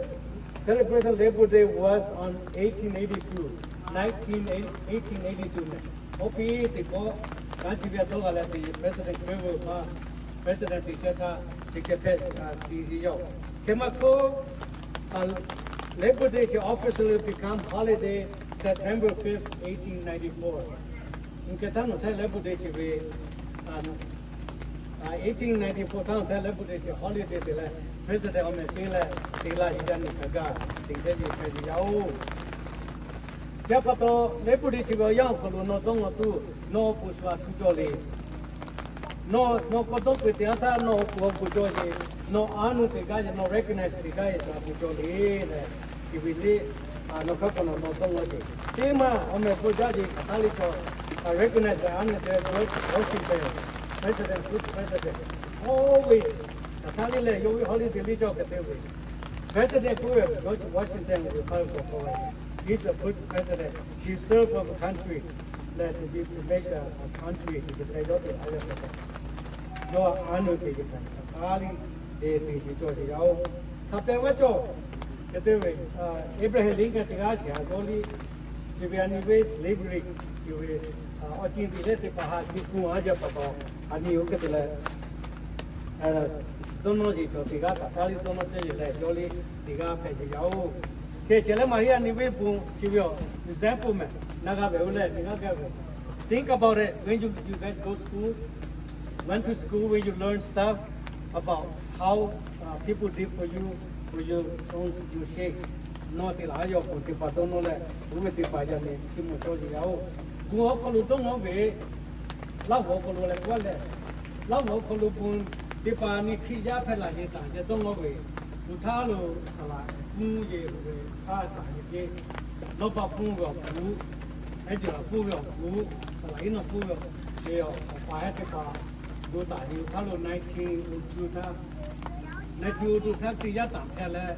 celebration Labor Day was on eighteen eighty-two, nineteen, eighteen eighty-two mehˍ. Oˇ piˇ teˇ pawˆ kanˉ chi ve a dawˇ g'a leh te President Grant ve pa, President teˇ caˇ htaˇ teˇ caˇ hpehꞈ chi ve yoˬ. Hk'e maˇ k'oˆ, Labor Day che officially become holiday September fifth, eighteen ninety-four. Nyi hk'e htaˇ nawˬ htaˇ Labor Day che ve, eighteen ninety-four htaˇ nawˬ htaˇ Labor Day che holiday te leh President awˬ mehˍ sheˉ leh te laˇ ve yaˇ nyi hk'a gaˬ te chehˇ ve hpehꞈ ve yaˇ oˬ. Chi pa taw, Labor Day chi ve awˬ yanˇ awˬ hk'aw lo nawˬ dawˇ nawˇ tuˬ nawˬ awˬ pon shu a htu cawˬ le. Nawˬ, nawˬ k'awꞈ dawˇ peuˬ teˇ yanˇ htaˇ nawˬ awˬ pon awˬ bon cawˬ le. Nawˬ a nuˇ teˇ g'aˇ ve, nawˬ recognize teˇ g'aˇ ve shu a bon cawˬ le leh, chi ve le, nawˬ hk'a k'awꞈ nawˬ nawˬ dawˇ nawˇ sheˍ. Teˇ maˇ awˬ mehˍ bon jaˇ ve hk'aˬ htaˇ le chaw, recognize a nuˇ teˇ George Washington, President, first President, always hk'aˬ htaˇ le leh yawˇ ve holiday le cawˬ hk'e te ve. President k'oˆ ve George Washington ve hk'a k'awꞈ k'oˆ ve, he's the first president, he served our country, leh to be, to make a, a country, to be, yawˇ teˇ hpaˍ, yawˇ a nuˇ teˇ hpaˍ hk'aˬ htaˇ le, te te cawˬ sheˍ yaˇ oˬ. Hk'a pehꞈ vaˇ cawˬ, hk'e te ve, Abraham Lincoln teˇ g'aˇ sheˍ a dawˇ le, chi ve a nyi ve slavery, chi ve awˬ ceuˬ teˇ leh teˇ hpaˍ haꞈ nyi kuˇ a jaˇ pa taw, a nyi oˇ hk'e te leh dawˇ nawˇ sheˍ chaw teˇ g'aˇ hk'aˬ htaˇ le dawˇ nawˇ chehˇ sheˍ leh yawˇ le teˇ g'aˇ hpehꞈ sheˍ yaˇ oˬ. Hk'e chehˇ leh maˇ heˆ a nyi ve bon chi ve awˬ example mehˍ. Na g'a ve oˇ leh teˇ g'aˇ g'a ve. Think about it when you, you guys go school, went to school, when you learn stuff about how, uh, people did for you, for your own, your shake. Nawˬ teˇ laꞈ yaˇ awˬ pon teˇ hpaˍ dawˇ nawˇ leh, oˇ ve teˇ hpaˍ yaˇ nyi chi mawˬ cawˬ sheˍ yaˇ oˬ. Bon awˬ hk'aw lo dawˇ nawˇ ve, Laˇ huˍ awˬ hk'aw lo leh k'oˆ leh, Laˇ huˍ awˬ hk'aw lo bon teˇ hpaˍ nyi Hkriꞈ yaˇ hpehꞈ laˬ yehˬ taˍ yehˬ dawˇ nawˇ ve, oˇ htaˇ lo saˍ laꞈ k'uˇ yehˬ ve hk'aˇ taˍ yehˬ ce, Lawˇ pa pfuhˇ ve awˬ hpu, ehˉ jawˬ laꞈ pfuhˇ ve awˬ hpu, saˍ laꞈ iˉ nawˬ pfuhˇ ve awˬ hpu, awˬ pa ehˉ teˇ hpaˍ bon taˍ ve oˇ htaˇ lo nineteen oh two htaˇ, nineteen oh two htaˇ teˇ yanˇ taˍ hpehꞈ leh,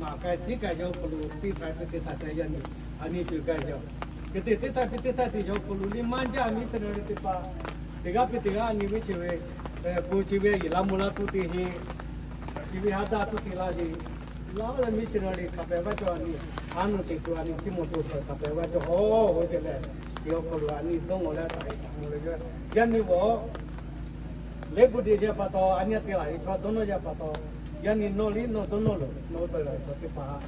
maˍ k'ai shiˉ k'ai yawˇ hk'aw lo teˇ htaiˍ hk'e te htaꞈ ca yaˇ nyi, a nyi shuˍ gaˇ yaˇ. Hk'e te teˇ htaiˍ hk'e teˇ htaiˍ te yawˇ hk'aw lo le maˇ jaˇ missionary teˇ hpaˍ, teˇ g'aˇ piˇ teˇ g'aˇ a nyi ve chi ve, bon chi ve yeˬ laˇ mvuh laˇ tuˬ te heˆ, chi ve haˉ daˇ tuˬ te laˇ sheˍ. Laˇ leh missionary hk'a pehꞈ vaˇ cawˬ a nyi, a nuˇ teˇ tuˬ a nyi chi mawˬ tuˬ hk'a pehꞈ vaˇ cawˬ hawˉ ve te leh, chi awˬ hk'aw lo a nyi dawˇ nawˇ leh taˍ ve taˍ mvuh le yaˇ nyi vawˬ. Leh bon te yaˇ pa taw, a nyi te laˬ ve chaw dawˇ nawˇ yaˇ pa taw, yaˇ nyi nawˬ liˇ nawˬ dawˇ nawˇ lo nawˬ te laˬ ve chaw teˇ hpaˍ,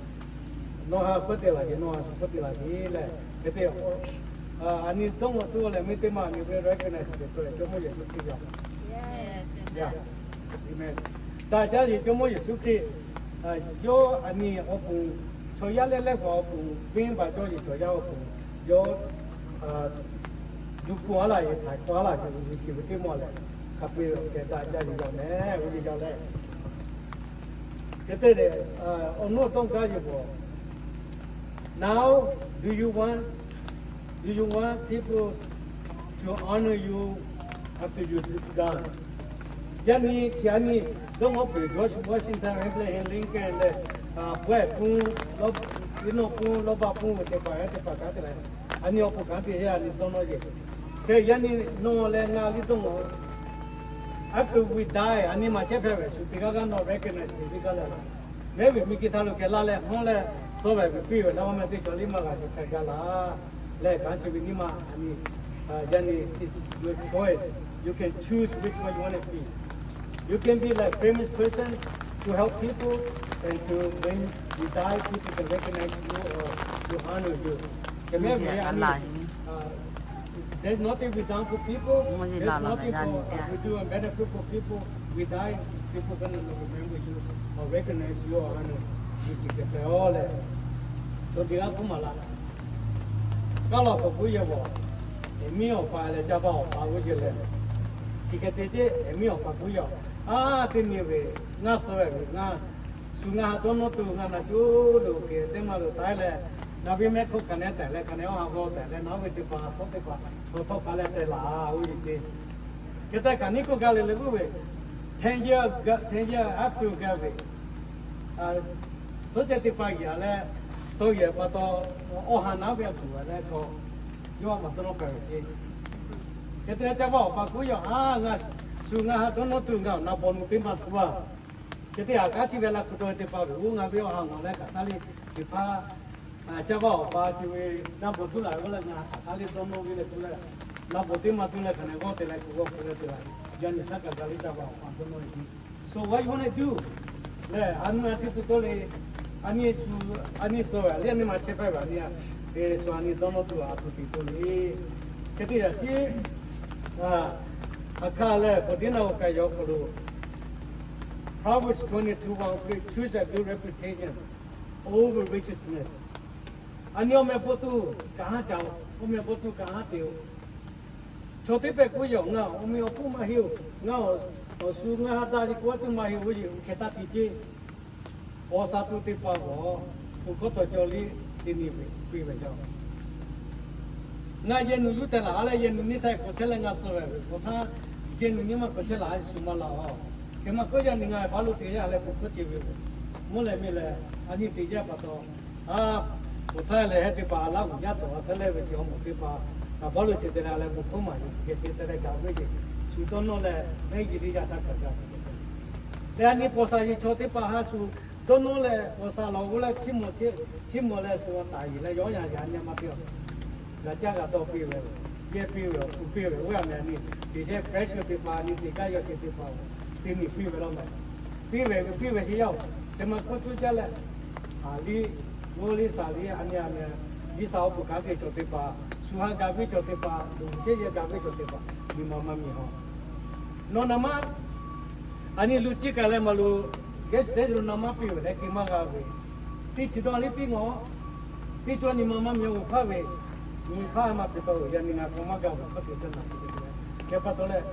nawˬ ha k'oˆ te laˬ ve, nawˬ ha k'oˆ te laˬ ve leh, hk'e te, a nyi dawˇ nawˇ tuˬ leh miˇ teˇ maˇ a nyi ve recognize te tuˬ leh Jawˇmawˇ Yeˍsuˆ Hkriꞈ yaˇ. Amen. Daꞈ jaˇ ve Jawˇmawˇ Yeˍsuˆ Hkriꞈ, yawˇ a nyi awˬ pon, chaw yaˇ leh leh hpaˍ awˬ pon, venˇ baˬ cawˇ ve chaw yaˇ awˬ pon, yawˇ yuˬ k'oˆ a laˇ ve, htaiˍ k'oˆ a laˇ ve, chi ve teˇ maˇ leh, hk'a peu-eˬ kehˬ daꞈ jaˇ ve yaˇ mehˍ ve le yaˇ leh. Hk'e te leh, awˬ nawˉ tawˇ gaˇ ve yoˬ. Now, do you want, do you want people to honor you after you gone? Yaˇ nyi hti a nyi dawˇ nawˇ peuˬ George Washington, Abraham Lincoln leh, pawehˇ pfuhˇ, iˉ nawˇ pfuhˇ, Lawˇ pa pfuhˇ ve teˇ hpaˍ yaˇ teˇ hpaˍ kanˉ te leh, a nyi awˬ pon kanˉ te yaˇ a nyi dawˇ nawˇ yeˬ. Hk'e yaˇ nyi nawˬ leh ngaˬ liˇ dawˇ nawˇ, after we die, a nyi maˍ chehˇ hpehꞈ ve shu teˇ g'aˇ g'aˇ nawˬ recognize te ve gaˇ leh laˬ. Mehˉ ve miˬ guiˬ htaˇ lo hk'e laˇ leh hawˉ leh suh ve piˇ ve laˇ, awˬ meh teˇ cawˬ liˇ maˇ g'a cawˬ hpehꞈ gaˇ laˇ. Leh kanˉ chi ve nyiˇ maˬ a nyi, yaˇ nyi, it's your choice. You can choose which one you want to be. You can be like famous person to help people, and to, when you die, people can recognize you or to honor you. Mehˉ ve a nyi, There's nothing we done for people. There's nothing for, uh, we do a benefit for people. We die, people gonna remember you or recognize you or honor you. Chi hk'e hpehꞈ-oˬ leh, chaw teˇ g'aˇ k'oˆ maˍ laˇ. Kaˇ law k'awꞈ k'oˆ yehˬ vawˬ. Eˍmiˉ awˬ pa leh Caˇ vaˇ awˬ pa g'uˇ yehˬ leh, chi hk'e te ceˇ, Eˍmiˉ awˬ pa kuˉ yaˬ. A, teˇ nyi ve ngaˇ suh ve ngaˇ, shu ngaˇ ha dawˇ nawˇ tuˬ ngaˇ naˬ cuˇ loꞈ kehˬ teˇ maˇ loꞈ taiˉ leh, ngaˬ ve mehˆ hk'oˆ kaꞈ nehˉ tehꞈ leh kaꞈ nehˉ awˬ ha g'awˇ tehꞈ leh, nawˬ ve teˇ hpaˍ suhˉ teˇ hpaˍ suhˉ htawˇ kaꞈ leh te laˬ g'uˇ yehˬ ceˇ. Hk'e te kaꞈ nyiˇ hkawˇ gaˇ le le g'uˇ ve, ten year, ten year after gaˇ ve, suhˉ ceh teˇ hpaˍ g'aꞈ leh, suhˉ yehˬ pa taw, awˬ ha naˉ ve a kuˬ a leh chaw, yawˇ a maˬ dawˇ nawˇ hpehꞈ ve ceˇ. Hk'e te leh Caˇ vaˇ awˬ pa kuˉ yaˬ, a, ngaˬ shu ngaˇ ha dawˇ nawˇ tuˬ ngaˬ awˬ na baw nu teˇ maˇ tuˬ a. Hk'e te a kaˉ chi ve la hpu taw ve teˇ hpaˍ ve oˇ ngaˬ ve awˬ ha ngawˬ leh kaꞈ taˇ le, chi hpaˇ Caˇ vaˇ awˬ pa chi ve na baw tuˬ la ve leh ngaˬ kaꞈ taˇ le dawˇ nawˇ ve leh tuˬ leh, na baw teˇ maˇ tuˬ leh kaꞈ nehˉ g'awˇ te leh kuˬ g'awˇ hpu leh te la, yaˇ nyi htaˇ kaꞈ gaˬ le Caˇ vaˇ awˬ pa dawˇ nawˇ ve ceˇ. So what you wanna do? Leh a nyi a htiˇ tuˬ tawˇ le, a nyi suh, a nyi suh ve a le a nyi ma chehˇ hpehˇ ve a nyi a, te suh a nyi dawˇ nawˇ tuˬ a hpu tiꞈ tawˇ le. Hk'e te yaꞈ chi, a hkaˇ leh bvuhꞈ teˇ naˆ awˬ kaꞈ yaw hk'aw lo, Proverbs twenty-two one, choose a good reputation over righteousness. A nyi awˬ meh pawˆ tuˬ kaꞈ haˉ ca-o, awˬ meh pawˆ tuˬ kaꞈ haˉ te-o. Chaw teˇ hpehꞈ k'oˆ yaˬ ngaˬ awˬ meh awˬ hponˇ maˇ heˆ-oˬ, ngaˬ awˬ shu ngaˬ ha daˇ ve k'oˆ a tuˬ maˇ heˆ-oˬ, yehˬ hk'e taˇ te ceˇ. Paw sha tuˬ teˇ hpaˍ g'awˬ, hpu hkawˇ tawˬ cawˬ le, teˇ nyi ve piˇ ve yaˇ-oˬ. Ngaˬ yehˬ nuˬ yuˇ tehˬ laˬ a leh yehˬ nuˬ nyiˇ htaˇ hk'awꞈ chehˇ leh ngaˬ suh ve ve k'o htaˇ, yehˬ nuˬ nyiˇ maˇ hk'awꞈ chehˇ laˬ a shu maˇ laˬ-oˬ. Hk'e maˇ k'oˆ yaˇ nyi ngaˬ ve baˆ lo te yaˇ leh k'oˆ hkawˇ ce ve ve, mvuhˇ leh miˬ leh a nyi te yaˇ pa taw, a, k'oˆ htaˇ lehˬ heh teˇ hpaˍ a laˇ g'uˬ yaˇ tcuhˍ a sehˉ leh ve ce awˬ moˍ teˇ hpaˍ kaꞈ baˆ lo ce te leh leh k'oˆ hkawˇ maˍ yuˬ ce geh ce te leh gaˬ ve ce, shu dawˇ nawˇ leh mehˆ g'uiˬ teˇ yaˇ htaˇ kaꞈ gaˬ ve ce. Leh a nyi paw sha yehˬ chaw teˇ hpaˍ ha shu dawˇ nawˇ leh paw sha laˬ g'oˇ leh chiˇ mvuh, chiˇ mvuh leh shu taˍ yeˬ leh yawˇ yaˇ yaˇ nyi ma te-a. G'a caˇ g'a dawˇ piˇ ve, yehˇ piˇ ve, awˬ hpu piˇ ve, oˇ a meh a nyi te shehˆ pressure teˇ hpaˍ a nyi te gaˇ yaw ce teˇ hpaˍ-oˬ, teˇ nyi piˇ ve law meh. Piˇ ve, piˇ ve ce yaˇ-oˬ, hk'e maˇ k'oˆ cuˇ caˇ leh, haˍ liˇ, g'awˇ liˇ, shaˍ liˇ, a nyi a meh, G'uiˬ sha awˬ hpu kaꞈ te cawˬ teˇ hpaˍ, shu ha gaˬ ve cawˬ teˇ hpaˍ, luˬ chehˇ yehˇ gaˬ ve cawˬ teˇ hpaˍ, nyi ma maˇ miˬ haw. Nawˬ naˍ maˇ a nyi luˬ ciˇ kaꞈ leh maˇ luˬ, geh teˇ lo naˍ maˇ piˇ ve leh hk'e maˇ g'a ve, teˇ chi dawˇ liˇ piˇ ngawˬ, teˇ cawˇ nyi ma maˇ miˬ awˬ hpaˇ ve, nyi hpaˇ maˇ piˇ taw ve yaˇ nyi ngaˬ k'aw maˇ gaˬ ve hk'a te caˇ naˍ piˇ ve. Hk'e pa taw leh,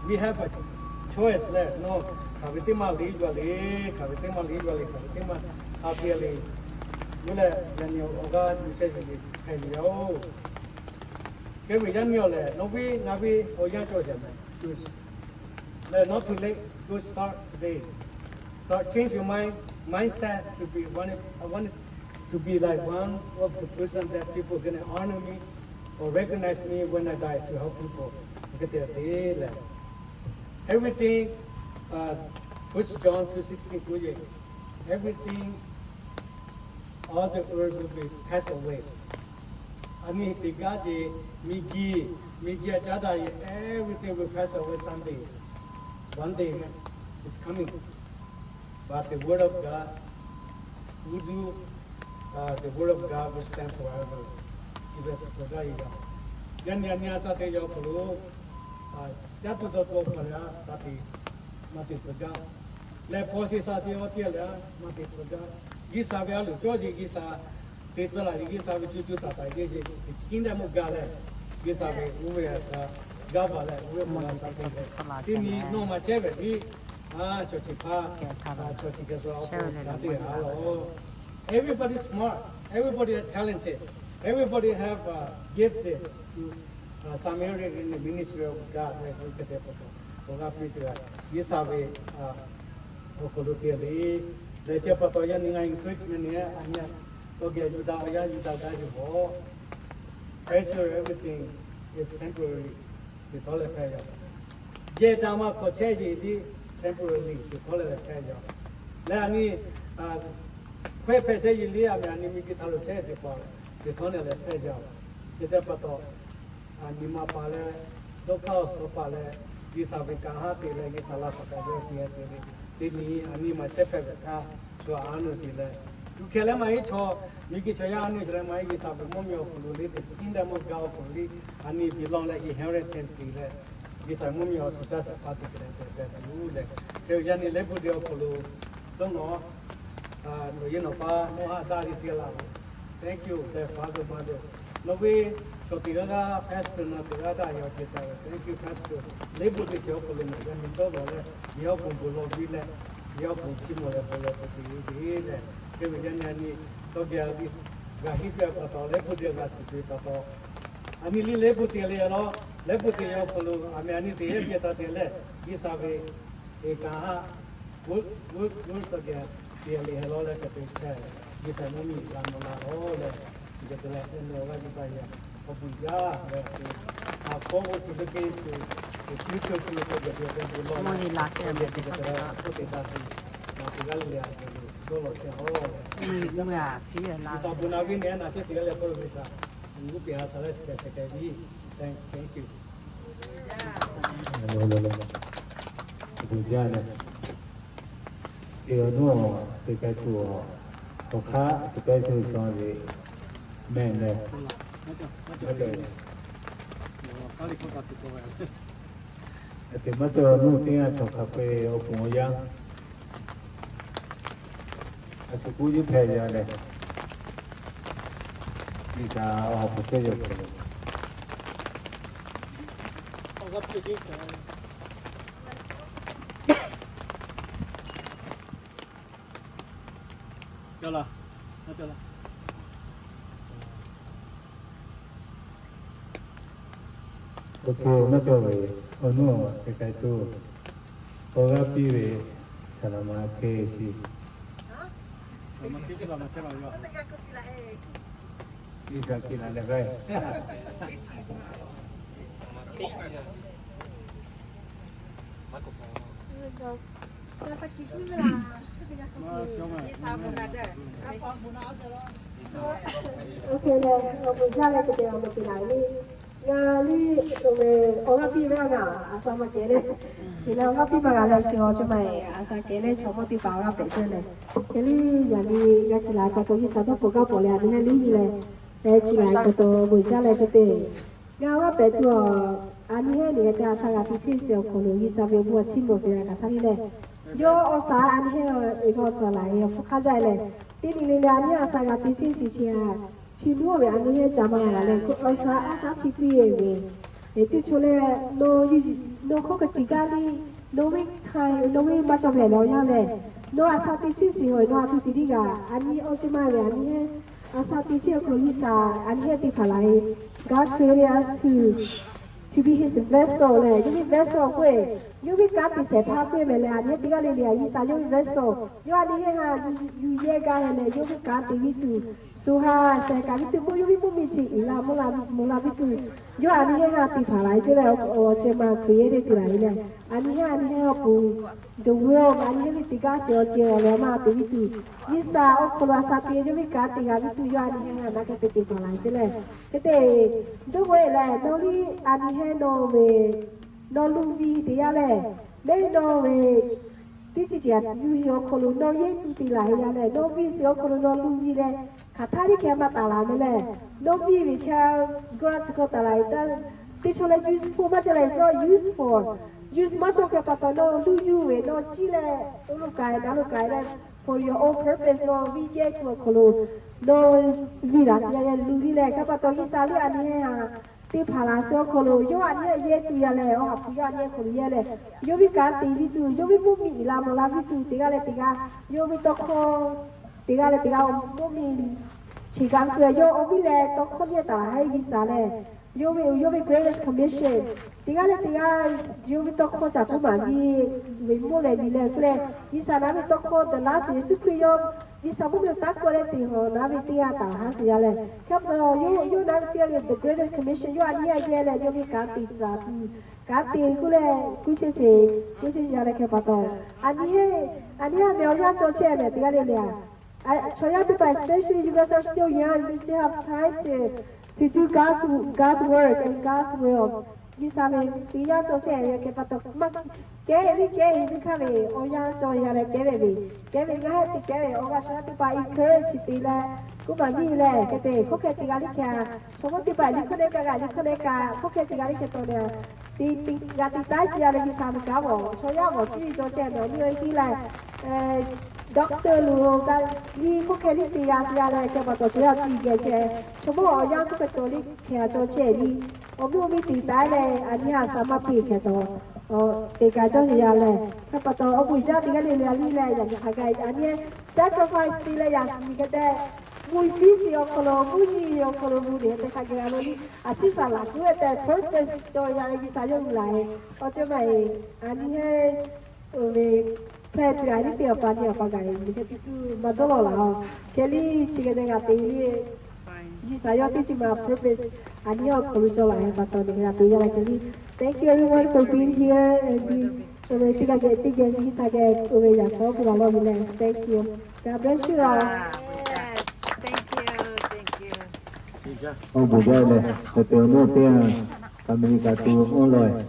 we have a choice leh nawˬ hk'aˬ ve teˇ maˇ liꞈ yuˬ a le, hk'aˬ ve teˇ maˇ liꞈ yuˬ a le, hk'aˬ ve teˇ maˇ ha piˇ a le, g'uˇ leh yaꞈ nyi awˬ g'aˇ yuˬ chehˇ ve hpehꞈ ve yoˬ. Hk'e ve yaˇ nyi awˬ lehˬ, nawˬ ve ngaˬ ve awˬ yanˇ cawˬ jaˇ meh. Leh not too late, go start today. Start change your mind, mindset to be one, I want to be like one of the person that people gonna honor me or recognize me when I die to help people. Hk'e te te leh, everything, uh, First John two sixteen k'oˆ ve, everything all the earth will be passed away. A nyi teˇ g'aˇ ce, miˬguiˬ, miˬguiˬ a caˉ daꞈ ve, everything will pass away someday. One day it's coming. But the word of God will do, uh, the word of God will stand forever. Chi ve suh tcuh gaˇ ve yaˇ. Yaˇ nyi a nyi a sha te yaw hk'aw lo, caˇ tuˬ dawˇ tuˬ awˬ hk'aw leh a taˇ te, maˇ te tcuh gaˇ. Leh paw sheˍ sha sheˍ awˬ tiˇ leh a maˇ te tcuh gaˇ. G'uiˬ sha ve a loˍ cawˇ sheˍ G'uiˬ sha te tcuh laˬ ve G'uiˬ sha ve cuˇ cuˇ taˍ taˍ yeˇ yeˇ hkiˉ dehꞈ mvuhˇ gaˇ leh, G'uiˬ sha ve oˇ ve gaˇ baˬ leh oˇ ve paw la sha te leh, teˇ nyi nawˬ maˇ chehˇ ve tiˉ, a, chaw chi hpaˇ, chaw chi hkeh shu awˬ hk'aw lo gaˇ te a laˬ. Everybody smart, everybody are talented, everybody have a gifted to, uh, some area in the ministry of God leh hk'e te pa taw, awˬ g'aˇ piˇ te la, G'uiˬ sha ve awˬ hk'aw lo te le. Leh chi pa taw yaˇ nyi ngaˬ encourage meh nyi a nyi a, awˬ geh yuˬ daꞈ awˬ yanˇ yuˬ daꞈ gaˇ ve hawˬ, pressure everything is temporary. Teˇ htawˇ leh hpehꞈ yaˇ. Yehˬ daꞈ maˇ hk'awꞈ chehˇ yeˬ liˇ temporary teˇ htawˇ leh leh hpehꞈ yaˇ. Leh a nyi hkawehˇ hpehꞈ chehˇ yeˬ liˇ a meh a nyi miˬguiˬ htaꞈ lo chehˇ teˇ hpaˍ teˇ htawˇ leh leh hpehꞈ yaˇ. Hk'e te pa taw, a nyi ma paˍ leh, dawˇ hk'aˇ awˬ suhˍ paˍ leh, G'uiˬ sha ve kanˉ haˉ te leh G'uiˬ sha laˇ shaˍ kaꞈ ve awˬ ti heh te ve, teˇ nyi a nyi ma chehˇ hpehꞈ ve htaˇ, shu a a nuˬ te leh, tuˬ hkeh leh maˇ heˆ chaw, miˬguiˬ chaw yaˇ a nuˬ te leh maˇ heˆ G'uiˬ sha ve mvuhˇ miˬ awˬ hk'aw lo le te hkiˉ dehꞈ mvuhˇ gaˇ awˬ hk'aw lo le, a nyi belong leh inheritance te leh, G'uiˬ sha mvuhˇ miˬ awˬ suhˍ caˇ suhˍ hpaˇ te te leh te te tuˬ leh, hk'e yaˇ nyi leh bu de awˬ hk'aw lo dawˇ nawˬ, nawˬ yehˬ nawˬ paˇ nawˬ ha daˇ ve te laˬ ve, thank you, deh faˍ deh maˇ deh, nawˬ ve Teˇ g'aˇ g'aˇ pastor na teˇ g'aˇ g'aˇ yaꞈ ce taˍ ve, thank you pastor. Leh bon teˇ chi awˬ hk'aw lo ngaˬ yaˇ miˇ dawˇ lawˬ leh, yawˇ k'oˍ bon lawˬ piˇ leh, yawˇ k'oˍ chi mawˬ leh bon lawˬ k'oˍ te ve leh, teˇ ve yaˇ nyi a nyi tawˇ geh a ve g'a henˇ piˇ a pa taw, leh bon teˇ g'a suhˍ ve pa taw, a nyi liˇ leh bon teˇ le a law, leh bon teˇ yaˇ awˬ hk'aw lo a meh a nyi teˇ yaˇ geh taˍ te leh, G'uiˬsha ve eˍ kaˍ haˆ g'uˇ g'uˇ g'uˇ tawˇ geh te le a law leh, hk'e te hk'e G'uiˬsha mvuhˇ miˬ g'a mawˬ la law leh, geh te leh, eˬ, nawˬ g'a nyi pa yaˇ awˬ bon jaˇ leh, a hkawˇ g'uˇ tuˬ teˇ geh tuˬ, tuˬ tuˬ tuˬ tuˬ geh te geh te lawˬ leh, geh te geh te leh, a hkawˇ te taˇ tuˬ, a te g'a le le a hk'e lo dawˇ lawˬ chehˇ a leh, G'uiˬsha bon naˍ viˉ nehˬ naˍ chehˇ teˇ g'aˇ leh k'oˆ ve G'uiˬsha, g'uˇ peˬ a shaˍ leh shehˍ hk'e shehˍ hk'e viˉ. Thank, thank you. Bon jaˇ leh, te awˬ nuˇ teˇ k'ai tuˬ awˬ, awˬ hk'aˇ suhˍ pehˇ suhˍ shaw ve mehˆ leh, a te maˇ cawˬ nuˇ teˇ g'aˇ cawˬ hk'aˬ hk'e awˬ pon awˬ yanˇ, a shu kuˇ yuˇ hpehꞈ yaˇ leh, G'uiˬsha awˬ ha hpu cawˇ yaw hpehꞈ Awˬ pon maˇ cawˬ ve awˬ nuˇ teˇ k'ai tuˬ, awˬ g'aˇ piˇ ve, saˍ laꞈ ma hk'e shiˍ. Iˉsaˍkiˆlaˆ leh g'aˇ Oˇ hk'e leh, awˬ bon jaˇ leh hk'e te awˬ bon te laˬ ve, ngaˬ liˇ awˬ g'aˇ piˇ ve a g'aˇ a sha maˇ kehˬ leh, shiˍ leh awˬ g'aˇ piˇ maˇ g'a leh shiˍ awˬ ceuˬ maˇ heˆ, a sha kehˬ leh chaw mawˇ teˇ hpaˍ awˬ g'aˇ pehꞈ ceh leh, hk'e liˇ yaꞈ nyi g'a hkiˬ laˬ pa taw G'uiˬsha dawˇ peuˬ gaˇ pawˍ leh a nyi heˆ liˇ leh, hk'e hkiˬ laˬ pa taw bon jaˇ leh hk'e te Ngaˬ awˬ g'aˇ pehꞈ tuˬ a, a nyi heˆ nyi g'a te a sha g'a te chiˇ shiˍ awˬ hk'aw lo G'uiˬsha ve awˬ bon a chiˇ mawˬ sheˍ g'a kaꞈ htaˇ liˇ leh, yawˇ awˬ shaˍ a nyi heˆ eˬ g'a cawˬ laˬ ve awˬ hpfuhˇ hk'aˇ jaˇ leh, teˇ nyi le le a nyi a sha g'a te chiˇ shiˍ chi a, chi nuˇ ve a nyi heˆ ca maˇ g'a laˬ leh, awˬ shaˍ awˬ shaˍ chi piˇ ve, eˬ teˇ chaw leh, nawˬ hkawˇ hk'e tiꞈ gaˇ liˇ, nawˬ ve hk'aˇ nawˬ ve maˇ cawˬ hpehꞈ leh awˬ yanˇ lehˬ, nawˬ a sha te chiˇ shiˍ hawˬ nawˬ a htoꞈ te liˇ g'a, a nyi awˬ ceuˬ maˇ ve a nyi heˆ, a sha te chiˇ awˬ hk'aw lo G'uiˬsha a nyi heˆ te hpaˍ laˬ ve, God created us to to be his vessel leh, yawˇ ve vessel k'oˆ ve, yawˇ ve kanˉ te shehˍ hpaˇ k'oˆ ve leh, a nyi heˆ teˇ g'aˇ le le a G'uiˬsha yawˇ ve vessel, yawˇ a nyi heˆ ha yuˬ yehˇ gaˇ heˆ leh, yawˇ ve kanˉ te viˉ tuˬ, shu ha shehˍ kaꞈ viˉ tuˬ k'oˆ yawˇ ve mvuhˇmiˬ chi iˍ la mvuhˇ la mvuhˇ la viˉ tuˬ, yawˇ a nyi heˆ ha te hpaˍ laˬ ve ceh leh, awˬ ceuˬ maˇ create te laˬ ve leh, a nyi heˆ a nyi heˆ awˬ pon the world a nyi heˆ ve teˇ g'aˇ shiˍ awˬ ceuˬ awˬ leh maˇ te viˉ tuˬ, G'uiˬsha awˬ hk'aw lo a sha te yawˇ ve kanˉ te g'a viˉ tuˬ yawˇ a nyi heˆ ha naˉ hk'e te te hpaˍ laˬ ve ceh leh, hk'e te dawˇ g'aw e leh, nawˬ liˇ a nyi heˆ nawˬ ve nawˬ luˬ viˇ teˇ yanˇ lehˬ, leh nawˬ ve teˇ ceuˬ ceuˬ yuˬ sheˍ awˬ hk'aw lo nawˬ yehˇ tuˬ te laˬ ve yanˇ lehˬ, nawˬ viˇ shiˍ awˬ hk'aw lo nawˬ luˬ viˇ leh, hk'aˬ htaˇ liˇ hkeh maˇ taˍ laˬ ve leh, nawˬ viˇ ve hkeh g'aˇ chi hkawˇ taˍ laˬ ve teˇ chaw leh useful maˇ cawˬ leh, it's not useful, use maˇ cawˬ hkeh pa taw nawˬ luˬ yuˬ ve nawˬ ciˇ leh oˇ lo k'ai naˉ lo k'ai leh, for your own purpose nawˬ viˇ yehˇ tuˬ awˬ hk'aw lo nawˬ viˇ laˬ shiˍ yaˇ leh luˬ viˇ leh, hk'e pa taw G'uiˬsha liˇ a nyi heˆ ha te hpaˍ laˬ shiˍ awˬ hk'aw lo yawˇ a nyi heˆ yehˇ tuˬ yaˇ leh, awˬ ha hpu yawˇ a nyi heˆ hk'aw lo yehˇ leh, yawˇ ve kanˉ te viˉ tuˬ, yawˇ ve mvuhˇmiˬ iˍ la mvuhˇ la viˉ tuˬ teˇ g'aˇ leh teˇ g'aˇ, yawˇ ve tawˇ hkawˇ teˇ g'aˇ leh teˇ g'aˇ mvuhˇmiˬ cheˬ ga tuˬ yawˇ awˬ viˉ leh tawˇ hkawˇ nyi taˍ laˬ heˆ G'uiˬsha lehˬ, yawˇ ve yawˇ ve greatest commission teˇ g'aˇ leh teˇ g'aˇ, yawˇ ve tawˇ hkawˇ caꞈ k'oˆ maˍ viˇ ve mvuhˇ leh miˬ leh k'oˆ leh, G'uiˬsha naˉ ve tawˇ hkawˇ the last Yeˍsuˆ Hkriꞈ yawˇ G'uiˬsha mvuhˇmiˬ lo taˇ kawˆ leh te haw naˉ ve teˇ g'aˇ taˍ laˬ haˉ shiˍ yaˇ leh, hk'e pa taw yawˇ yawˇ naˉ ve teˇ g'aˇ ve the greatest commission yawˇ a nyi heˆ yehˇ leh yawˇ ve kanˉ te caꞈ tuˬ, kanˉ te k'oˆ leh k'oˆ chehˇ sheˍ, k'oˆ chehˇ shiˍ yaˇ leh hk'e pa taw, a nyi heˆ, a nyi heˆ meh awˬ yanˇ cawˬ chehˇ meh teˇ g'aˇ le le a, chaw yaˇ teˇ hpaˍ, especially you guys are still young, you still have time to to do God's God's work and God's will. G'uiˬsha ve teˇ yanˇ cawˬ chehˇ ve hk'e pa taw maˇ kehˉ liˇ kehˉ heˆ ve hk'aˇ ve awˬ yanˇ cawˬ yaˇ leh kehˉ ve ve, kehˉ ve ngaˬ hui te kehˉ ve awˬ g'aˇ chaw yaˇ teˇ hpaˍ encourage te leh k'oˆ maˍ viˇ leh hk'e te hkawˇ hkeh teˇ g'aˇ liˇ hkeh, chaw mawˇ teˇ hpaˍ liˇ hkawˇ nehˉ kaꞈ g'aˇ liˇ hkawˇ nehˉ kaꞈ hkawˇ hkeh teˇ g'aˇ liˇ hkeh taw leh te te g'a te taiˉ suh ya leh G'uiˬsha ve kanˉ awˬ chaw yaˇ awˬ cuˇ yiˍ cawˬ chehˇ ve awˬ miˇ awˬ hiˉ leh, doctor loˬ ka liˇ hk'oˆ hk'e liˇ te g'a suh ya leh, hk'e pa taw chaw yaˇ cuˇ yiˍ geh chehˇ, chaw mawˇ awˬ yanˇ hk'oˆ hk'e taw liˇ hkeh a cawˬ chehˇ liˇ, awˬ miˇ awˬ miˇ te taiˉ leh a nyi ha saˍ maˇ piˇ hkeh taw te ka cawˬ suh ya leh, hk'e pa taw awˬ bon jaˇ teˇ g'aˇ le le a liˇ leh yaꞈ nyi hk'a gaˬ a nyi sacrifice te leh yaꞈ nyi hk'e tehꞈ, mvuhˇ fiˉ shiˍ awˬ hk'aw lo, mvuhˇ nyi awˬ hk'aw lo mvuhˇ nyi tehꞈ hk'a gaˬ a lo liˇ a ciˉ saˍ laꞈ kuˉ ve tehꞈ purpose cawˬ ya ve G'uiˬsha yawˇ hui laˬ e. Awˬ ceuˬ maˇ e, a nyi heˆ, oˇ ve hpehˇ tuˬ a liˇ teˇ awˬ pa nyi awˬ pa gaˬ e nyi hk'e tuˬ tuˬ maˇ dawˇ lawˬ laˬ a. Hk'e liˇ chi hk'e te g'a te liˇ G'uiˬsha yawˇ teˇ chi ma purpose a nyi awˬ hk'aw lo cawˬ laˬ e pa taw nyi hk'e g'a te yaˇ la hk'e liˇ. Thank you everyone for being here and be, oˇ ve teˇ g'aˇ geh teˇ geh G'uiˬsha geh oˇ ve yaꞈ shawˉ k'oˆ la lawˇ ve leh, thank you. God bless you all. Yes, thank you, thank you. Awˬ bon jaˇ leh, hk'e te awˬ mawˇ teˇ g'aˇ, America tuˬ awˬ lawn e.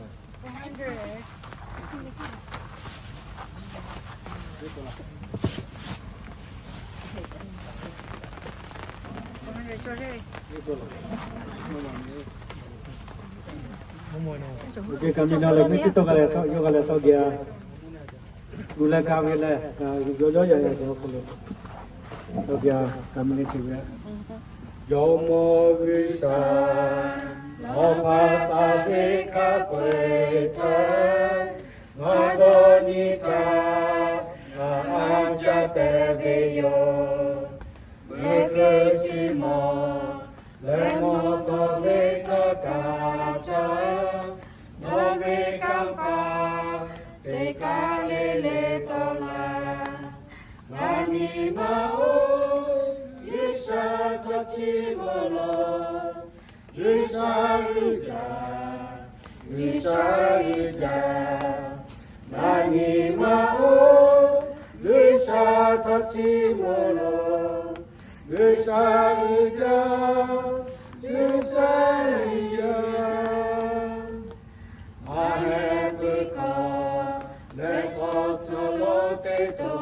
Oˇ ve ka mi na leh, mvuhˇ tiˉ tawˆ g'a leh tawˆ, yawˇ g'a leh tawˆ geh a. Gu leh ka ve leh, yawˇ yawˇ yaꞈ yaꞈ geh awˬ hk'aw lo tawˆ geh a, ka mi leh chi ve, Jawˇmawˇ G'uiˬsha, nawˬ hpaˍ taˍ ve hk'a peu-eˬ htaˇ, ngaˬ dawˇ nyi htaˇ, ngaˬ a jaˇ tehꞈ ve yoˬ. Meuˇ keu shiˍ mawˬ leh mawˬ tawˍ ve htaˇ kaꞈ htaˇ, nawˬ ve kanˇ paˍ teˇ kaˇ le le tawˆ laˇ. Ngaˬ nyi ma oˬ, G'uiˬsha htaꞈ chiˇ mvuh loˬ. G'uiˬsha uiˍ jaˇ, G'uiˬsha uiˍ jaˇ. Ngaˬ nyi ma oˬ, G'uiˬsha htaꞈ chiˇ mvuh loˬ. G'uiˬsha uiˍ jaˇ, G'uiˬsha uiˍ jaˇ. Ngaˬ hui pui hk'aw leh shawˍ tcuh lo teˇ to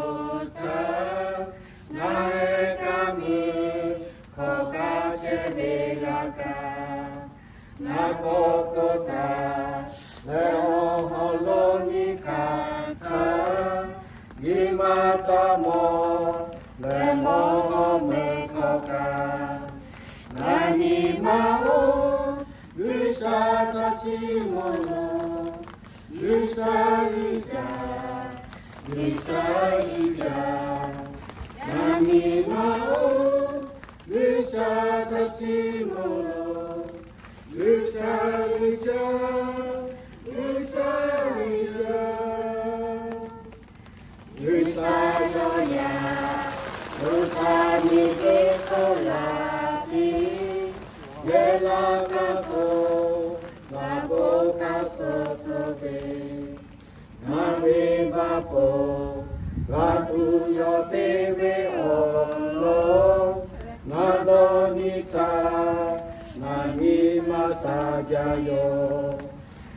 htaˇ, ngaˬ hui kaˇ muiˬ hk'aw kaˇ chehˇ ve g'a kaꞈ, ngaˬ hk'aw hk'aw taˍ leh awˬ hawˬ lo nyi hkanˍ htaˇ, nyi ma ca mawˬ leh mawˬ meuˇ hk'aw kaꞈ, ngaˬ nyi ma oˬ, G'uiˬsha htaꞈ chiˇ mvuh loˬ. G'uiˬsha uiˍ jaˇ, G'uiˬsha uiˍ jaˇ. Ngaˬ nyi ma oˬ, G'uiˬsha htaꞈ chiˇ mvuh loˬ. G'uiˬsha uiˍ jaˇ, G'uiˬsha uiˍ jaˇ. G'uiˬsha yawˇ yaꞈ lo htaˇ nyi teˇ hkawˇ laˇ piˇ. Leh laˇ kaˇ k'o, maˇ k'oˆ kaˇ suh tcuh ve, ngaˬ ve maˇ poˬ g'a tuˬ yawˬ te ve awˬ lawn, ngaˬ dawˇ nyi htaˇ, ngaˬ nyi ma shaˍ jaˇ yoˬ.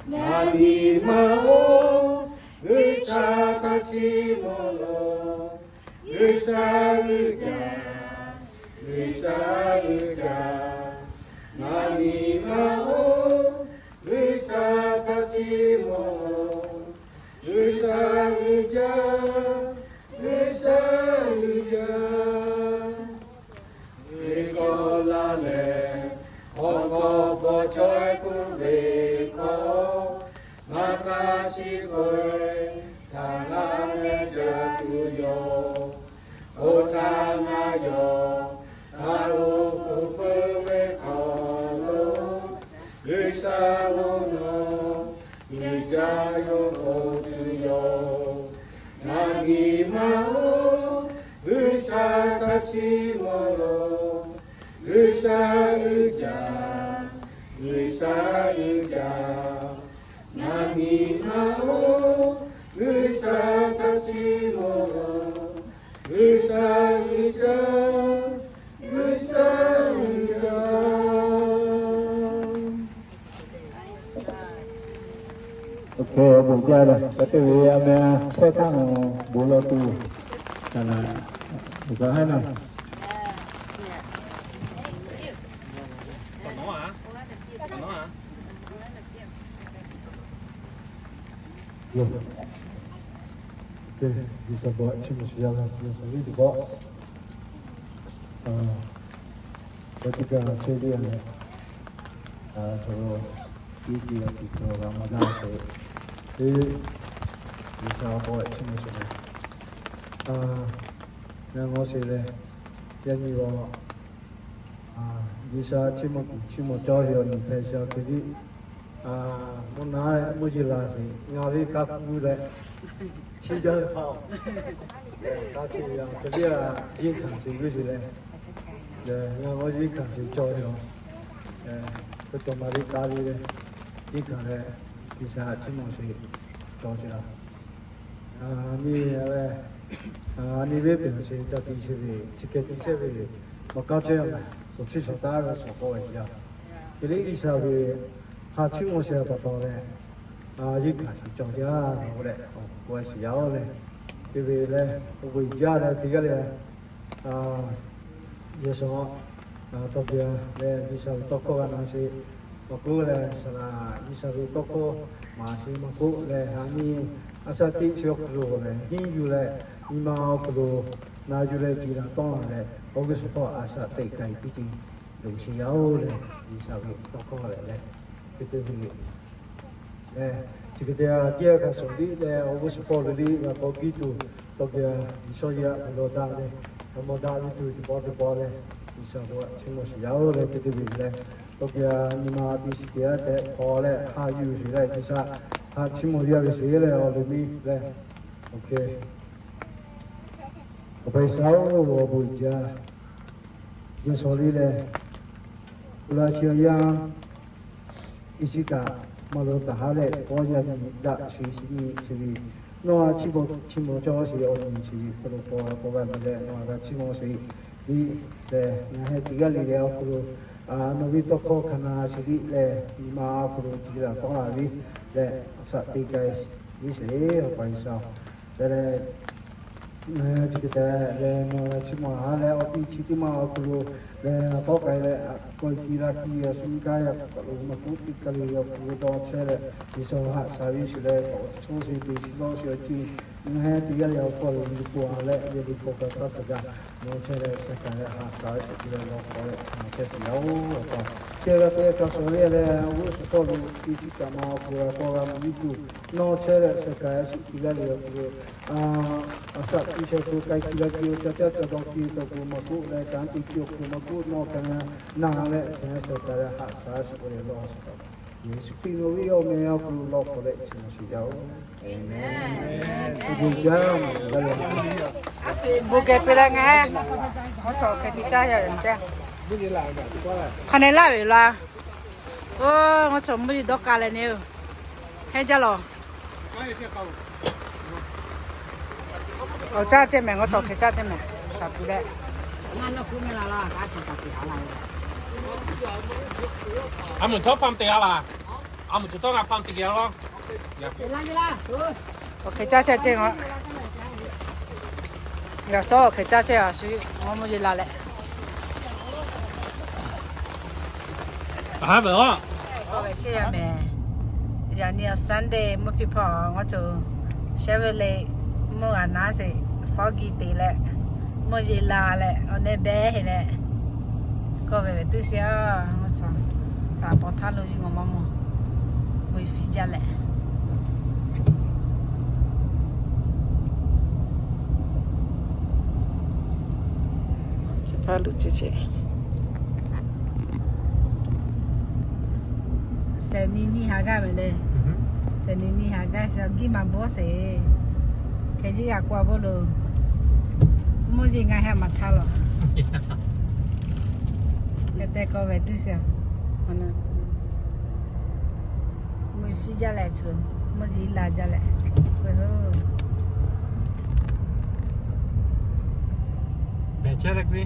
Ngaˬ nyi ma oˬ, G'uiˬsha htaꞈ chiˇ mvuh loˬ. G'uiˬsha uiˍ jaˇ, G'uiˬsha uiˍ jaˇ. Ngaˬ nyi ma oˬ, G'uiˬsha htaꞈ chiˇ mvuh loˬ. G'uiˬsha uiˍ jaˇ, G'uiˬsha uiˍ jaˇ. Ve kawˆ laˇ leh, awˬ hkawˇ bawˇ chaweh kuˇ ve hk'aw, ngaˬ hk'a shiˍ k'oˆ-e, htaꞈ g'a leh jaˇ tuˬ yoˬ. Oˇ htaˇ ngaˬ yawˇ htaꞈ oˇ k'oˍ pui ve hk'aw lo, G'uiˬsha lo nawˬ uiˍ jaˇ yawˇ k'oˍ tuˬ yoˬ. Ngaˬ nyi ma oˬ, G'uiˬsha htaꞈ chiˇ mvuh loˬ. G'uiˬsha uiˍ jaˇ, G'uiˬsha uiˍ jaˇ. Ngaˬ nyi ma oˬ, G'uiˬsha htaꞈ chiˇ mvuh loˬ. G'uiˬsha uiˍ jaˇ, G'uiˬsha uiˍ jaˇ. Awˬ bon jaˇ leh, ka te ve a meh a shehˆ htaˇ nawˬ bon lawˬ tuˬ, ka na, ka haˉ na. Yoˬ. G'uiˬsha bon htaꞈ chiˇ mvuh sheˍ yaˇ ve Yeˍsuˆ Hkriꞈ teˇ pawˆ, a, teˇ g'aˇ chehˇ ve lehˬ, a, chaw lo tiˉ tiˉ a tiˉ chaw g'a maˇ jaˇ sheˍ. Teˇ, G'uiˬsha bon htaꞈ chiˇ mvuh sheˍ lehˬ, a, ngaˬ g'awˇ sheˍ lehˬ, yaˇ nyi g'aw, a, G'uiˬsha chiˇ mvuh kuiˬ chiˇ mvuh cawˇ ve awˬ nyi hpehꞈ sheˍ a hk'e liˇ, a, mvuhˇ naˉ leh mvuhˇ yeˬ la sheˍ ngaˬ ve ka kuˬ leh, chi jaˇ ve pa, ka chi a hk'e liˇ a, yeˇ hkanˍ sheˍ g'uˇ sheˍ leh, ngaˬ g'awˇ yeˇ hkanˍ sheˍ cawˇ ve a, hk'e cawˬ ma ve ka ve leh, yeˇ hkanˍ leh, G'uiˬsha chiˇ mvuh sheˍ cawˇ sheˍ a. A, nyi, a, nyi ve pehˬ sheˍ ca tiꞈ sheˍ ve, chi hk'e tiꞈ chehˇ ve, maˇ kaˇ chehˇ a, suhˍ chiˇ shawˍ taˉ ve suhˍ k'oˆ ve yaˇ. Hk'e liˇ G'uiˬsha ve ha chiˇ mvuh sheˍ pa taw leh, a, yeˇ hkanˍ sheˍ cawˇ jaˇ ve k'oˆ leh, k'oˆ sheˍ yaˇ oˬ leh, te ve leh, awˬ bon uiˍ jaˇ leh teˇ g'aˇ leh, a, yehˬ shawˍ, a, tawˇ pia leh G'uiˬsha ve tawˇ hkawˇ g'a na sheˍ. Maˇ k'oˆ leh, saˍ laꞈ G'uiˬsha ve tawˇ hkawˇ maˍ sheˍ maˇ k'oˆ leh, ha nyi a shaꞈ teꞈ chi awˬ hk'aw lo lehˬ, hiˉ yuˬ leh nyi ma awˬ hk'aw lo na yuˬ leh jiˬ laˬ tawˆ la leh, awˬ g'uˇ suhˍ hpawˇ a shaꞈ teꞈ k'ai tiˉ tiˉ loˍ sheˍ yaˇ oˬ leh, G'uiˬsha ve tawˇ hkawˇ leh leh, hk'e te ve lehˬ, chi hk'e te a kiˇ a hkanˍ suhˍ liˇ leh awˬ g'uˇ suhˍ hpawˇ lo liˇ g'a k'aw kiˇ tuˬ, tawˇ pia G'uiˬsha yaˇ hk'aw lo daꞈ leh, a mawˬ daꞈ ve tuˬ teˇ pawˆ teˇ pawˆ leh, G'uiˬsha bon htaꞈ chiˇ mvuh sheˍ yaˇ oˬ leh hk'e te ve leh, tawˇ pia nyi ma teˇ shiˍ teˇ yanˇ tehꞈ hpaw leh ha yuˬ sheˍ leh G'uiˬsha htaꞈ chiˇ mvuh yaˇ ve sheˍ leh awˬ lo miˇ leh, awˬ hk'e, awˬ pa G'uiˬsha oˬ, awˬ bon uiˍ jaˇ. Yehˬ shawˍ liˇ leh, G'uiˬsha yaˇ Iˉsiˉkaꞈ maˇ lo taˍ haˉ leh, kawˇ yaˇ nyi daꞈ sheˍ shiˍ nyi chi ve, nawˬ a chiˇ mvuh cawˇ sheˍ awˬ nyi chi ve hk'aw lo k'awꞈ k'awꞈ g'a miˬ leh nawˬ a g'a chiˇ mvuh sheˍ. Liˇ lehˬ ngaˬ hui teˇ g'aˇ le leh awˬ hk'aw lo, a, nawˬ ve tawˇ hkawˇ hkanˍ na sheˍ liˇ leh nyi ma awˬ hk'aw lo jiˬ laˬ tawˆ la ve leh, a shaꞈ teꞈ k'ai ve sheˍ, awˬ pa G'uiˬsha. Leh leh, ngaˬ hui chi hk'e te leh nawˬ g'a chiˇ mvuh haˉ leh awˬ tiˇ chi teˇ maˇ awˬ hk'aw lo leh tawˆ k'ai leh, kawˆ e kiˇ laˇ kiˇ a shu nyi kaˇ yaˇ kaꞈ lo maˇ k'oˆ teˇ kaˇ le awˬ hk'aw lo dawˇ chehˇ leh, G'uiˬsha haꞈ shaˍ ve sheˍ leh k'awꞈ chawˇ sheˍ te shiˍ lawˇ sheˍ awˬ ceuˬ, ngaˬ hui teˇ g'aˇ le awˬ hk'aw lo liꞈ hpu a leh yehˬ liꞈ hpu kaꞈ htaˇ kaꞈ g'a nawˬ chehˇ leh shaˍ kaˍ leh haꞈ shaˍ ve sheˍ te leh lawˬ k'awꞈ leh chi ma chehˇ sheˍ yaˇ oˬ, awˬ pa. Chi g'a te hkanˍ suhˍ le leh awˬ g'uˇ suhˍ hpawˇ lo Iˉsiˉkaꞈ ma awˬ hk'aw lo k'awꞈ g'a mvuh nyi tuˬ, nawˬ chehˇ leh shaˍ kaˍ leh shiˍ teˇ g'aˇ le awˬ hk'aw lo, a, a shaꞈ teꞈ sheh hk'aw lo k'ai kiˇ g'a kiˇ oˇ ca caˇ ca dawˬ kiˇ taw k'o maˇ k'oˆ leh kanˉ te kiˇ awˬ hk'aw lo maˇ k'oˆ nawˬ hkanˍ na leh hkanˍ shaˍ kaˍ leh haꞈ shaˍ sheˍ k'oˆ leh lawˇ sheˍ. Yeˍsuˆ Hkriꞈ nawˬ ve awˬ meh awˬ hk'aw lo lawˬ k'awꞈ leh chi ma sheˍ yaˇ oˬ. Bon geh piˇ leh ngaˬ, ngaˬ chaw hk'e te caˇ yaˇ ve teˇ, hk'aw ne laˇ ve la. Oˇ, ngaˬ chaw mvuhˇ yeˬ dawˇ k'ai leh ne oˬ. Heˇ jaˇ lawˬ. Awˬ caˇ ceh mehˍ, ngaˬ chaw hk'e caˇ ceh mehˍ. Shaˍ tiꞈ leh, a muiˬ htawˇ hpaˇ te g'a laˬ. A muiˬ tuˬ htawˇ ngaˬ hpaˇ te g'a laˬ. Awˬ hk'e caˇ chehˇ ceh, ngaˬ yaꞈ shawˉ awˬ hk'e caˇ chehˇ a shu, ngaˬ mvuhˇ yeˬ la leh. K'awꞈ ve chehˇ yaˇ mehˍ. Yaꞈ nyi awˬ Sunday mvuhˇ hpiˇ hpawˇ ngaˬ chaw Chevrolet mvuhˇ g'a naˉ sheˍ, fawˉ gi te leh mvuhˇ yeˬ la leh awˬ nehˇ behˇ heˆ leh, k'awꞈ ve ve tuˬ sheˍ a, ngaˬ chaw shaˍ paw htaˇ lo yuˬ ngaˬ maˇ mawˬ, mvuhˇ yeˬ fiˇ jaˇ leh. Chi hpaˇ lo ce ce. Sehˍ ni nyi haˍ gaˇ ve le. Sehˍ ni nyi haˍ gaˇ sheˍ, giˇ maˍ bawˇ sheˍ. Hk'e yeˇ g'a k'oˆ a bawˇ lo, mvuhˇ yeˬ ngaˬ heh maˍ htaˇ lawˬ. Hk'e te k'awꞈ ve tuˬ sheˍ. Mvuhˇ yeˬ fiˇ jaˇ leh, mvuhˇ yeˬ la jaˇ leh, mehˍ chehˇ leh k'oˆ ve.